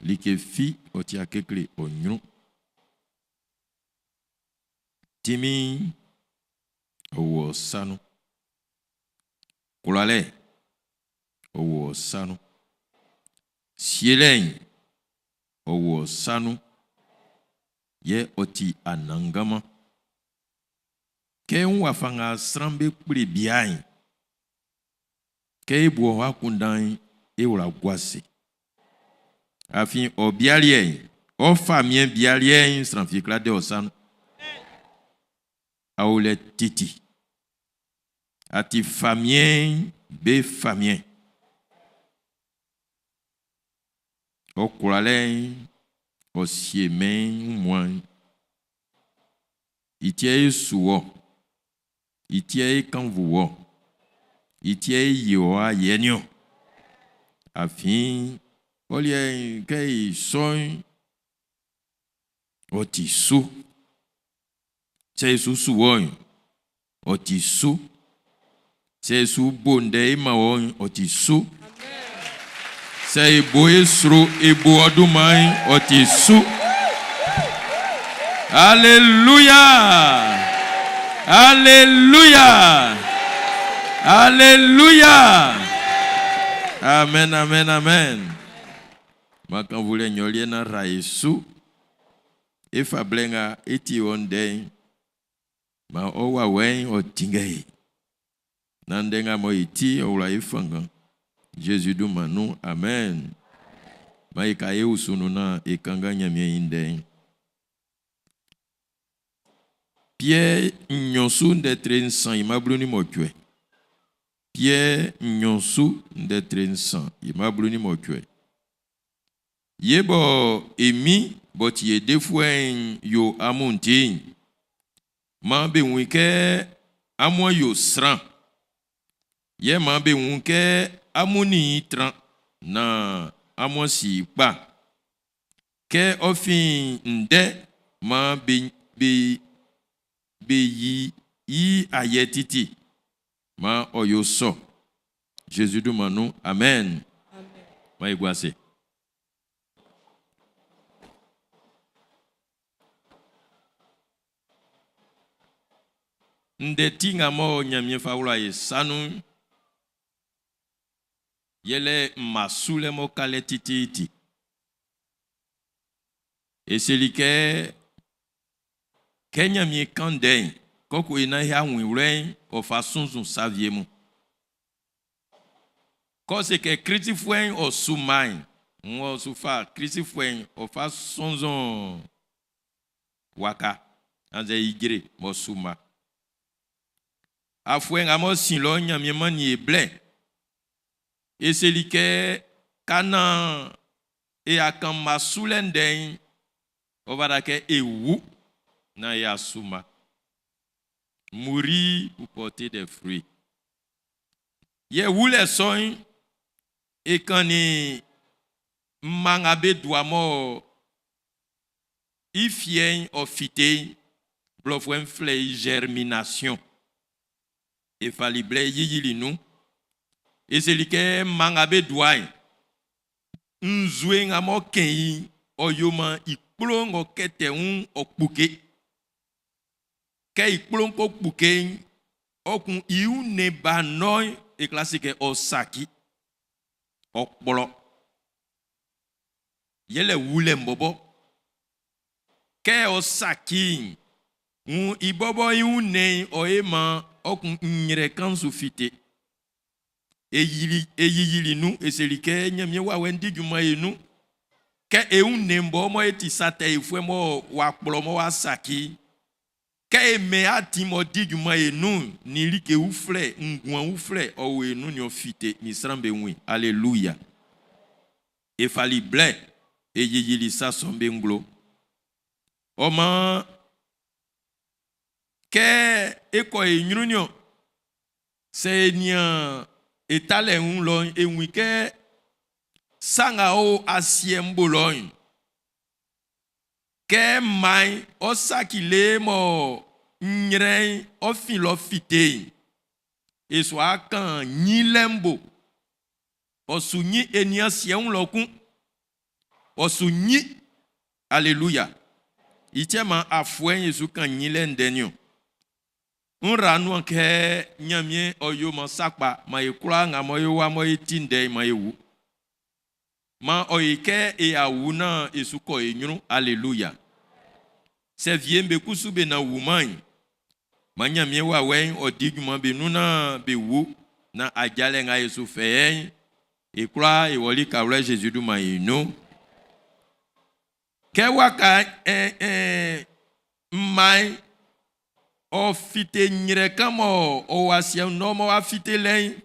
Like fi ɔ ti kekle ɔ ɲrun. Tinmin'n ɔ wo ɔ sa nun. Kwlalɛ'n ɔ wo ɔ sa nun. Sielɛ'n ɔ wo ɔ sa nun, yɛ ɔ ti anannganman. Kɛ n wun wafa nga sran'm be kpli bia'n, kɛ e bu ɔ akunndan'n, e wla gua ase. Afin ɔ bia liɛ'n, ɔ famiɛn bia liɛ'n, sran fi kwla de ɔ sa nun. A o lɛ titi. A ti famiɛn'n be famiɛn. Ɔ kwlalɛ'n ɔ sie mɛn'n wunmuan'n. I ti yɛ e su wɔ, i ti yɛ e kannvu wɔ, i ti yɛ e yi wɔ ayɛ niɔn. Afin ɔ liɛ'n kɛ i sɔ'n ɔ ti su. Sɛ e su su wɔ'n, ɔ ti su. Sɛ e su bo ndɛ e man wɔ'n, ɔ ti su. Sɛ e bo e sro e bo ɔ dunman'n, ɔ ti su. Aleluya! Aleluya! Aleluya! Amen, amen, amen. Makanvulɛ nyɔliɛ na ra e su. E fa blɛ nga e tie ɔ ndɛ'n, maan ɔ wawɛ'n ɔ tinngɛ e. Naan ndɛ nga mɔ e ti'n ɔ wla e fanngan. Zezi dunman nun, amen. Maan e ka e osu nun naan e kanngan Ɲanmiɛn i ndɛ'n. Piɛ nɲɔn su ndɛ tre nsan i mma 18. Piɛ nɲɔn su ndɛ tre nsan i mma 18. Ye bɔ e Min b'ɔ ti e Defuɛ'n yo amun'n ti'n, man be wun i kɛ amu'an yo sran, yɛ man be wun kɛ amun nin i tran nan amu'an si i kpa. Kɛ ɔ fin ndɛ man be yi i ayɛ titi, man ɔ yo sɔ. Zezi dunman nun, amen. Man e gua ase. Ndɛ ti nga mɔ Ɲanmiɛn fa wla e sa nun'n, yɛlɛ mma sulɛ m'ɔ ka lɛ tititi. E seli kɛ, kɛ Ɲanmiɛn kán ndɛ'n, kɔkɔ e naan y'a wun i wlɛ'n, ɔ fa sunnzun sa wie mun. Kɛ ɔ se kɛ Klistfuɛ'n ɔ su mma'n, nn ɔ su fa Klistfuɛ'n ɔ fa sunnzun waka annzɛ ijre m'ɔ su mma. Afuɛ nga m'ɔ sin lɔ'n, Ɲanmiɛn mannin e blɛ. E seli kɛ ka naan e a kan mma sulɛ ndɛ'n, ɔ fata kɛ e wu naan y'a su mma. Mourir pour porter des fruits. Yɛ wulɛ sɔ'n, e kannin mma nga be dua mɔ i fiɛ'n ɔ fite'n, blɔfuɛ'n flɛ i germination. E fali blɛ yiyili nun. E seli kɛ mma nga be dua'n, Nzue nga m'ɔ kɛn i'n, ɔ yo maan i kplo ng'ɔ kɛtɛ wun'n ɔ kpuke. Kɛ i kplo'n ko kpuke'n, ɔ kun i wunnɛn ba nɔ'n, e kwla se kɛ ɔ saci, ɔ kplɔ. Yɛlɛ wulɛ'n bɔbɔ. Kɛ ɔ saci'n, wun i bɔbɔ i wunnɛn'n ɔ e maan ɔ kun nɲrɛ kan'n su fite. E yili, e yiyili nun, e seli kɛ Ɲanmiɛn wawɛ'n di junman e nun. Kɛ e wunnɛn bɔ mɔ e ti sa tɛ yofuɛ mɔ w'a kplɔ mɔ w'a saci, kɛ e mɛn atin m'ɔ di junman e nun'n, nin like uflɛ, nguan uflɛ ɔ wo e nun nin ɔ fite nin sran'm be wun. Alléluia. E fali blɛ e yiyili sa sɔ'm be nglo. Ɔ maan, kɛ e kɔ e ɲrun niɔn, sɛ e nian e talɛ'n wun lɔ'n, e wun kɛ sa nga o asiɛ'n bo lɔ'n, kɛ mma'n ɔ saci le mɔ nyrɛn'n ɔ fin lɔ fite'n, e su akan nyinlɛ'n bo. Ɔ su nyin e nian asiɛ wun lɔ kun. Ɔ su nyin. Alléluia. I cɛ man afuɛ'n e su kan nyinlɛ ndɛ niɔn. N ra nuan kɛ Ɲanmiɛn ɔ yo man sa kpa man e kwlaa nga mɔ e wa mɔ e ti ndɛ'n man e wu. Man ɔ yi kɛ e awu naan e su kɔ e ɲrun. Alléluia. Sɛ wie'm be kusu be na wuman'n, man Ɲanmiɛn wawɛ'n ɔ di junman be nun naan be wu na ajalɛ nga e su fɛ'n, e kwlaa e wɔ likawlɛ Zezi dunman i nun. Kɛ waka mma'n ɔ fite nyrɛ kan mɔ ɔ o asiɛ'n nun mɔ w'a fite lɛ'n,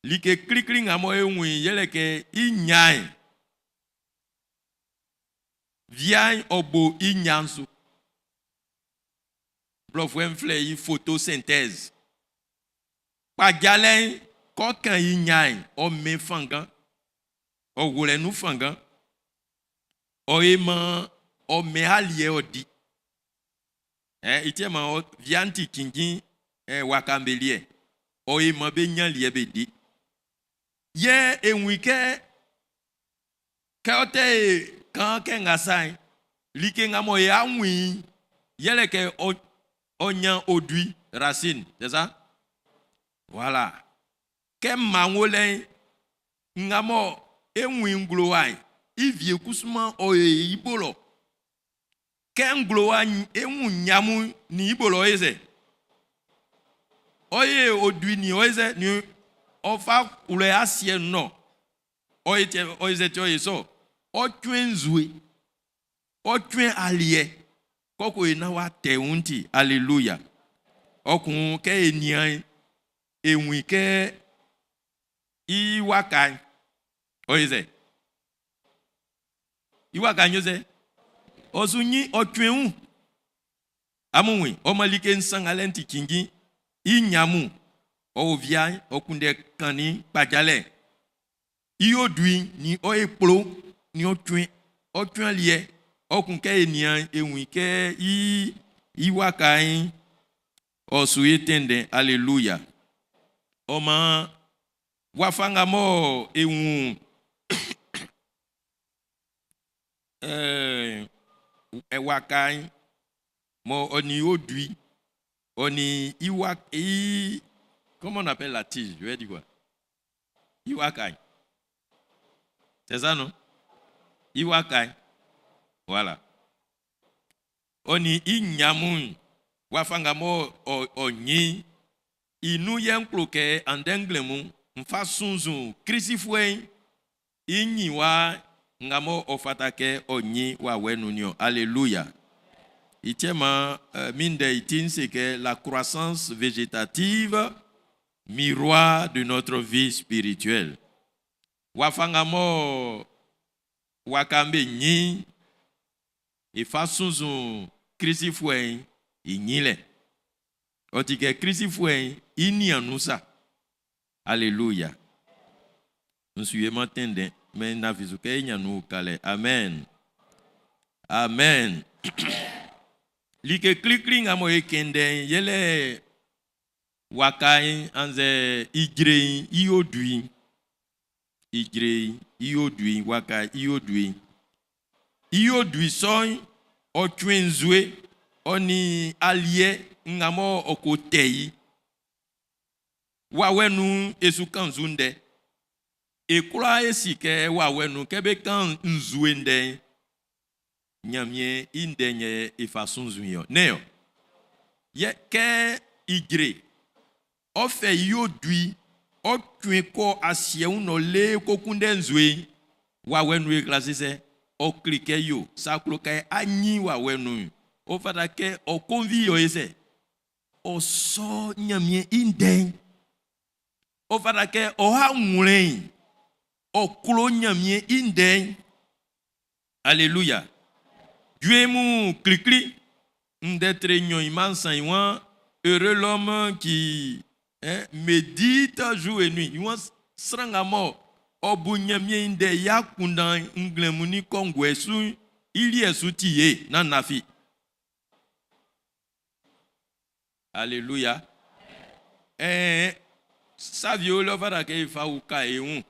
like klikli nga mɔ e wun i'n yɛlɛ kɛ i nya'n, via'n ɔ bo i nya'n su. Blɔfuɛ'n flɛ i photosynthèse. Kpajalɛ'n kɔ kan i nya'n ɔ mɛn fanngan, ɔ wlɛ nun fanngan. Ɔ e man ɔ mɛn aliɛ ɔ di. I tiɛ man ɔ via'n ti cinnjin waka'n be liɛ. Ɔ e man be nya liɛ be di. Yɛ e wun i kɛ kɛ ɔ tɛ e kan kɛ nga sa'n, like nga mɔ e a wun i'n, yɛlɛ kɛ ɔ nya odui, racine, c'est ça? Voilà. Kɛ mma wo lɛ'n, nga mɔ e wun i nglo wa'n, i vie kusuman ɔ e i bo lɔ. Kɛ nglo wa e wun nyamu ni i bo lɔ e sɛ. Ɔ ye odui ni ɔ e sɛ ni ɔ fa wlɛ asiɛ nɔ. Ɔ e tiɛ ɔ e sɛ tiɛ ɔ ye sɔ. Ɔ twe nzue. Ɔ twe aliɛ. Kɔkɔ e na wa tɛ wun ti. Alléluia. Ɔ kun kɛ e nian e wun kɛ i waka'n ɔ ye sɛ. I waka'n yo sɛ. Ɔ su nyi ɔ twe wun. Amun wun ɔ ma like nsan ngalɛ'n ti cinnjin. I nyamu ɔ wo via'n ɔ kunndɛ kannin kpajalɛ. I odui'n ni ɔ e kplo ni ɔ twe ɔ twe aliɛ. Ɔ kun kɛ e nian e wun kɛ i waka'n ɔ su ye tɛnndɛn. Alléluia. Ɔ maan wafa nga mɔ e wun waka'n mɔ ɔ ni odui ɔ ni i wa i comment on appelle la tige, je vais dire quoi? I waka'n. C'est ça non? I waka'n. Voilà. Ɔ ni i nyamu'n wafa nga mɔ ɔ nyin i nun yɛ n klo kɛ andɛ nglɛmun n fa sunnzun Klisifuɛ'n i nyin wa nga mɔ ɔ fata kɛ ɔ nyin wawɛ nun niɔn. Alléluia. I tiɛ man min ndɛ i ti'n se kɛ la croissance végétative miroir de notre vie spirituelle. Wafa nga mɔ waka'n be nyin e fa sunnzun Klisifuɛ'n i nyinlɛ. Ɔ ti kɛ Klisifuɛ'n i nian nun sa. Alléluia. N su ye man tɛndɛn mɛ nafi su kɛ e nya nun ukalɛ. Amen. Amen. Like klikli nga mɔ e kɛn ndɛ'n yɛlɛ waka'n annzɛ ijre'n i odui'n. Ijre'n i odui'n, waka i odui'n. I odui sɔ'n ɔ twe nzue ɔ ni aliɛ nga mɔ ɔ ko tɛ i. Wawɛ nun e su kan nzu ndɛ. E kwlaa e si kɛ wawɛ nun kɛ be kan nzue ndɛ'n, Ɲanmiɛn i ndɛ yɛ e fa sunnzun i ɔ. Nɛ ɔ? Yɛ kɛ ijre ɔ fɛ i odui ɔ twe kɔ asiɛ wun ɔ le ko kunndɛ nzue'n, Wawɛ nun e kla sisɛ, ɔ kle kɛ yo, sa klo kɛ a nyin wawɛ nun'n, ɔ fata kɛ ɔ konvi yɔ e sɛ. Ɔ sɔ Ɲanmiɛn i ndɛ'n. Ɔ fata kɛ ɔ ha wlɛ'n, ɔ klo Ɲanmiɛn i ndɛ'n. Aleluya. Jue mun klikli, ndɛ tre nɲɔn i man san i wan, heureux l'homme qui hein, médite jour et nuit. I wan sran nga mɔ ɔ bu Ɲanmiɛn i ndɛ i akunndan nglɛmun ni kɔnguɛ su'n, i liɛ su ti ye, nán nafi. Alléluia. Eh, savio lɔ fata kɛ e fa uka e wun.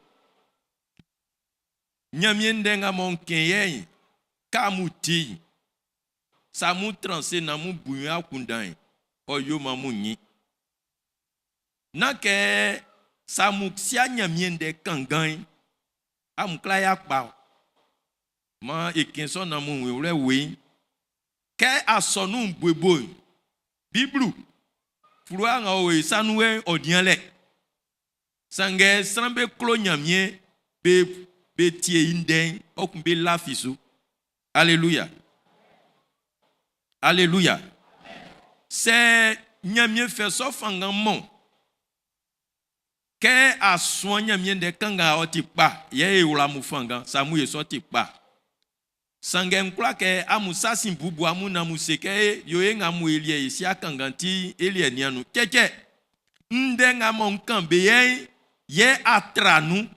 Ɲanmiɛn ndɛ nga mɔ n kɛn yɛ'n, kɛ amun ti'n, sɛ amun tran ase naan amun bu i akunndan'n, ɔ yo maan amun ɲin. Nán kɛ sɛ amun sia Ɲanmiɛn ndɛ kanngan'n, amun kwla ya kpa ɔ. Maan e kɛn sɔ naan amun wun i wlɛ weiin. Kɛ asɔnun'n buebo'n, Biblu, fluwa nga ɔ o e sa nun yɛ'n, ɔ nian lɛ. Sanngɛ sran be klo Ɲanmiɛn, be be tie i ndɛ'n, ɔ kun be lafi su. Aleluya. Aleluya. Sɛ Ɲanmiɛn fɛ sɔ fanngan mɔ kɛ a suan Ɲanmiɛn ndɛ kanngan ɔ ti kpa, yɛ e wla amun fanngan, sa mun ye sɔ ti kpa. Sanngɛ n kwla kɛ amun sa sin bubu amun naan amun se kɛ e yo e nga amun e liɛ e si akanngan ti e liɛ nian nun. Cɛcɛ! Ndɛ nga mɔ n kan be yɛ'n, yɛ a tra nun,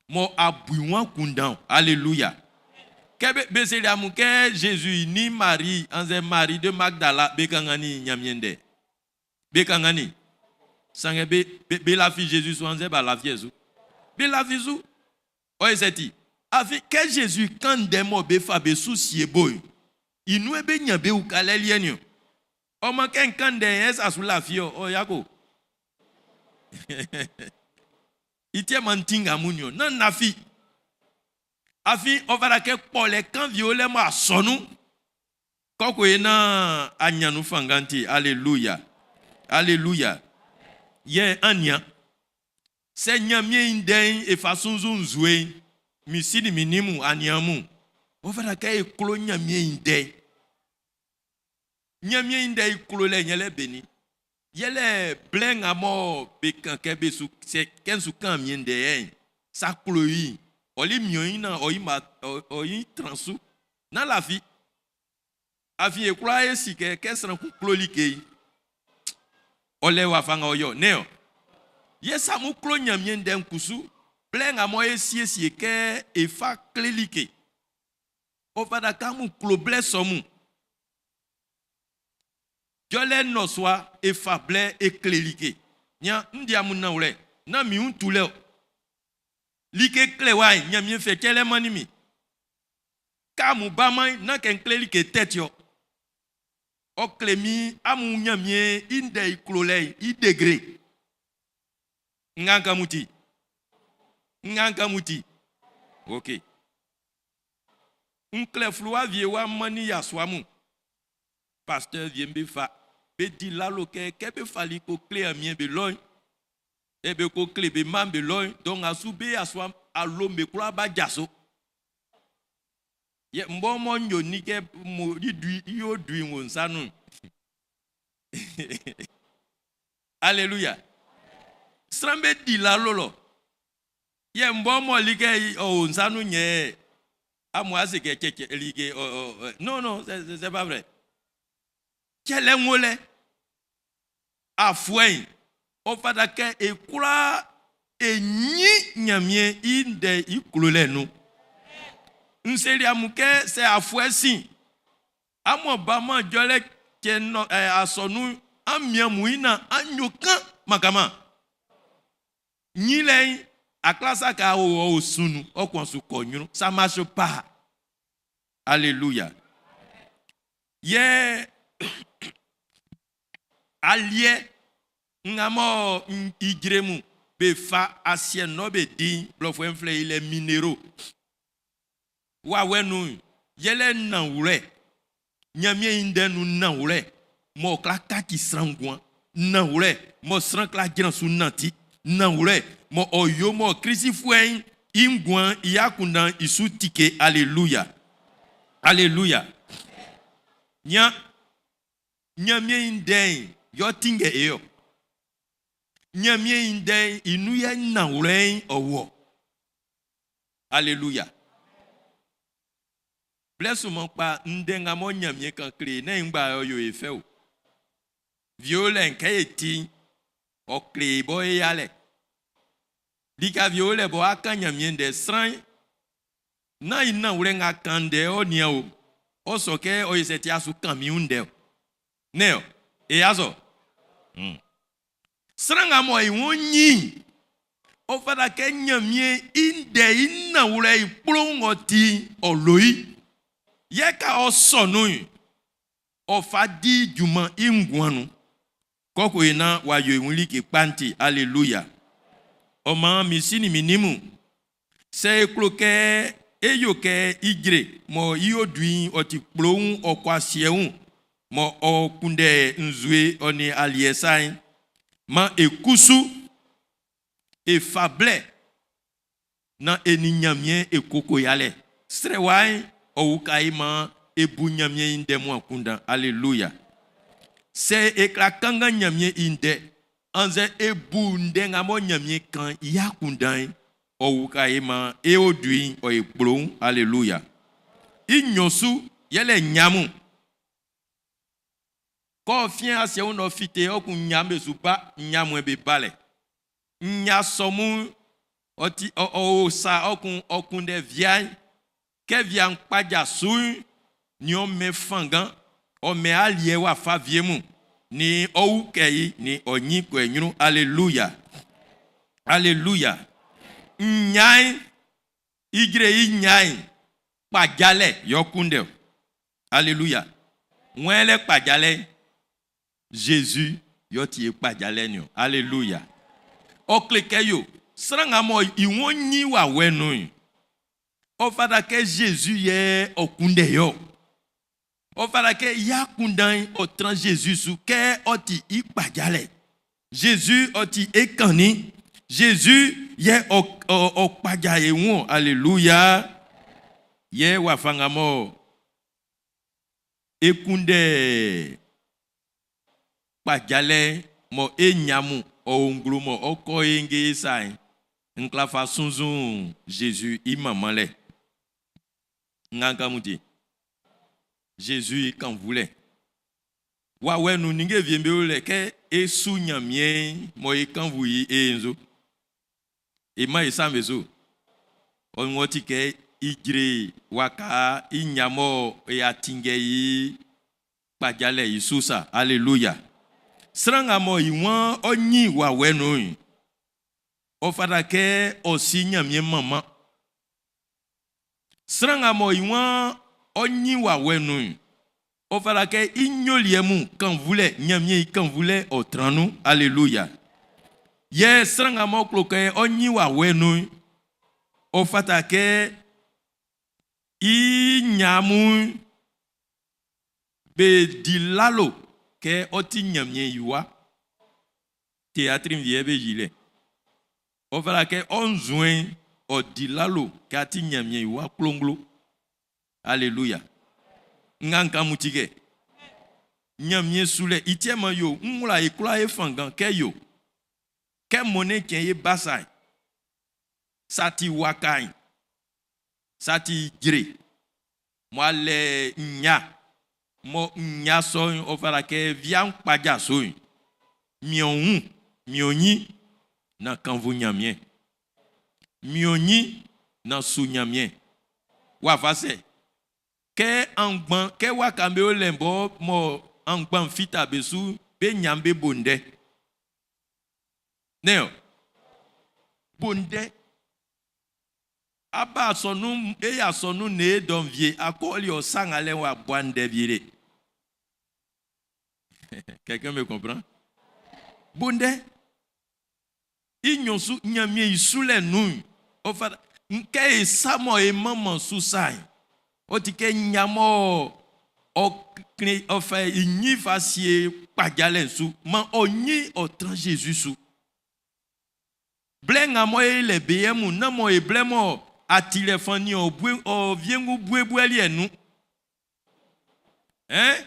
mɔ a bu i wun akunndan. Aleluya! Kɛ be, be seli amun kɛ Zezi nin Mari annzɛ Mari de Magdala be kanngannin Ɲanmiɛn ndɛ. Be kanngannin. Sanngɛ be, be, be lafi Zezi su annzɛ b'a lafiɛ su. Be lafi su. Ɔ ye sɛ ti? Afin kɛ Zezi kán ndɛ mɔ be fa be su sie bo'n, i nun yɛ be ɲan be ukalɛ liɛ'n niɔn. Ɔ maan kɛ n kan ndɛ'n, ɛ sa su lafi ɔ, ɔ yako. I ti yɛ maan n tinngɛ amun niɔn. Nán lafi. Afin ɔ fata kɛ kpɔlɛ kan wie o lɛ mɔ asɔnun kɔkɔ ye naan a ɲan nun fanngan ti. Aleluya. Aleluya. Yɛ an nian. Sɛ Ɲanmiɛn i ndɛ'n e fa sunnzun nzue'n, min si nin min nin mun, aniaan mun, ɔ fata kɛ e klo Ɲanmiɛn i ndɛ'n. Ɲanmiɛn i ndɛ'n i klolɛ'n yɛlɛ benin? Yɛlɛ blɛ nga mɔ be kan kɛ be su sɛ kɛ n su kan min ndɛ yɛ'n, sa klo i'n, ɔ li miɔn i naan ɔ yi ma ɔ yi tran su. Nán lafi. Afin e kwlaa e si kɛ kɛ sran kun klo like'n, ɔ lɛ wafa nga ɔ yo nɛ́n ɔ? Yɛ sa mun klo Ɲanmiɛn ndɛ'n kusu, blɛ nga mɔ e siesie kɛ e fa kle like, ɔ fata kɛ amun klo blɛ sɔ mun. Jɔlɛ nnɔsua e fa blɛ e kle like. Nian, n di amun nanwlɛ, nán min wun tulɛ o. Like kle wa'n, Ɲanmiɛn fɛ cɛlɛ mannin min. Kɛ amun baman'n, nán kɛ n kle like tɛ ti-ɔ. Ɔ kle min amun Ɲanmiɛn i ndɛ i klolɛ'n i degre. Nga n kan mun ti. Nga n kan mun ti. Ok. N klɛ fluwa wie wa mannin yasua mun. Pasteur wie'm be fa be di lalo kɛ kɛ be fali ko kle Ɲanmiɛn be lɔ'n, e be ko kle be mma'm be lɔ'n, dɔ nga su be yasua alo'm be kwlaa b'a jaso. Yɛ mbɔ mɔ n yo ni kɛ mo i dui i yo dui wo nsa nun. Alléluia. Sran be di lalo lɔ. Yɛ mbɔ mɔ like ɔ o nsa nun yɛ amun a se kɛ cɛcɛ like ɔ ɔ non non c'est c'est pas vrai. Cɛlɛ ŋo lɛ. Afuɛ'n ɔ fata kɛ e kwlaa e ɲin Ɲanmiɛn i ndɛ i klolɛ nun. N seli amun kɛ sɛ afuɛ sin amun baman jɔlɛ cɛn nɔ ɛ asɔnun'n an mian mun i naan an yo kan mankanman. Ɲinlɛ'n aklasa ka o ɔ osun nun ɔ kwan su kɔ ɲrun ça marche pas. Alléluia. Yɛ aliɛ nga mɔ ijre mun be fa asiɛ'n nɔ be di'n, blɔfuɛ'n flɛ i lɛ minero. Wawɛ nun'n, yɛlɛ nanwlɛ, Ɲanmiɛn i ndɛ nun nanwlɛ m'ɔ kwla kaci sran nguan, nanwlɛ mɔ sran kwla jran su nanti, nanwlɛ mɔ ɔ yo mɔ Klisifuɛ'n I nguan'n i akunndan'n i su tike. Aleluya! Aleluya! Nian, Ɲanmiɛn i ndɛ'n yɛ ɔ tinngɛ e ɔ. Ɲanmiɛn i ndɛ'n i nun yɛ nanwlɛ'n ɔ wɔ. Aleluya! Blɛ sunman kpa ndɛ nga mɔ Ɲanmiɛn kan kle e nɛ́n i ngba ɔ yo e fɛ o. Wie o lɛ'n kɛ e ti'n, ɔ kle e bɔ e yalɛ. Lika wie o lɛ bɔ a kan Ɲanmiɛn ndɛ sran'n, nán i nanwlɛ nga kan ndɛ ɔ nian o, ɔ sɔ kɛ ɔ ye sɛ ti a su kan min wun ndɛ o. Nɛ́n ɔ? E ya sɔ? Hmm. Sran nga mɔ i wun ɲin'n, ɔ fata kɛ Ɲanmiɛn i ndɛ i nanwlɛ i kploun ng'ɔ ti'n, ɔ lo i. Yɛ ka ɔ sɔ nun'n, ɔ fa di junman i nguan nun. Kɔkɔ e naan w'a yo i wun like kpa'n ti. Aleluya. Ɔ maan min si nin min nin mun, sɛ e klo kɛ é yó kɛ ijre mɔ i odui'n ɔ ti kploun ɔ kɔ asiɛ wun mɔ ɔ kunndɛ nzue ɔ nin aliɛ sa'n, maan e kusu e fa blɛ naan e nin Ɲanmiɛn e koko yalɛ. Srɛwa'n ɔ uka e maan e bu Ɲanmiɛn i ndɛ mun akunndan. Aleluya! Sɛ e kwla kanngan Ɲanmiɛn i ndɛ annzɛ e bu ndɛ nga mɔ Ɲanmiɛn kan'n i akunndan'n, ɔ uka e maan e odui'n ɔ e kploun. Aleluya! I nɲɔn su yɛlɛ ɲanmun. Kɛ ɔ fiɛn asiɛ wun ɔ fite ɔ kun nɲa'm be su ba ɲanmuɛn be balɛ. Nɲa sɔ mun ɔ ti ɔ ɔ o sa ɔ kun ɔ kunndɛ via'n. Kɛ via'n kpaja su'n, nin ɔ mɛn fanngan, ɔ mɛn aliɛ wafa wie mun, nin ɔ ukɛ i, nin ɔ ɲin kɔ i ɲrun. Aleluya! Aleluya! Nɲa'n, ijre i nɲa'n, kpajalɛ yɛ ɔ kunndɛ ɔ. Aleluya! Wan yɛlɛ kpajalɛ'n? Zezi yɛ ɔ ti e kpajalɛ'n niɔn. Aleluya! Ɔ kle kɛ yo, sran nga mɔ i wun ɲin wawɛ nun'n, ɔ fata kɛ Zezi yɛ ɔ kunndɛ yɛ ɔ. Ɔ fata kɛ i akunndan'n ɔ tran Zezi su kɛ ɔ ti i kpajalɛ. Zezi ɔ ti e kannin. Zezi yɛ ɔ, ɔ, ɔ kpaja e wun ɔn. Aleluya! Yɛ wafa nga mɔ e kunndɛ kpajalɛ'n mɔ e ɲan mun ɔ o nglo mɔ ɔ kɔ e nge sa'n, n kwla fa sunnzun Zezi i manmanlɛ. Nga kan mun ti. Zezi i kanvulɛ. Wawɛ nun ninnge wie'm be o lɛ kɛ e su Ɲanmiɛn'n mɔ e kanvu i e nzo. E man e sa'm be su. Ɔ ng'ɔ ti kɛ ijre waka i nnya mɔ e atinngɛ i kpajalɛ i su sa. Aleluya! Sran nga mɔ i waan ɔ́ ɲín wawɛ nun'n, ɔ fata kɛ ɔ si Ɲanmiɛn manman. Sran nga mɔ i waan ɔ́ ɲín wawɛ nun'n, ɔ fata kɛ i ɲoliɛ mun kannvulɛ, Ɲanmiɛn i kannvulɛ ɔ tran nun. Aleluya! Yɛ sran nga m'ɔ klo kɛ ɔ́ ɲín wawɛ nun'n, ɔ fata kɛ i niaan mun be di lalo kɛ ɔ ti Ɲanmiɛn i wa. Teatri wie be yilɛ. Ɔ fata kɛ ɔ nzuɛn'n ɔ di lalo kɛ a ti Ɲanmiɛn i wa klonglo. Aleluya. Nga n kan mun ti kɛ Ɲanmiɛn sulɛ i tiɛ man yo n wla e kwlaa e fanngan kɛ yo kɛ mɔnnɛn cɛn e ba sa'n, sa ti waka'n, sa ti ijre, mɔ alɛ nnya, mɔ nnya sɔ'n ɔ fata kɛ via'n kpaja su'n, mian ɔ wun, mian ɔ ɲin naan kannvu Ɲanmiɛn. Mian ɔ ɲin naan su Ɲanmiɛn. Wafa sɛ? Kɛ aunngban, kɛ waka'm be o lɛ'n bɔ mɔ aunngban'n fita be su'n, be nɲa'm be bo ndɛ. Nɛ́n ɔ? Bo ndɛ. Aba asɔnun e asɔnun ne e dɔn vie akɔli ɔ sa nga lɛ wa bua ndɛ vie de. Quelqu'un me comprend? Bo ndɛ. I nɲɔn su Ɲanmiɛn i sulɛ nun'n, ɔ fata kɛ e sa mɔ e manman su sa'n, ɔ ti kɛ ɲa mɔ ɔ kle ɔ fɛ i ɲin fa sie kpajalɛ'n su, man ɔ ɲin ɔ tran Zezi su. Blɛ nga mɔ e lɛ be yɛ mun, nán mɔ e blɛ mɔ atilɛ fannin ɔ bue ɔ wiengu buebueli nun. Hein?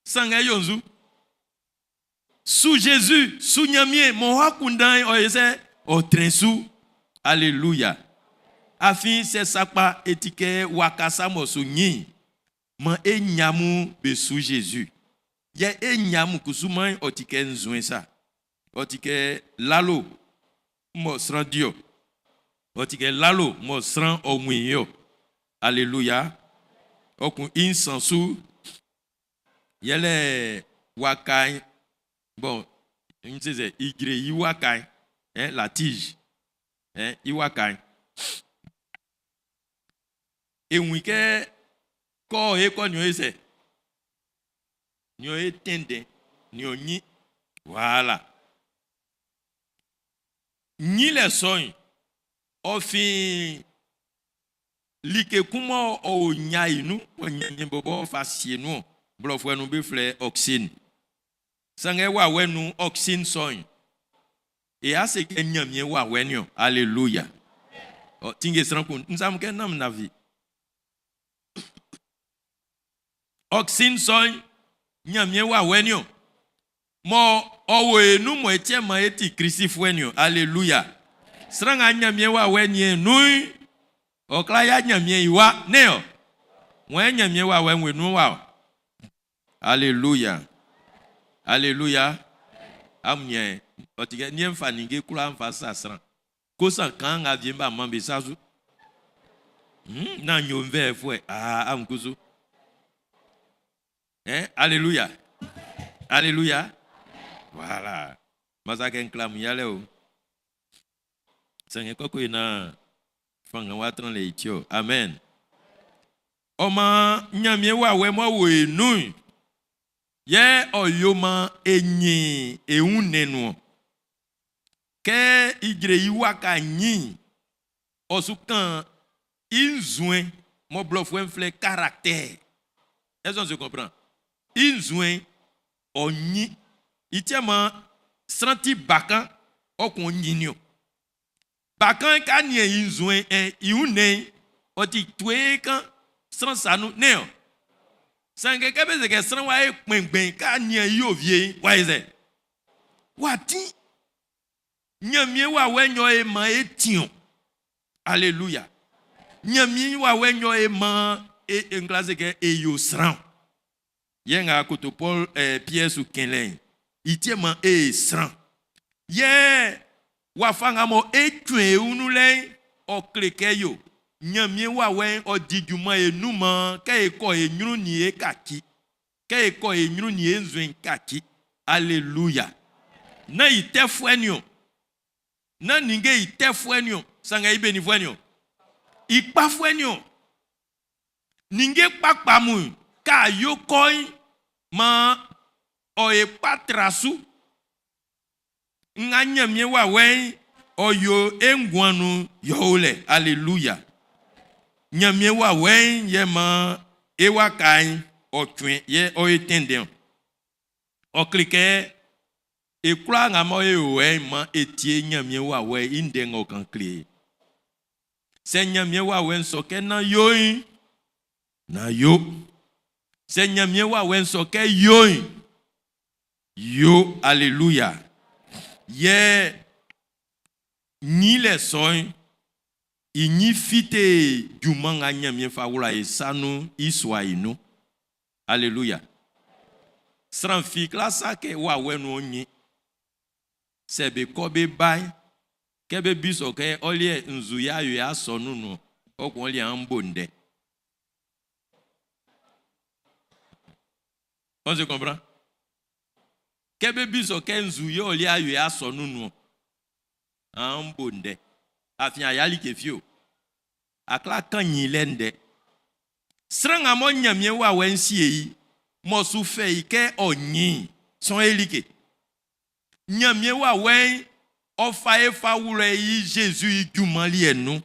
Sanngɛ yonzu. Su Jésus, su Ɲanmiɛn, mɔ wa kundan ɔ ye sɛ ɔ trɛn su. Alléluia. Afin sɛ sakpa e ti kɛ waka sa mɔ su nyin, man e nyamu be su Jésus. Yɛ e nyamu kusu man ɔ ti kɛ nzue sa. Ɔ ti kɛ lalo mɔ sran di ɔ. Ɔ ti kɛ lalo mɔ sran ɔ wun i ɔ. Alléluia. Ɔ kun i nsan su yɛlɛ waka'n bon n se sɛ ijre i waka'n hein, la tige hein, i waka'n e wun kɛ kɔ e kɔ ni o ye sɛ ni o ye tɛntɛn ni o nyi voilà nyi lɛ sɔ'n ɔ fin like kun mɔ ɔ o nya i nun ɔ ɲanmiɛn bɔbɔ fa sie nun blɔfuɛ nun be flɛ auxine sanngɛ wawɛ nun auxine sɔ'n e a se kɛ ɲanmiɛn wawɛ niɔn alléluia ɔ tinge sran kun nsam kɛ nam navi auxine sɔ'n ɲanmiɛn wawɛ niɔn mɔ ɔ wo e nun mɔ e tiɛ ma e ti krisifuɛ niɔn alléluia sran nga ɲanmiɛn wawɛ nie nun'n ɔ kla ya ɲanmiɛn i wa ne ɔ wɔn ɲanmiɛn wawɛ ŋue nun wa o alléluia alléluia amun yɛ ɔ ti kɛ niɛn fa ninnge kwlaa fa sa sran kosan kan nga vie ba man be sa su na nyo nvɛ fuɛ aa amun kusu hein alléluia alléluia voilà masakɛ nkla mun yalɛ o sɛngɛ kɔkɔ yi na fanga wa tran le iti o amen ɔma ɲanmiɛn wawɛ mɔ wo e nun yɛ ɔ yo man e nyin e wun nɛnu kɛ ijre i waka nyin ɔ su kan i nzue mɔ blɔfuɛ'n flɛ caractère est-ce qu'on se comprend i nzue ɔ nyin i tiɛ man sran ti bakan ɔ kun nyin ni o bakan ka nie i nzue ɛ i wun nɛn ɔ ti tue kan sran sa nu ne o sanngɛ kɛ be se kɛ sran wa ye kpɛngbɛn ka nie i ovie wa ye sɛ wa ti Ɲanmiɛn wawɛ nyɔ e man e tiɔn alléluia Ɲanmiɛn wawɛ nyɔ e man e e nkla se kɛ e yo sran yɛ nga akoto Paul ɛɛ Pierre su kɛnlɛ'n i tiɛ man e sran yɛ wafa nga mɔ e tún e wun lɛ'n ɔ kle kɛ yo Ɲanmiɛn wawɛ'n ɔ di junman e nun man kɛ e kɔ e ɲrun ni e kaci kɛ e kɔ e ɲrun ni e nzuɛn kaci alléluia na i tɛfuɛ ni o na ninnge i tɛfuɛ ni o sanngɛ i benifuɛ ni o i kpafuɛ ni o ninnge kpakpa mun k'a yo kɔ'n man ɔ e kpa tra su nga Ɲanmiɛn wawɛ'n ɔ yo e nguan nun yɔ o lɛ alléluia Ɲanmiɛn wawɛ'n yɛ man e waka'n ɔ twɛn yɛ ɔ e tɛndɛn ɔ kle kɛ e kwlaa nga mɔ e o ɛ'n man e tie Ɲanmiɛn wawɛ'n i ndɛ ng'ɔ kan kle e sɛ Ɲanmiɛn wawɛ'n sɔ kɛ nán yo'n nán yo sɛ Ɲanmiɛn wawɛ'n sɔ kɛ yo'n yo alléluia yɛ nyin lɛ sɔ'n i nyin fite junman nga Ɲanmiɛn fa wla e sa nun i sua i nun alléluia sran fi kla sa kɛ wawɛ nun ɔ nyin sɛ be kɔ be ba'n kɛ be bi sɔ kɛ ɔliɛ nzu ya yo ya sɔ nun nun ɔ kun ɔliɛ an bo ndɛ on se comprend kɛ be bi sɔ kɛ nzu yɛ ɔliɛ ayo ya sɔ nun nun an bo ndɛ afin a ya like fi o akla kan nyin lɛ ndɛ sran nga mɔ Ɲanmiɛn wawɛ'n sie i mɔ su fɛ i kɛ ɔ nyin sɔn e like Ɲanmiɛn wawɛ'n ɔ fa e fa wlɛ i Jésus i junman liɛ nun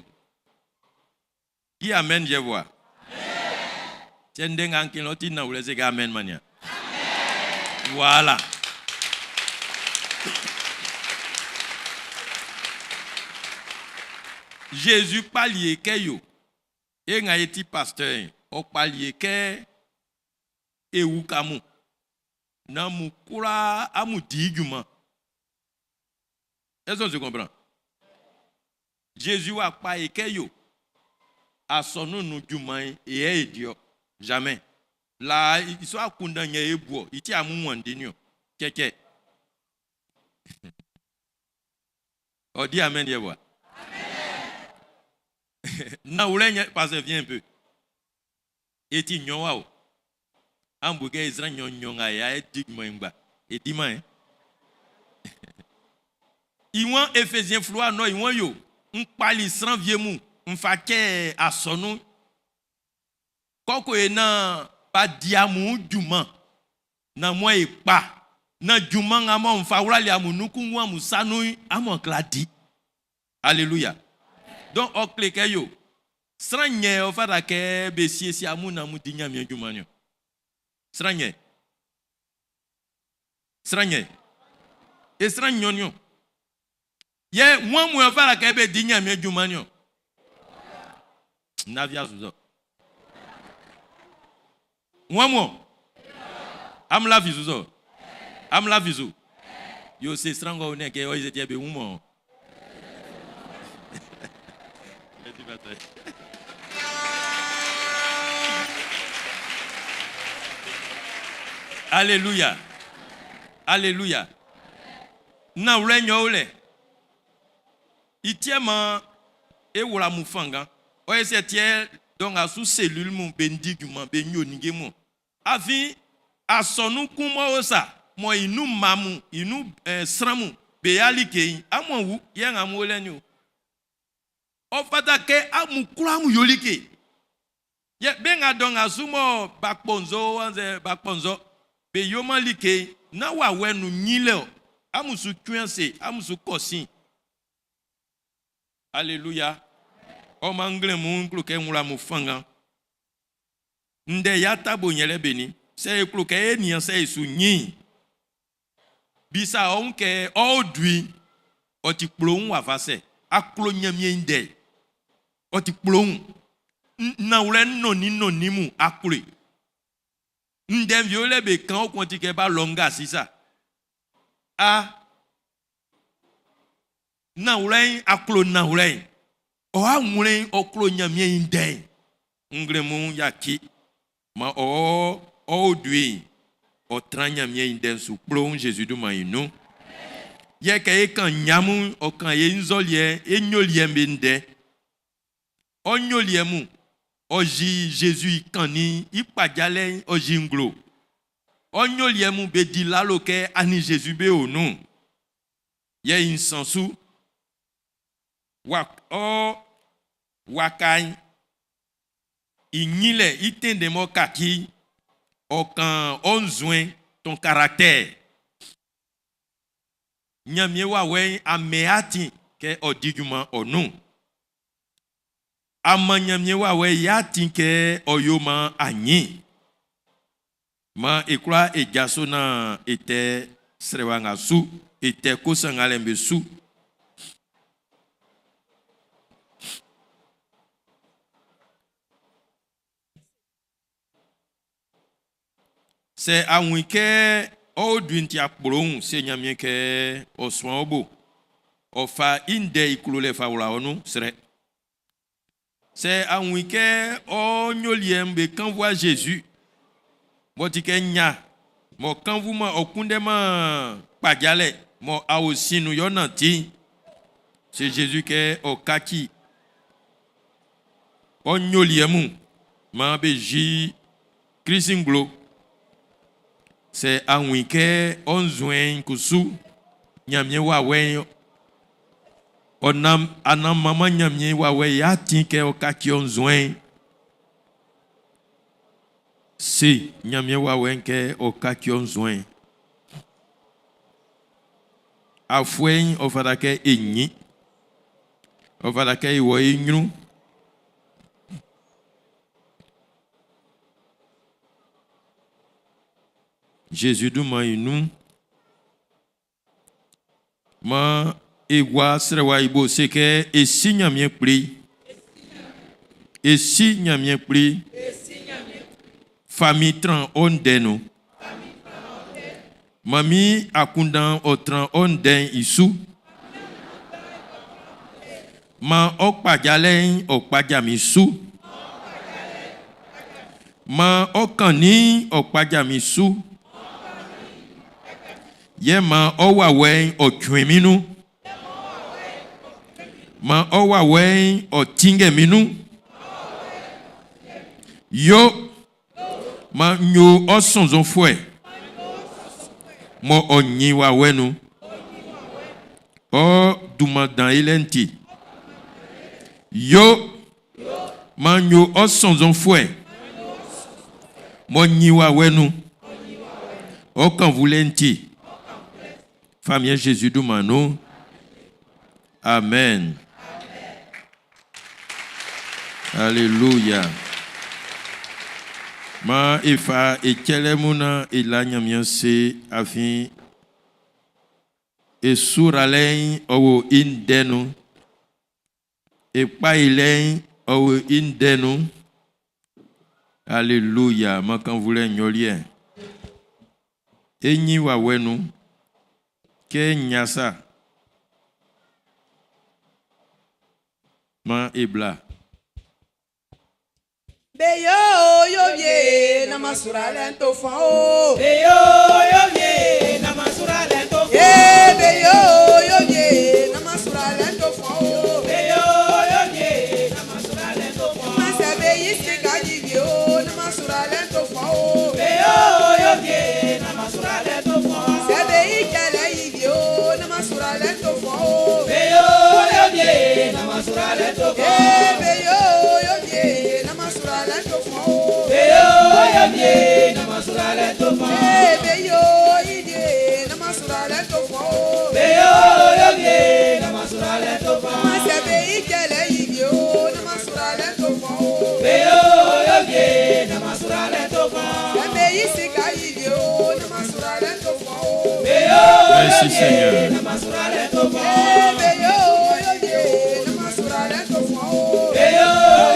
i amen yɛ wa Cɛ ndɛ nga n kin lɔ ti nanwlɛ se kɛ amen mania voilà. Jésus kpali e kɛ yo. E nga e ti pasteur, ɔ kpali e kɛ e uka mun. Na mu kwlaa amun di junman. Est-ce qu'on se comprend? Jésus wa kpa e kɛ yo. Asɔnun nun junman e yɛ e di ɔ. Jamais. La iso akundan yɛ e bu ɔ. Iti amun wandi ni ɔ. Cɛcɛ. Ɔ di amen yɛ wa. Na wlɛ nyɛ pasteur viens un peu. E ti nyɔ wa o. An bu kɛ Israël nyɔ nyɔ nga ya e di junman ngba. E di man e. Iwan Ephésien fluwa nɔ iwan yo. N kpali sran vie mu. N fa kɛ asɔnu. Kɔkɔ e na ba di amu junman. Na mo e kpa. Na junman nga mo n fa wlali amu nukun amu sanu amu kla di. Alléluia. Donc o kle kɛ yo. Sran nyɛ ɔ fata kɛ be siesie amu na mu di Ɲanmiɛn junman ni o. Sran nyɛ. Sran nyɛ. E sran nyɔ ni o. Yɛ wọn mu ɔ fata kɛ be di Ɲanmiɛn junman ni o. Navia zuzɔ. Wọn mu ɔ. Amla fi zuzɔ. Amla fi zu. Yo se sran ŋɔ ne kɛ ɔ yi se be wu mɔ. Merci, pasteur. Alléluia. Alléluia. Na wlɛ nyɔ lɛ. Itiɛ ma e wla mu fanga. O ese tiɛ donc asu cellule mu be ndi junman be nyo ninge mu. Afin asɔnu kun mɔ o sa mɔ inu mamu inu sran mu be yali ke yin amu wu yɛ ŋa mu lɛ ni o. Ɔ fata kɛ amu kura mu yoli ke. Yɛ be ŋa dɔn ŋa su mɔ bakpɔnzɔ wanzɛ bakpɔnzɔ be yoma like na wa wɛ nu nyi lɛ o. Amu su tún se amu su kɔsi. Alléluia. Ɔ ma ŋlɛ mu ŋklo kɛ ŋwla mu fanga. Ndɛ ya tabo nyɛlɛ beni. Sɛ eklo kɛ e nia sɛ esu nyi. Bisa ɔn kɛ ɔ dui. Ɔ ti kploŋ wa fa sɛ. Aklo nyamie ndɛ. Ɔ ti kploŋ. Nawlɛ nɔni nɔni mu akloe. Ndɛ violɛ be kan o kɔnti kɛ ba lɔnga sisa. A nawlɛ aklo nawlɛ. Ɔ awlɛ ɔklo nyamie ndɛ. Ngle mu yaki. Ma ɔ ɔ dui. Ɔ tran nyamie ndɛ su kploŋ Jésus du ma inu. Yɛ kɛ e kan nyamu ɔ kan ye nzɔliɛ e nyoliɛ be ndɛ. Ɔ nyoliɛ mu. Ɔ zi Jésus kan ni ikpadzalɛ ɔ zi ŋglo. Ɔ nyoliɛ mu be di lalo kɛ ani Jésus be o nu. Yɛ insansu. Wa ɔ waka inyilɛ itende mɔ kaki ɔ kan ɔ nzue ton caractère. Nyamie wa wɛ ame ati kɛ ɔ di junman ɔ nu. Ama nyamie wa wɛ ya ti kɛ ɔ yo ma anyi. Ma ekura edzaso na ete srɛwa ŋa su ete kosa ŋa lɛ be su. Sɛ awin kɛ ɔ dun ti akploŋ se nyamie kɛ ɔ suan ɔ bo. Ɔ fa inde iklo lɛ fa wla ɔnu srɛ. Sɛ awin kɛ ɔ nyoliɛ be kanvua Jésus. Mɔ ti kɛ nya mɔ kanvu ma ɔ kunde ma kpadzalɛ mɔ awo sinu yɔ na ti. Se Jésus kɛ ɔ kaki. Ɔ nyoliɛ mu ma be zi Christ ŋglo. Sɛ awin kɛ ɔ nzue kusu nyamie wa wɛ ɔnam anam mama nyamie wa wɛ ya ti kɛ ɔ kaki ɔ nzue. Se nyamie wa wɛ kɛ ɔ kaki ɔ nzue. Afue ɔ fata kɛ enyi. Ɔ fata kɛ iwɔ enyu. Jésus du ma inu. Ma E gua srɛwa i bo se kɛ e si Ɲanmiɛn Kpli. E si Ɲanmiɛn Kpli. Fa min tran ɔ ndɛ nun. Man min akunndan'n ɔ tran ɔ ndɛ'n i su. Man ɔ kpajalɛ'n ɔ kpaja min su. Man ɔ kannin'n ɔ kpaja min su. Yɛ man ɔ wawɛ'n ɔ cuɛn min nun. Man ɔ wawɛ'n ɔ tinngɛ min nun. Yo, man n yo ɔ sɔnnzɔnfuɛ mɔ ɔ ɲin wawɛ nun. Ɔ dunman dan yilɛ'n ti. Yo, man n yo ɔ sɔnnzɔnfuɛ mɔ ɲin wawɛ nun. Ɔ kanvulɛ'n ti. Famiɛn Jésus dunman nun. Amen. Alléluia. Ma e fa e cɛlɛ mun na e la Ɲanmiɛn se afin e suralɛ'n ɔ wo i ndɛ nun. E kpa ilɛ'n ɔ wo i ndɛ nun. Alléluia. Ma kanvulɛ nyɔliɛ. E ɲin wawɛ nun kɛ ɲasa. Man e bla. Be yo yo vie na masura lento fo o. Be yo yo vie na masura lento fo. Eh be yo yo vie na masura lento fo o. Be yo yo vie na masura lento fo. Mase be yisi ka jibi o na masura lento fo o. Be yo yo vie na masura lento fo. Se be ikele yibi o na masura lento fo o. Be yo yo vie na masura lento fo. Eh be yo yo vie na masura lento fo o. Be yo yo vie na masura lento fo. Eh be yo idie na masura lento fo o. Be yo yo vie na masura lento fo. Mase be ikele yibi o na masura lento fo o. Be yo yo vie na masura lento fo. Ẹ̀mẹ̀ yìí sì ká yìí o na masura lento fo o. Be yo yo Merci vie Seigneur. na masura lento fo. Ebe yo yo vie na masura lento fo o. Be yo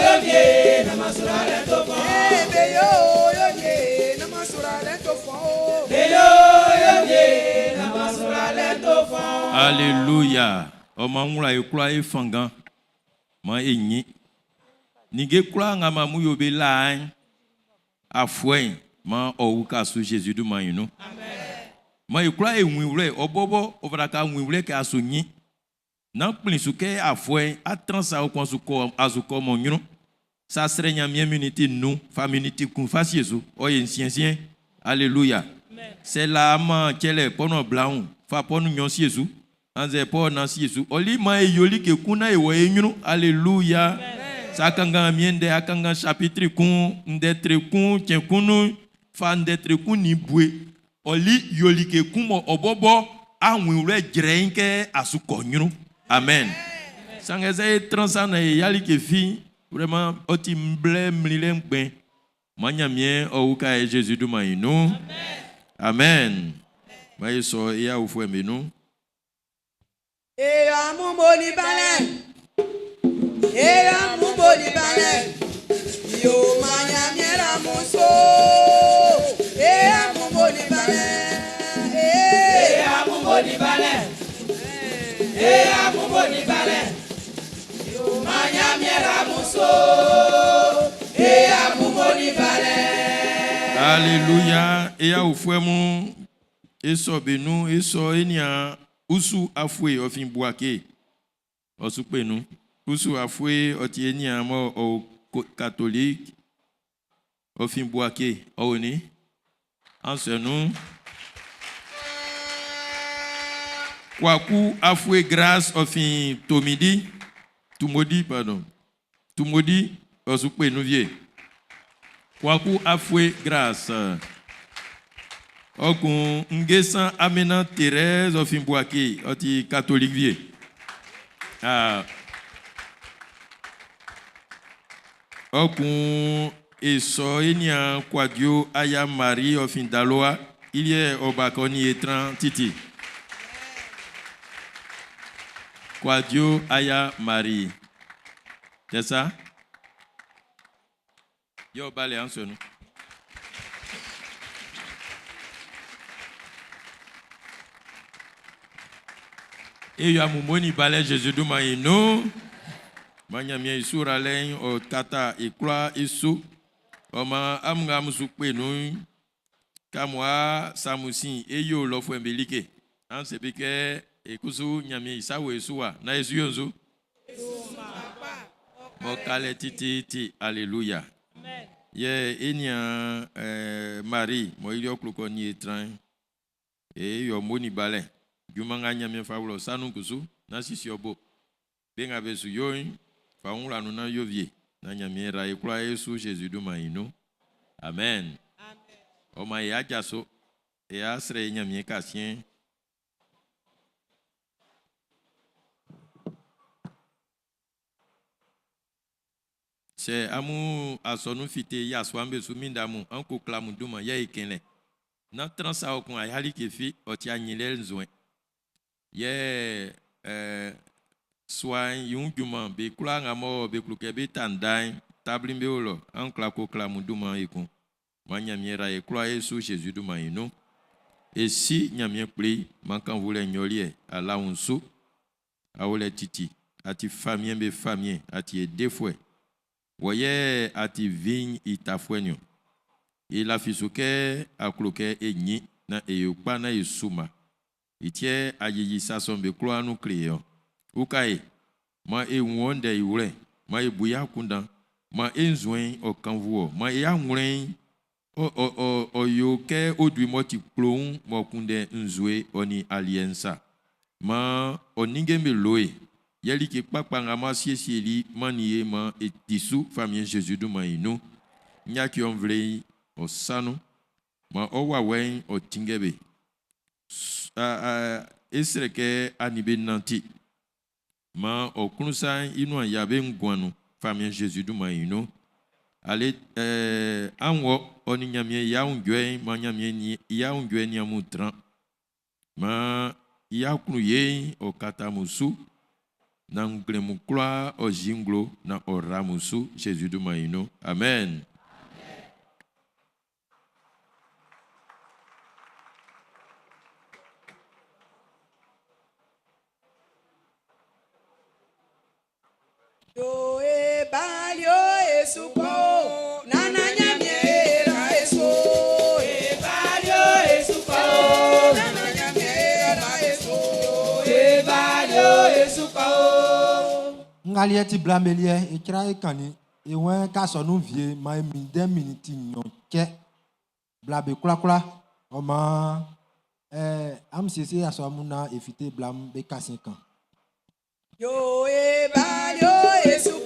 yo vie na masura lento fo. Ebe yo yo vie na masura lento fo o. Be yo yo vie na masura lento fo. Alléluia. Ɔma ŋlɔ e kura e fangan ma e nyi. Nige kura ŋa ma mu yo be la afuɛn ma ɔwu ka su Jésus du ma yinu. Ma e kura e win wlɛ ɔbɔbɔ ɔfana ka win wlɛ kɛ asu nyi. Na kplin su kɛ afuɛn atran sa okɔn su kɔ asu kɔ mɔ nyunu. Sa srɛ Ɲanmiɛn miniti nu fa miniti kun fa sie su ɔye nsiɛnsiɛn. Alléluia. C'est la ma cɛlɛ pɔnɔ blaun fa pɔnu nyɔ sie su. Anze Paul na si Yesu. Oli ma e yoli ke kuna e wo e nyunu. Alléluia. Sa kangan miende akanga chapitre kun ndetre kun tien kunu fa ndetre kun ni bue. Oli yoli ke kun mo obobo awin re jrein ke asuko nyunu. Amen. Sangeze e transana e yali ke fi vraiment oti mble mlile ngben. Manya mien o uka e Jésus du ma inu. Amen. Ma yeso e ya ufwe menu. Èèyàn amúmọ́ni balẹ̀. Èèyàn amúmọ́ni balẹ̀. Yóò máa yàn mí ra mú so. Èèyàn amúmọ́ni balẹ̀. Èèyàn amúmọ́ni balẹ̀. Èèyàn amúmọ́ni balẹ̀. Yóò máa yàn mí ra mú so. Èèyàn amúmọ́ni balẹ̀. Alléluia. Eya ufwe mu eso benu eso enia usu afue ofin buake. Osupenu. Usu afue oti enia mo o catholique ofin buake oni. Ansenu. Kwaku afue grâce ofin tomidi. Tumodi pardon. Tumodi osupenu vie. Kwaku afue grâce. Okun Ngesan Amena Thérèse Ofimboake, oti catholique vie. Ah. Okun Eso Enia Kwadio Aya Marie Ofindaloa, il y est obakoni etran titi. Kouadio Aya Marie. C'est ça? Yo, balé en ce nous. E yo amumoni balé Jésus duma ino. Manyamia isura len o tata ikwa isu. O ma amga musu penu. Kamwa samusin e yo lofwe mbelike. An sebike ekusu nyamia isawe isuwa na isu yonzu. Mokale titi ti alléluia. Ye enia Marie mo ilio kluko ni etran. E yo moni balé. Jumanga nyamia fawlo sanu kusu na sisi obo. Benga besu yoin fa unla nu na yovie na nyamia ra ekwa Yesu Jésus duma inu. Amen. O ma ya jaso e asre nyamia kasien. Se amu asonu fite ya swambe su mindamu anko klamu duma ya ekenle. Na transa okun ayali kefi oti anyile nzwen. Ye swan yun juma be kula ngamo be kluke be tandai tablimbe olo an klako klamu duma ekun. Ma nyamiera e kula Yesu Jésus duma inu. E si nyamie pli mankan vule nyolie ala unsu awole titi ati famien be famien ati e defwe. Woye ati vigne itafwenyo. E la fisuke akloke e nyi na e yokpa na e suma. Itie ayeyi sason be kloa nu kleyo. Ukae ma e wonde iwle ma e buya kunda ma e nzwen o kanvuo ma e anwren o o o o yoke odwi moti klon mo kunde nzwe oni aliensa. Ma oninge me loe. Yeli ke papa nga ma siesieli mani ma e tisu famille Jésus du ma inu. Nya ki onvle o sanu ma o wa wen o tingebe. A esreke anibe nanti. Ma o kunsa inu yabe ngwanu famille Jésus du ma inu. Ale anwo oni nyamie ya unjwe ma nyamie ni ya unjwe ni amutran. Ma ya kunu ye o katamusu. Na nglemu kloa o jinglo na o ramusu Jésus du maino. Amen. Yo e balio e supo nana nyamie ra eso e balio e supo nana nyamie ra eso e balio e supo. Ngalie ti blamelie e kra e kani e wen ka so nu vie ma e mi de miniti nyon che bla be kula kula o ma am sese aso amuna efite blam be kasin kan. Yo e balio e supo.